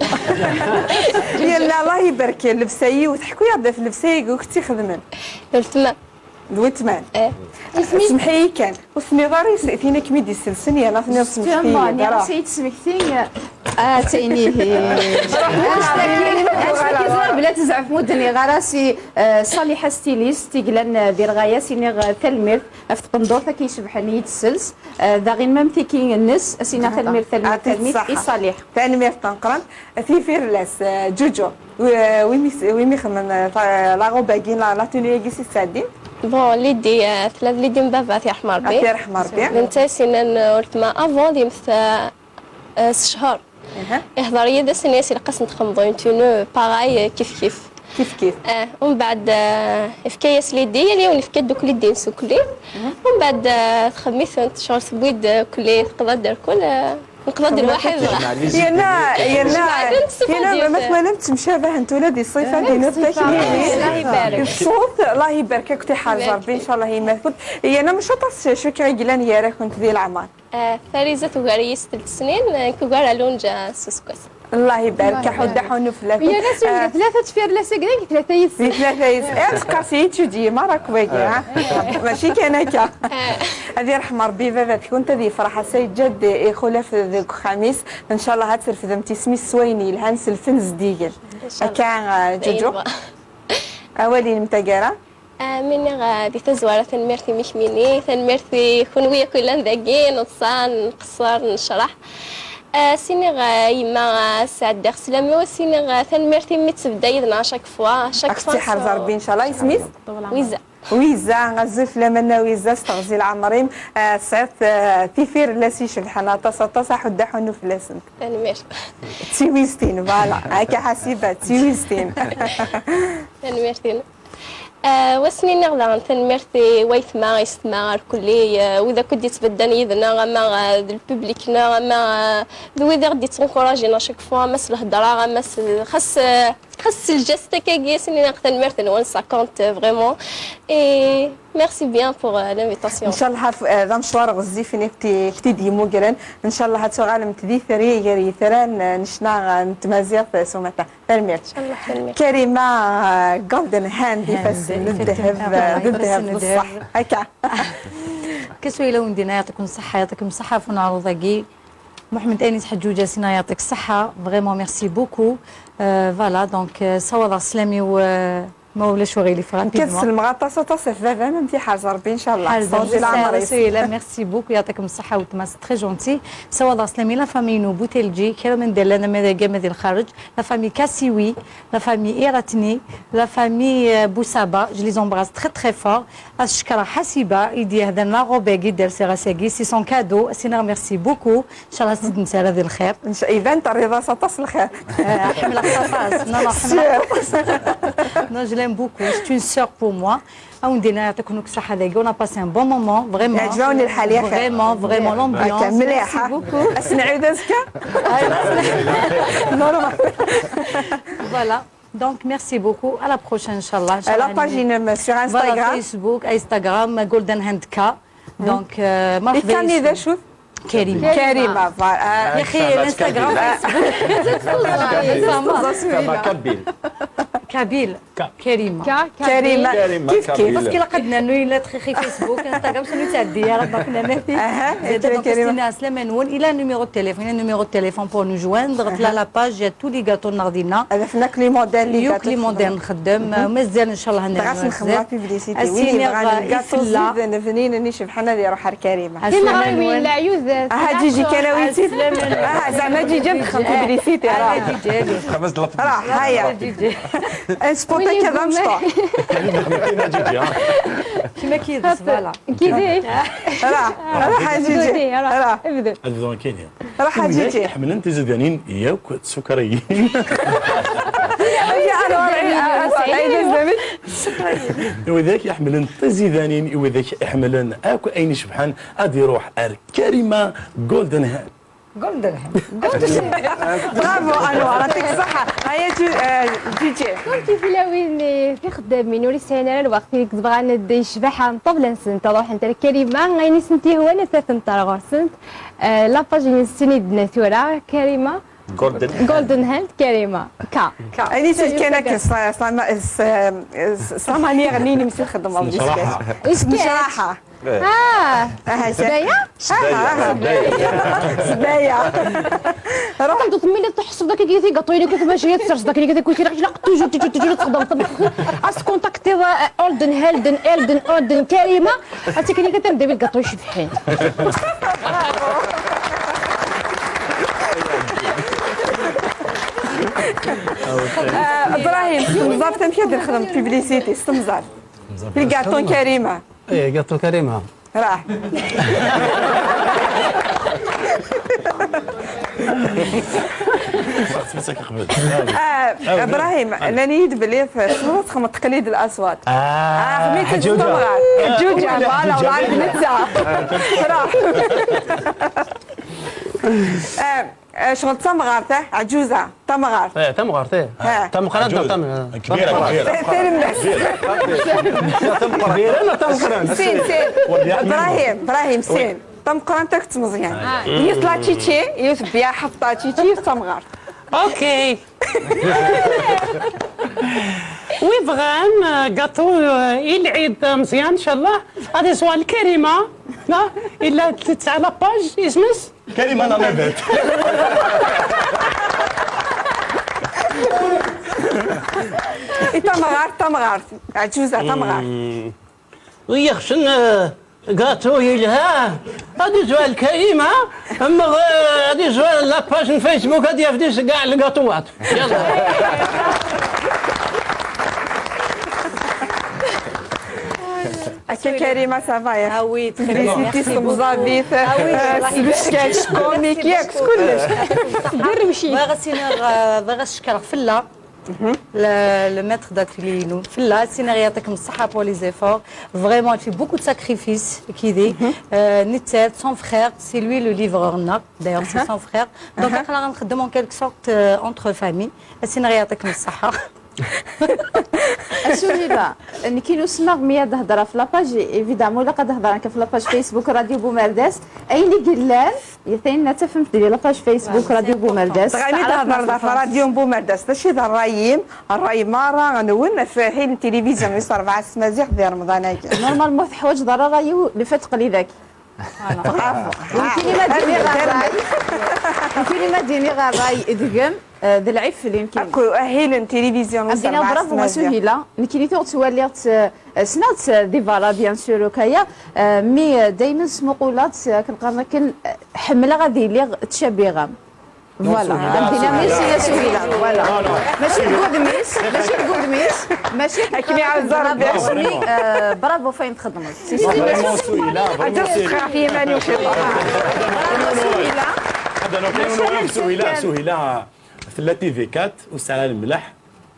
Yerna Allah ibarek llebsa-yi, u teḥku-yaɣ-d ɣef llebsa-agi i tt-ixedmen. D weltma. D weltma. Eh. Semmeḥ-iyi kan. Ur tenniḍ ara i s-, tin i kem-id-iselsen, yerna tenniḍ smekti-yi-d. Nniɣ-as ad iyi-d-tesmekti, ah, d tayen ihi. Anect-agi, anect-agi ẓriɣ belli ad tezɛef, ma ur d-nniɣ ara si, eh, Ṣaliḥa Styliste, i yellan, eh, di Lɣaya, s-iniɣ, eh, tanemmirt ɣef tqendurt akka icebḥen i yi-d-tessels. Eh, daɣen même tiki-nnes, ad s-iniɣ tanemmirt, tanemmirt, tanemmirt i Ṣaliḥ. Tanemmirt tameqqrant. Tifirellas, eh, Ǧuǧu, wi, wi mi s-, wi mi xedmen, eh, ta-, la robe-agi, la, la tenue-agi si tseɛdin? Bon, l'idée, eh, tella d l'idée n baba, ad t-yerḥem Rebbi. Ad t-yerḥem Rebbi. D netta i s-yennan, eh, weltma avant, d imet, eh, eh, s ccher. Ihḍer yid-s, ini-as ilaq ad sen-texdmeḍ une tenue, eh, pareil, eh, kif kif. Kif kif. Eh, umbeɛd, eh, ifka-yas l'idée, yal yiwen ifka-d akk l'idée-ines ukli. Umbeɛd, eh, texdem-itent, cɣel tewwi-d, eh, kulli, teqḍa-d rkul, eh, Neqḍa-d lwaḥid. Yerna, yerna, yerna ma twalam ttemcabahent ula di ṣṣifa, di ṣṣifa, Allah ibarek. Ṣṣut, Allah ibarek, akk tiḥerz Rebbi, ncallah, yemma-tkent. Yerna mačči aṭas cukkeɣ i yellan gar-akent di leɛmer. Eh, Fariza tugar-iyi s telt snin, nekk ugareɣ Lunǧa s useggas. Allah ibarek, aḥuddu aḥunnu fell-akent. Yerna s tlata tefyirlas-agi, dagi tlata yid-sen. Di tlata yid-sen. Eh, teqqar s yitudyi, Maroc wagi, ha? Mačči kan akka. Ad yerḥem Rebbi baba-tkent, ad yefreḥ ass-a, yeǧǧa-d ixulaf deg uxxam-is. Ncallah ad trefdemt isem-is s wayen yelhan, s lfen zeddigen. Ncallah. Akka, eh, Ǧuǧu? Awal-inem taggara? Ah, mi nniɣ, ah, di tazwara, tanemmirt i mekmini, tanemmirt i kunwi akk yellan dagi, neḍsa, nqeṣṣer, necreḥ. Ah, s-iniɣ, ah, yemma, ah, sɛeddaɣ sslam-iw, s-iniɣ, ah, tanemmirt imi d-tebda yid-neɣ à chaque fois, à chaque fois. Ad k-tt-iḥrez Rebbi, ncallah. Isem-is? Wiza. Wiza, azul fell-am a Nna Wiza, s teɣzi n leɛmer-im. Ah, tesɛiḍ, ah, tifirellas icebḥen aṭas, aṭas, aḥuddu aḥunnu fell-asent. Tanemmirt. D tiwiztin, voilà. Akka ḥasiba, d tiwiztin. Tanemmirt-inu. Ah, wa s-nniɣ daɣen tanemmirt i waytma, yessetma, irkelli, ah, wid akk i d-yettbeddan yid-neɣ, ama, ah, d lpublik-nneɣ, ama, ah, d wid i ɣ-d-yettenkurajin à chaque fois, ama s lhedra, ama s, xas, ah, xas s lǧast akkagi, a s-nniɣ tanemmirt-nwen, ça compte vraiment. Et merci bien pour, ah, l'invitation. Ncallah, ah, d amecwar ɣezzifen i t-, i t-id-yemmugren. Ncallah ad tuɣalemt d itri gar yitran, ah, n ccna, ah, n tmaziɣt, ah, s umata. Tanemmirt. Ncallah, tanemmirt. Karima, ah, golden hand, ifassen n ddheb, ah, d ddheb, bṣeḥ. Akka. Kaswila Wendina, يعطيكم الصحة، يعطيكم الصحة ɣef uneɛruḍ-agi. Muḥemmed Anis Ḥeǧǧuǧ, a Sina, يعطيك الصحة. Vraiment, merci beaucoup. Euh, voilà, donc, euh, ssawaḍeɣ sslam-iw, euh, ma ulac uɣilif, rapidement. Nekk ad sellmeɣ aṭas, aṭas ɣef baba-m, am tiḥerz Rebbi, ncallah. Ḥerz Rebbi, merci beaucoup, يعطيكم الصحة, weltma, c'est très gentil. Ssawaḍeɣ sslam i la famille-inu Boutelji, kra ma d-llan, ama di lxarǧ, la famille Kassiwi, la famille Iratni, la famille, euh, Boussaba, je les embrasse très, très fort. Ad cekkreɣ Ḥasiba, i d-yehdan la robe-agi, d-rsiɣ ass-agi, c'est son cadeau, a s-iniɣ merci beaucoup. Ncallah ad tt-id-nserr di lxir. Nc-, iban terriḍ-as aṭas lxir. Eh, ḥemmleɣ-tt aṭas. Non, non, ḥemmleɣ-tt aṭas. Non, je l'aime beaucoup. C'est une sœur pour moi. A wen-d-iniɣ yeɛṭiken akk ṣṣeḥḥa dagi. On a passé un bon moment, vraiment. Yeɛǧeb-awen lḥal, yakan? Vraiment, vraiment, l'ambiance. Akka, mliḥ. Merci beaucoup. Ad s-nɛiwed azekka? Normal. Voilà. Donc, merci beaucoup. À la prochaine, Inch'Allah. Inch'Allah. La page sur Instagram. Voilà, Facebook, Instagram, Golden Hand K. Donc, euh, مرحبا يسمي. D acu? Karima. Karima, voilà. Ah, يا أخي، Instagram, Facebook. Kama kabyle. Kabyle. Ka-, Karima. Ka-, Karima. Karima. Kif kif. Parce que la qadna nu ila txixi Facebook, Instagram, شنو تعدي يا رب كنا نفي. Aha, زيد Karima. Donc, عسلامة نون، إلى numéro de téléphone، إلى numéro de téléphone pour nous joindre. Aha. La page, il y a tous les gâteaux ناخذينا. هذا فناك les modèles، les gâteaux. يوك les modèles نخدم، مازال إن شاء الله. Dɣa نخدم la publicité. وين يبغى الكاطو زيد بنين ني شبحنا اللي يروح على كريمه. كاين الغاويين، العيوذات، ها جيجي كلاويتي. ها زعما جيجي ندخل في بليسيتي، راه. خمس دلوقتي. راه، هيا. سبوطي كذا مشطوح. كاين جيجي، ها. كيما كيدس، voilà. كيدي. راه، راه جيجي. راه. ابدو. ابدو كاين. راه جيجي. حملن تزيدانين ياك سكريين. يا أنا، أنا، أنا، أنا، أنا، Widak iḥemmlen tizidanin, i widak iḥemmlen akk ayen icebḥen, ad iruḥ ar Karima Golden Hand. Golden Hand. Bravo, Anwar, يعطيك الصحة. هيا جو-، آه، جيجي. كنت في الأول في خدامين ولي سهل على الوقت اللي كنت بغا ندي شبحة نطبل نسنت، روح انت الكلمة، غيني سنتي هو أنا ثلاث نتار غرسنت. آه، لاباج اللي نسيني دنا ثورة، كريمة. Golden. Golden Hand كريمة. كا. كا. أنا سيد كان كس-، سلام-، س-، س-، سلاماني غنيني مسي خدمة. نشرحها. نشرحها. آه. آه، سبايا؟ سبايا، آه، سبايا. سبايا. روح. كنت تميل تحصل داك اللي كيتي قطوي لك كيفاش هي تصير داك اللي كيتي كويتي لك لا توجور توجور توجور تخدم تخدم. أس كونتاكتي، آه، أولدن هيلدن إلدن أولدن كريمة. هاتي كليكة تندبي القطوي شي فحين. آه، إبراهيم، استمزار، تم كي دير خدمة بيبليسيتي، استمزار. في الكاطو كريمة. إيه، كاطو كريمة. راه. آه، إبراهيم، أنا نيد بلي في صورة خمط تقليد الأصوات. آه، آه، خميت حجوجة. الصورة. حجوجة، آه، فوالا، حجوجة. والله عندي نتسع. راه. آه، آه، شغل تمغارت، آه، عجوزة، تمغارت. إيه، تمغارت، إيه. ها. تمغارت، عجوزة. تم-، كبيرة، تمغارت. كبيرة. سير الناس. كبيرة، لا، تمغارت. سير، سير. إبراهيم، إبراهيم، سير. تمقرانت أكت مزيان. آه. يطلع تشيتشي، يثبيا حطة تشيتشي، تمغارت. أوكي. ويبغان، آه، قاطو، آه، العيد، آه، مزيان إن شاء الله. هذه سؤال كريمة. لا، إلا تسعة لاباج، اسمس. كريمة لا ميبت. إي تمغارت، تمغارت. عجوزة، تمغارت. ويخشن، آه، قاطو يلها. هذه سؤال كريمة. أما غ-، هذه سؤال لاباج فيسبوك، هذه يفديس كاع القاطوات. يلا. أكا كريمة، ça va يا؟ Ah oui, très bien. Merci beaucoup. تمزافيت، آه، سبشكاش، كوميك، ياك، كلش. دروشي. بغا سينغ، بغا شكر فلا. Le, le maître d'atelier نو. فلا، سينغ يعطيكم الصحة pour les efforts. Vraiment, elle fait beaucoup de sacrifices, كيدي. آه، نتات، son frère, c'est lui le livreur, non ? D'ailleurs, c'est son frère. Donc, احنا غنخدم en quelque sorte, euh, entre famille. سينغ يعطيكم الصحة. Asuhila, nekki nusmeɣ mi ad hedreɣ f la page, évidemment, ilaq ad hedreɣ akka f la page Facebook Radio Bumerdès. Ayen i yellan, yetɛin ad tafem di la page Facebook Radio Bumerdès. Dɣa mi d-thedreḍ ɣef Radio Bumerdès, d acu i d ṛṛay-im, ṛṛay merra nwen ɣef wahil n tilivizyu wis ṛebɛa s tmaziɣt di Remḍan-agi? Normalement, teḥwaǧeḍ ara ṛṛay-iw, le fait aql-i dagi. Voilà. Bravo. Nekkini ma d-iniɣ ṛṛay, nekkini ma d-iniɣ ṛṛay deg-m, eh, d lɛib fell-i nekkini. Akk ahil n tilivizyu n Ad d-iniɣ bravo a Suhila, nekkini tuɣ ttwaliɣ-tt, eh, ssneɣ-tt, eh, di berra, bien sûr, ukaya, eh, mi, eh, daymen smuquleɣ-tt, eh, akken qqaren akken, eh, ḥemmleɣ ad iliɣ ttcabiɣ-am. Voilà. Ad d-iniɣ merci a Suhila. Voilà. Mačči deg wudem-is, mačči deg wudem-is, mačči deg... Akken iɛawed Rebbi. Bravo, eh, bravo f ayen txedmeḍ. Vraiment Suhila, vraiment Suhila. Suhila. Suhila, Suhila. Tella T V quatre, ur tesɛi ara lemleḥ.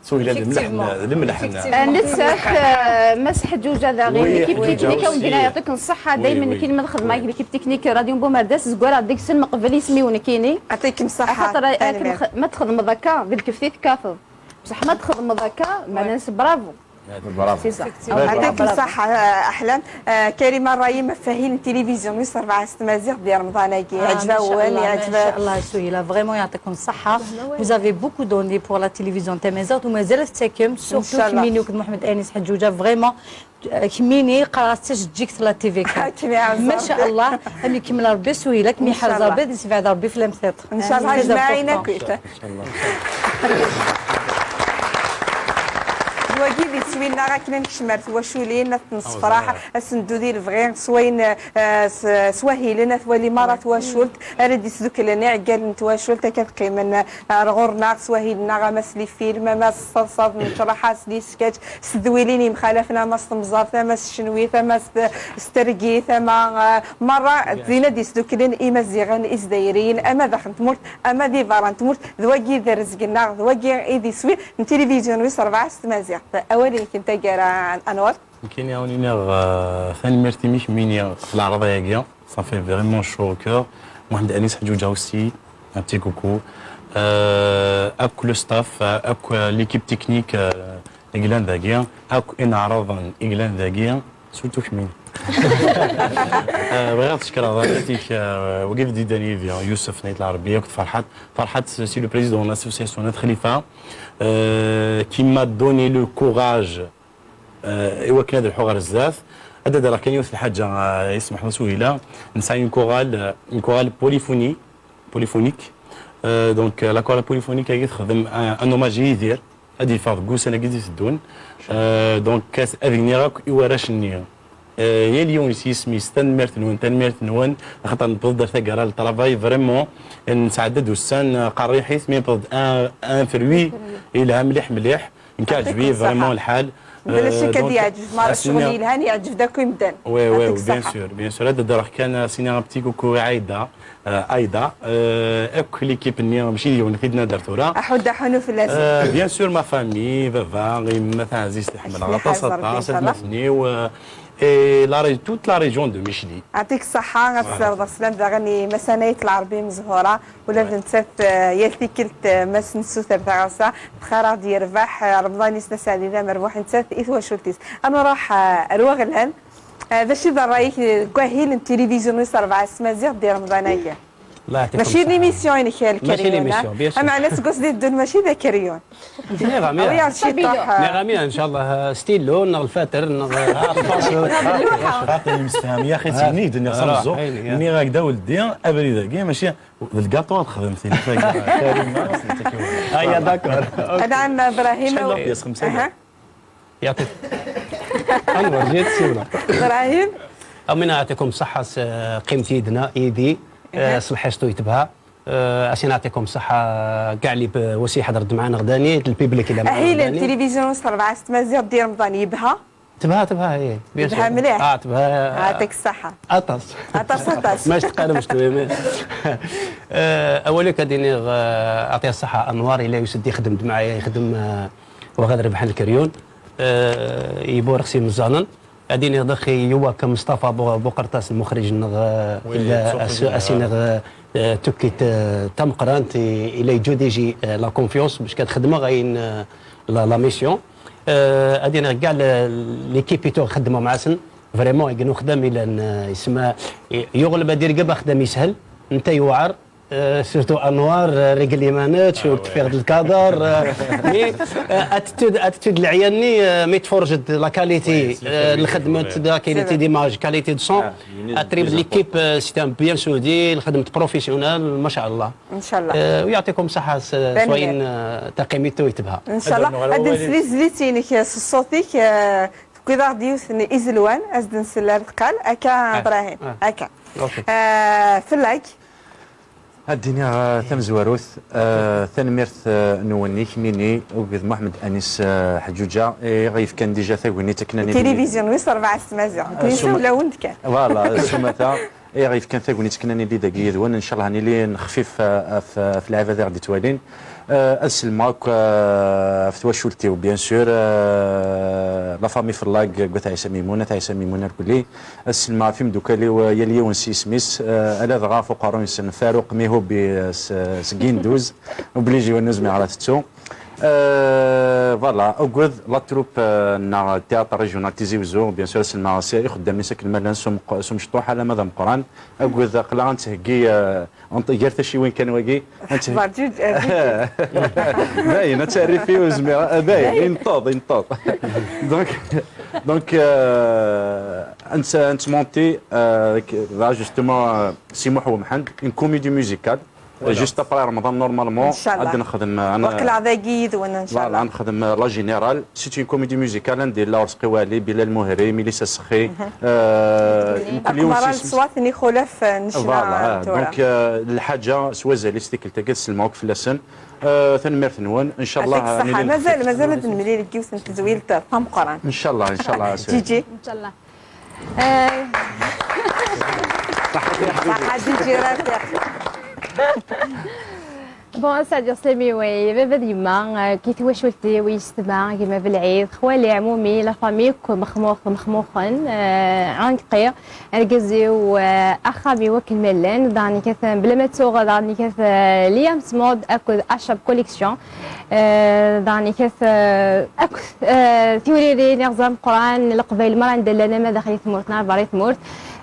Suhila d lemleḥ, effectivement, d lemleḥ. Effectivement. Eh, nettat, eh, Mass Ḥeǧǧuǧa daɣen, oui, l'équipe technique, aussi. Daymen nekkini ma nxeddem ak l'équipe technique Radio Bumerdès, zeggareɣ deg-sen meqbel isem-iw nekkini. Yɛṭikem ṣṣeḥḥa. Axaṭer, eh, akken ma txedmeḍ akka, d lkefti tekkateḍ. Bṣeḥ ma txedmeḍ akka, meɛna-s bravo. Bravo. C'est ça. Bravo. يعطيك الصحة، أحلام. آه، كريمة الرايم، فهي التلفزيون ويصرف على التمازيغ ديال رمضان هاكي. آه، ما شاء الله، ما شاء الله، سهيلة. Vraiment يعطيكم الصحة. Vous avez beaucoup donné pour la télévision تمازيغ، ومازال تتاكم، surtout كميني وكد محمد أنيس حجوجة، vraiment. آه، كميني قرأت تشجيك لا تي في كا. ما شاء الله. أمي كمل ربي سهيلة، كمي حرز ربي، دي سبعد ربي في الأمثال. إن شاء الله جمعينا كويت. Wagi d iswi-nneɣ akken ad nekcem ar twaculin, ad t-nessefraḥ, ad s-neddu di lebɣi, s wayen, eh, s, s wahilen, ad twali merra twacult, ara d-isduklen iɛeggalen n twacult, akken ad qqimen, eh, ar ɣur-neɣ s wahil-nneɣ, ama s lifilm, ama s ṣṣaḍṣaḍ n ccraḥa, s liskač, s tedwilin yemxalafen, ama s temẓart, ama s tcenwit, ama s, s tergit, ama, eh, merra d din ad d-isduklen imaziɣen, izdayriyen, ama daxel n tmurt, ama di berra n tmurt, d wagi i d rrezg-nneɣ, d wagi i d iswi n tilivizyu n wis rebɛa s tmaziɣt. Awal-ik n taggara, Anwar. Nekkini ad wen-iniɣ, euh, tanemmirt imi kemmini ɣef leɛraḍa-agi. Ça fait vraiment chaud au cœur. Mohamed Anis Ḥǧuǧa aussi, un petit coucou. Euh, akk le staff, euh, akk, euh, l'équipe technique, euh, i yellan dagi, akk ineɛraḍen i yellan dagi, surtout kemmini. Euh, bɣiɣ ad cekkreɣ ɣer-k, euh, wagi d-yeddan yid-i, Yousef Nayt Lɛerbi akked Ferḥat. Ferḥat, c'est le président de l'association At Xlifa, euh, qui m'a donné le courage, euh, i wakken ad lḥuɣ ɣer zdat. Ad d-rreɣ kan yiwet n lḥaǧa, euh, yesmeḥ wa Suhila. Nesɛa une chorale, euh, une chorale polyphonie, polyphonique. Euh, donc, euh, la chorale polyphonique-agi texdem un, un hommage i Yidir. Ad yeffeɣ deg wussan-agi d-iteddun. Euh, donc, ad, ad iniɣ akk i warrac-nni. Euh, yal yiwen s yisem-is, tanemmirt-nwen, tanemmirt-nwen, axaṭer newweḍ-d ar taggara n travail, vraiment, nesɛedda-d ussan, euh, qerriḥit, mi newweḍ-d un, un fruit yelha mliḥ, mliḥ. Nekk ɛǧeb-iyi vraiment lḥal. Mebla ccek ad yeɛǧeb, mara ccɣel yelhan yeɛǧeb-d akk i medden. Oui, oui, bien sûr, bien sûr. Ad d-rreɣ kan, euh, ad s-iniɣ un petit coucou i Aïda. Euh, Aïda, euh, akk l'équipe-nni, mačči d yiwen i t-id-nadder tura. Aḥud aḥunu fell-asen. Euh, bien sûr, ma famille, baba, yemma taɛzizt, ḥemmleɣ aṭas, aṭas, atmaten-iw, euh, et la ré-, toute la région de Michli. Ɛṭik ṣṣeḥḥa, ad tessardeḍ sslam daɣen i Masanayt Lɛerbi Mezhura, ula d nettat, euh, yal tikkelt, euh, ma s-nessuter taɣawsa, bxir ad yerbeḥ, euh, Remḍan-is d aseɛdi d amerbuḥ, nettat i twacult-is. Ad nruḥ, euh, ar waɣlan. Ah, d acu i d ṛṛay-ik deg wahil n tilivizyu n wis rebɛa s tmaziɣt di Remḍan-agi? Mačči d l'émission-inek a Lkarim, meɛna seg wass d-iteddun mačči d akeryun. Nniɣ-am, ncallah, stylo, neɣ lfater, neɣ lfater yemsefham, yaxi ttini-d, nniɣ s ameẓẓuɣ, nniɣ-ak-d a weldi, abrid-agi, mačči d lgaṭu ad texdem tin. Aya, d'accord. Anɛam, Brahim. يعطيك. أنور، جيت سيونا. إبراهيم. أمين، يعطيكم الصحة، س-، قيمتي يدنا، إيدي. آه، صبحي شطو يتبها. آه، أسين يعطيكم الصحة، كاع اللي ب-، وسي حضرت معانا غداني، البيبليك اللي معانا أهلا، غداني. تلفزيون مصر أربعة ست مازيغ دير رمضان يبها. تبها، تبها، إيه، بيان سور. تبها مليح. آه، تبها. يعطيك الصحة. أطاس. أطاس، أطاس. ماش تقاربش، تبها. آه، أولي كديني، آه، أعطيه الصحة أنوار، إلا يسد يخدم معايا، يخدم، آه، وغاد ربح الكريون. آه، يبو رخسي مزانن. أديني ضخي يوا كمصطفى بو-، بوقرطاس المخرج نغ، وي، إلا تسوق أس-، الدنيا. أسي نغ، آه، توكيت، آه، تمقرانت، إلا يجو ديجي، آه، لا كونفيونس باش كتخدمه غاين، آه، لا، لا ميسيون. آه، أدينا كاع ل-، ليكيب يتو خدموا معاسن. فريمون يقنو خدام إلا ن-، يسمى يغلب أدير قبا خدام يسهل. أنت يوعر. آه، سورتو أنوار، آه، ريقلي مانيتش، آه، وقت وي. فيغ الكادر، آه، مي، آه، اتيتود، اتيتود العياني، آه، مي تفرجت لا كاليتي، وي، سي آه، الخدمة، وي. لا كاليتي ديماج، كاليتي دو سون. آه، يونس اتريب ديزا ليكيب، بروبليم. آه، سيتي ان بيان سودي، الخدمة بروفيسيونيل، ما شاء الله. إن شاء الله. آه، ويعطيكم الصحة، س-، سوين، آه، تقيميتو يتبها. إن شاء الله. هاد السلي زليتينك، آه، صوتك، آه، كي ضاغ ديوث إزلوان، أزدن سلال قال، أكا إبراهيم، أكا. آه، فلاك. Ad d-iniɣ, ah, tamezwarut, ah, tanemmirt, ah, nwen i kemmini, akked Muḥemmed Anis, ah, Ḥeǧǧuǧa, i ɣ-yefkan dija tagnit akken ad nili. Tilivizyu n wis rebɛa s tmaziɣt. Nekkni ssuma-, nsawel-awen-d kan. Voilà, s umata, i ɣ-yefkan tagnit akken ad nili dagi yid-wen. Ncallah ad nili nexfif, ah, ɣef, ɣef lɛibad i ɣ-d-ittwalin. Ah, ad sellmeɣ akk, ah, ɣef twacult-iw, bien sûr, ah, la famille Fellag, At Ɛisa Mimun, At Ɛisa Mimun irkelli. Ad sellmeɣ ɣef imeddukal-iw, yal yiwen s yisem-is, eh, ala dɣa ɣef uqerruy-nsen, Faruq Mihubi, eh, s-, seg Induz, obligé ur zmireɣ ad tettu. Euh, voilà, akked la troupe, euh, neɣ théâtre régional Tizi Wezzu, bien sûr, aselma s ixeddam-is akken ma llan s umeq-, s umecṭuḥ alamma d ameqqran. Akked aql-aɣ ad nettheggi, euh, ant-, gar tacciwin kan wagi, ad nettheggi. Dayen, ad terri fi uzmir, dayen, inṭeḍ, inṭeḍ. Donc, donc, euh, ad nett-, ad nettmonti, euh, d justement, euh, Si Muḥ Umḥend, une comédie musicale. Voilà. Juste après Ramadan, normalement, ncallah, ad nexdem, euh, ad n-, waqila dagi yid-wen, ncallah. Voilà, ad nexdem, euh, la générale. C'est une comédie musicale, anda yella Urezqi Wali, Bilal Muhri, Milisa Sexi, euh, mkul yiwen s yisem-is. Leṣwat n ixulaf, euh, n ccna, voilà, euh, tura. Donc, euh, lḥaǧa s wazal-is tikkelt-agi, ad sellmeɣ akk fell-asen. Euh, tanemmirt-nwen, ncallah. Yeɛṭik ṣṣeḥḥa. Mazal, mazal ad nemlil deg yiwet n tezwilt tameqqrant. Ncallah, ncallah. Ǧiǧi. Ncallah. Euh, ṣaḥḥa Ǧiǧi Rafiq. Bon, ad sɛeddiɣ sslam-iw i baba d yemma, euh, ki twacult-iw, yessetma, gma Belɛid, xwali, ɛmumi, la famille, akk mexmux-, mexmuxen, euh, ɛunqi, argaz-iw, euh, axxam-iw akken ma llan, daɣen ikat, bla ma ttuɣ, daɣen ikat, euh, Liam Smod akked Ashab Collection. Eh, daɣen ikat, eh, akk, eh, tiwririn, iɣẓer ameqqran, Leqbayel merra anda llan, ama daxel i tmurt neɣ berra i tmurt.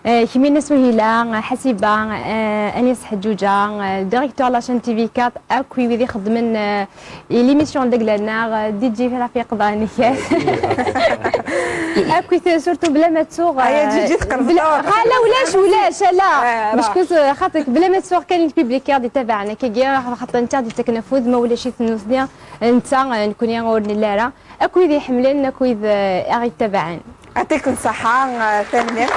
Eh, Kmina Suhila, eh, Ḥasiba, eh, Anis Ḥeǧǧuǧa, eh, directeur la chaîne T V quatre, akk i wid ixeddmen, eh, i l'émission deg la neɣ, eh, D J Rafiq daɣen ikat. Akk i t-, surtout bla ma ttuɣ, aya, eh, Ǧiǧi, teqreb bla, ɣala ulac, ulac, ala. Eh, parce que, eh, xaṭek, bla ma ttuɣ kan public i ɣ-d-ittabaɛen akkagi, xaṭer netta i ɣ-d-ittaken afud, ma ulac-iten nutni, netta, eh, nekkni ur nelli ara. Akk wid iḥemmlen, akk wid, eh, aɣ-ittabaɛen. Yeɛṭikum ṣṣeḥḥa, eh, tanemmirt.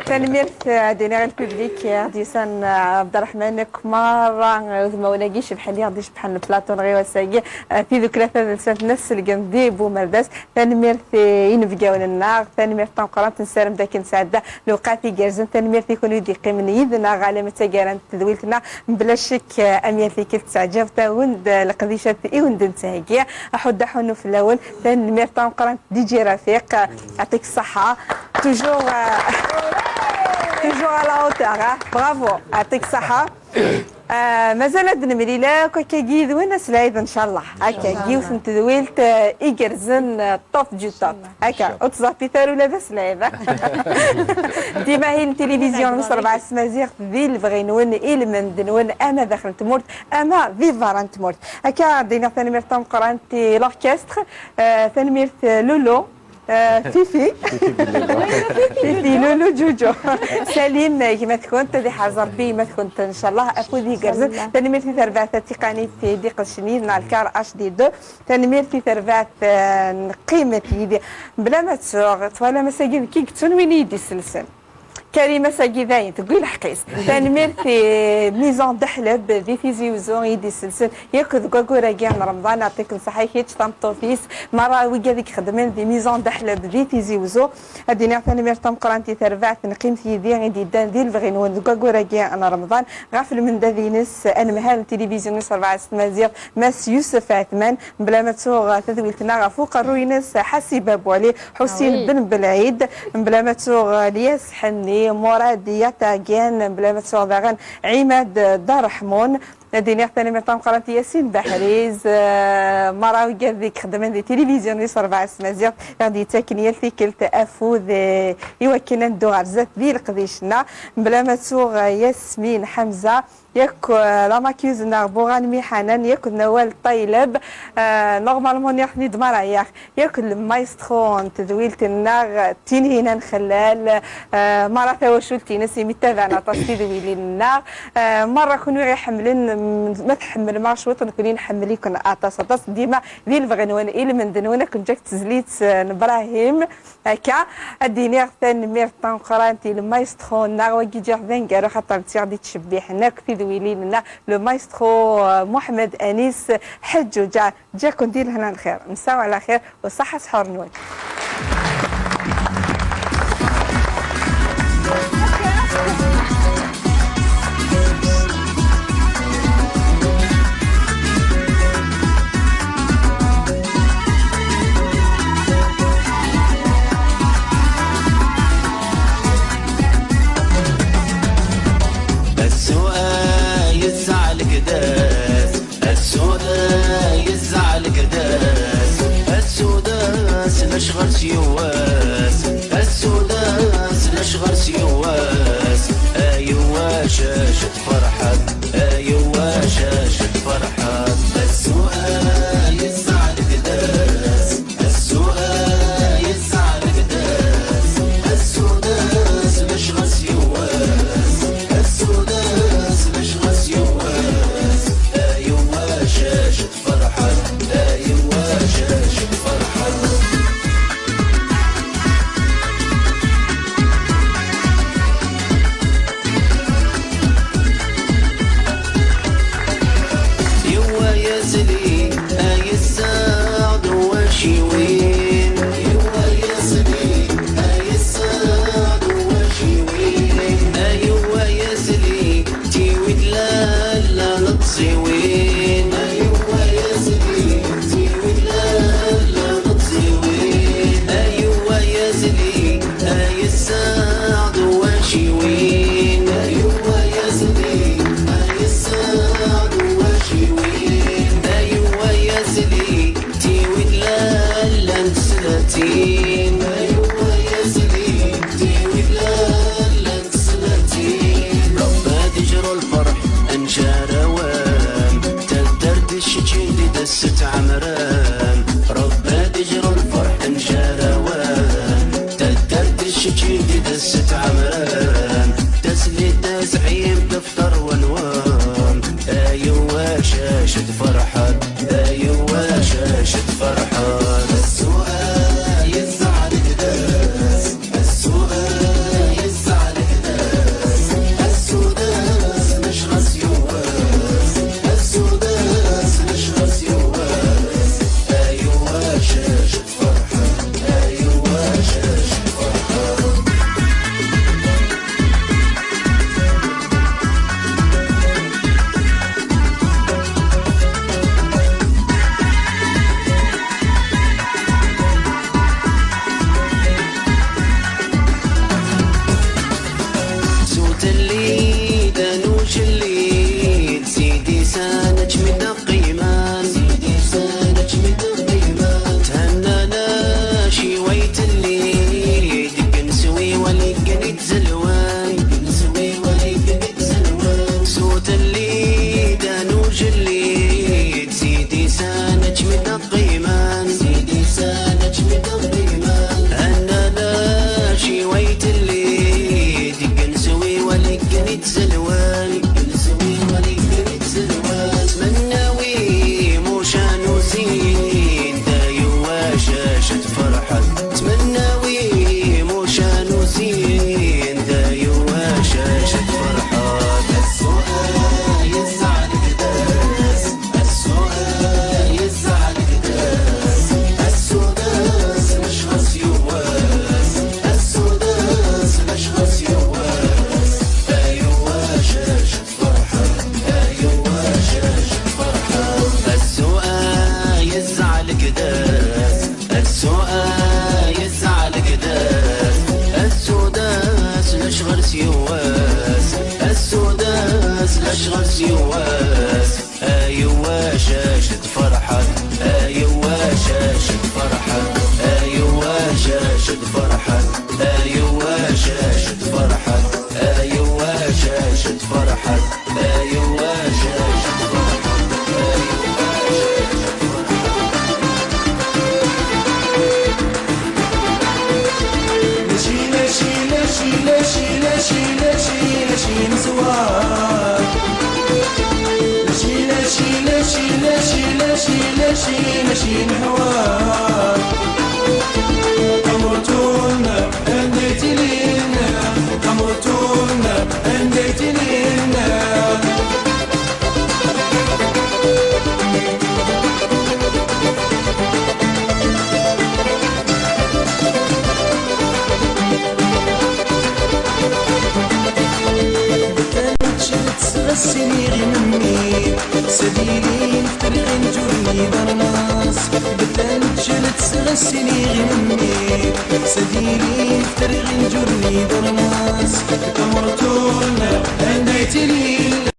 Tanemmirt, eh, ad iniɣ i le public, eh, ɣ-d-yusan, eh, Ɛebderreḥman, akk merra, eh, udmawen-agi icebḥen, i ɣ-d-icebḥen le plateau-nneɣ i wass-agi, eh, tidukla tadelsant n At Selgen di Bumerdas. Tanemmirt i inebgawen-nneɣ, tanemmirt tameqqrant, nessaram d akken nesɛedda lewqat igerrzen. Tanemmirt i kunwi d-yeqqimen yid-neɣ alamma d taggara n tedwilt-nneɣ. Mebla ccek, eh, am yal tikkelt, teɛǧabt-awen-d, eh, leqdicat i wen-d-nettheggi. Aḥuddu aḥunnu fell-awen. Tanemmirt tameqqrant D J Rafiq, eh, yeɛṭik ṣṣeḥḥa. Toujours, eh, toujours à la hauteur, hein. Bravo, yeɛṭik ṣṣeḥḥa. Eh, mazal ad nemlil akk akkagi yid-wen ass lɛid, ncallah. Akka, yiwet n tedwilt, eh, igerrzen, eh, top du top. Akka, ur tẓapit ara ula d ass lɛid. Dima hin tilivizyu n Mṣer Beɛs Tmaziɣt di lebɣi-nwen, i lmend-nwen, ama daxel n tmurt, ama di berra n tmurt. Akka, ad d-iniɣ tanemmirt tameqqrant i l'orchestre, eh, tanemmirt, eh, Lolo, eh, Fifi. Fifi, Lolo, Ǧuǧu. Salim, eh, gma-tkent, ad iḥrez Rebbi gma-tkent, ncallah, afud igerrzen. Ncallah. Tanemmirt i terbaɛt tiqanit i d-iqedcen yid-neɣ lkar H D deux. Tanemmirt i terbaɛt, eh, n qimet yid-i. Bla ma ttuɣ, twalam ass-agi d nekk i yettun win i yi-d-iselsen. Karim, ass-agi dayen, tewwi lḥeqq-is. Tanemmirt i Maison Deḥleb di Tizi Uzzu i yi-d-iselsen yakk deg waggur-agi n Remḍan, yeɛṭikum ṣṣeḥḥa, kečč, tameṭṭut-is, merra wigad i ixeddmen di Maison Deḥleb di Tizi Uzzu. Ad d-iniɣ tanemmirt tameqqrant i terbaɛt n qimet yid-i i d-yeddan di lebɣi-nwen deg waggur-agi n Remḍan, ɣef lmendad-ines anemhal n tilivizyu n Mṣer Beɛs Tmaziɣt, Mass Yusef Ɛetman, mebla ma ttuɣ tadwilt-nneɣ ɣef uqerruy-ines Ḥasiba Buɛli, Ḥusin Ben Belɛid, mebla ma ttuɣ Lyas Ḥenni, Murad Yatagan, mebla ma ttuɣ daɣen Ɛimad Dda Reḥmun. Ad d-iniɣ tanemmirt tameqqrant i Yasin Beḥriz, eh, merra wigad i ixeddmen di tilivizyu n Mṣer Beɛs Tmaziɣt, i ɣ-d-yettaken yal tikkelt afud, eh, i wakken ad neddu ɣer zdat di leqdic-nneɣ. Mebla ma ttuɣ, eh, Yasmin Ḥamza, yakk, eh, la maquilleuse-nneɣ Buɣan Miḥanan, yakk d Nawal Ṭayleb. Eh, normalement, nniɣ-ten-id merra, yak, yakk le maestro n tedwilt-nneɣ, Tinhinan Xellal, eh, merra tawacult-ines, imi ttabaɛen aṭas tidwilin-nneɣ. Eh, merra kunwi ɣ-iḥemmlen, mm, ma tḥemmlem-aɣ cwiṭ, nekni nḥemmel-iken aṭas, aṭas. Dima di lebɣi-nwen, i lmend-nwen, ad ken-ǧǧeɣ deg tezlit, eh, n Brahim. Akka, ad d-iniɣ tanemmirt tameqqrant i le maestro-nneɣ, wagi ǧǧiɣ d aneggaru, xaṭer d tiɣ d-ittcebbiḥen akk tidwilin-nneɣ, le maestro, euh, Mohamed Anis Ḥeǧǧuǧa. Ǧǧiɣ-ken di lehna lxir. Msaw ɛla xir u ṣaḥḥa sḥur-nwen. Ass-a yesɛa lekdas, ass Setɛemrem, Rebbi ad ijru lferḥ n carawen. Taddart d kečč i d Setɛemrem, taslit tasɛimt afṭer wenwen. Ay wacac tferḥeḍ, ay wacac tferḥeḍ. Ssuq-a yezɛel gma-s. Assudas, assudas, mac ɣas yiwwas. Assudas, mac ɣas yiwwas. Ay wacac tferḥeḍ, ay wacac tferḥeḍ. Sutelli d anucelli, d sidi sanač mi d-qqiman. Sidi sanač mi d-qqiman. Thannana ciwayt-lli, deg neswi waligen i tzelwan. Deg neswi waligen i tzelwan. Sutelli d anucelli, d sidi sanač mi d-qqiman. Sidi sanač mi d-qqiman. Hannana ciwayt-lli, deg neswi waligen i tzelwan. Deg neswi waligen i tzelwan. Tmennawi mucan usin, d ay wacac tferḥeḍ. Tmennawi mucan usin, d ay wacac tferḥeḍ. Assuq-a yezɛel gma-s. Assuq-a yezɛel gma-s. Assudas, mac ɣas yiwwas. Assudas, mac ɣas yiwwas. Ay wacac tferḥeḍ, ay wacac tferḥeḍ. Assuq-a yezɛel gma-s. Assuq-a yezɛel gma-s. Assudas, mac ɣas yiwwas. Assudas, mac ɣas yiwwas. Ay wacac tferḥeḍ, ay wacac tferḥeḍ, ay wacac tferḥeḍ, ay wacac tferḥeḍ, ay wacac tferḥeḍ, ay wacac tferḥeḍ, ay wacac tferḥeḍ. Mačči, mačči, mačči, mačči, mačči, mačči, mačči neswa. Mačči, mačči, mačči, mačči, mačči, mačči, mačči neḥwa. Tameṭṭut-nneɣ anda i tt-ilin? Tameṭṭut-nneɣ anda i tt-ilin? Beddent ǧǧelt s ɣas iniɣ i memmi, s ad yilin terɣin ǧur n yiḍarnas. Beddent ǧǧelt s ɣas iniɣ i memmi, s ad yilin terɣin ǧur n yiḍarnas. Tameṛṛut-nneɣ anda i tt-ilin?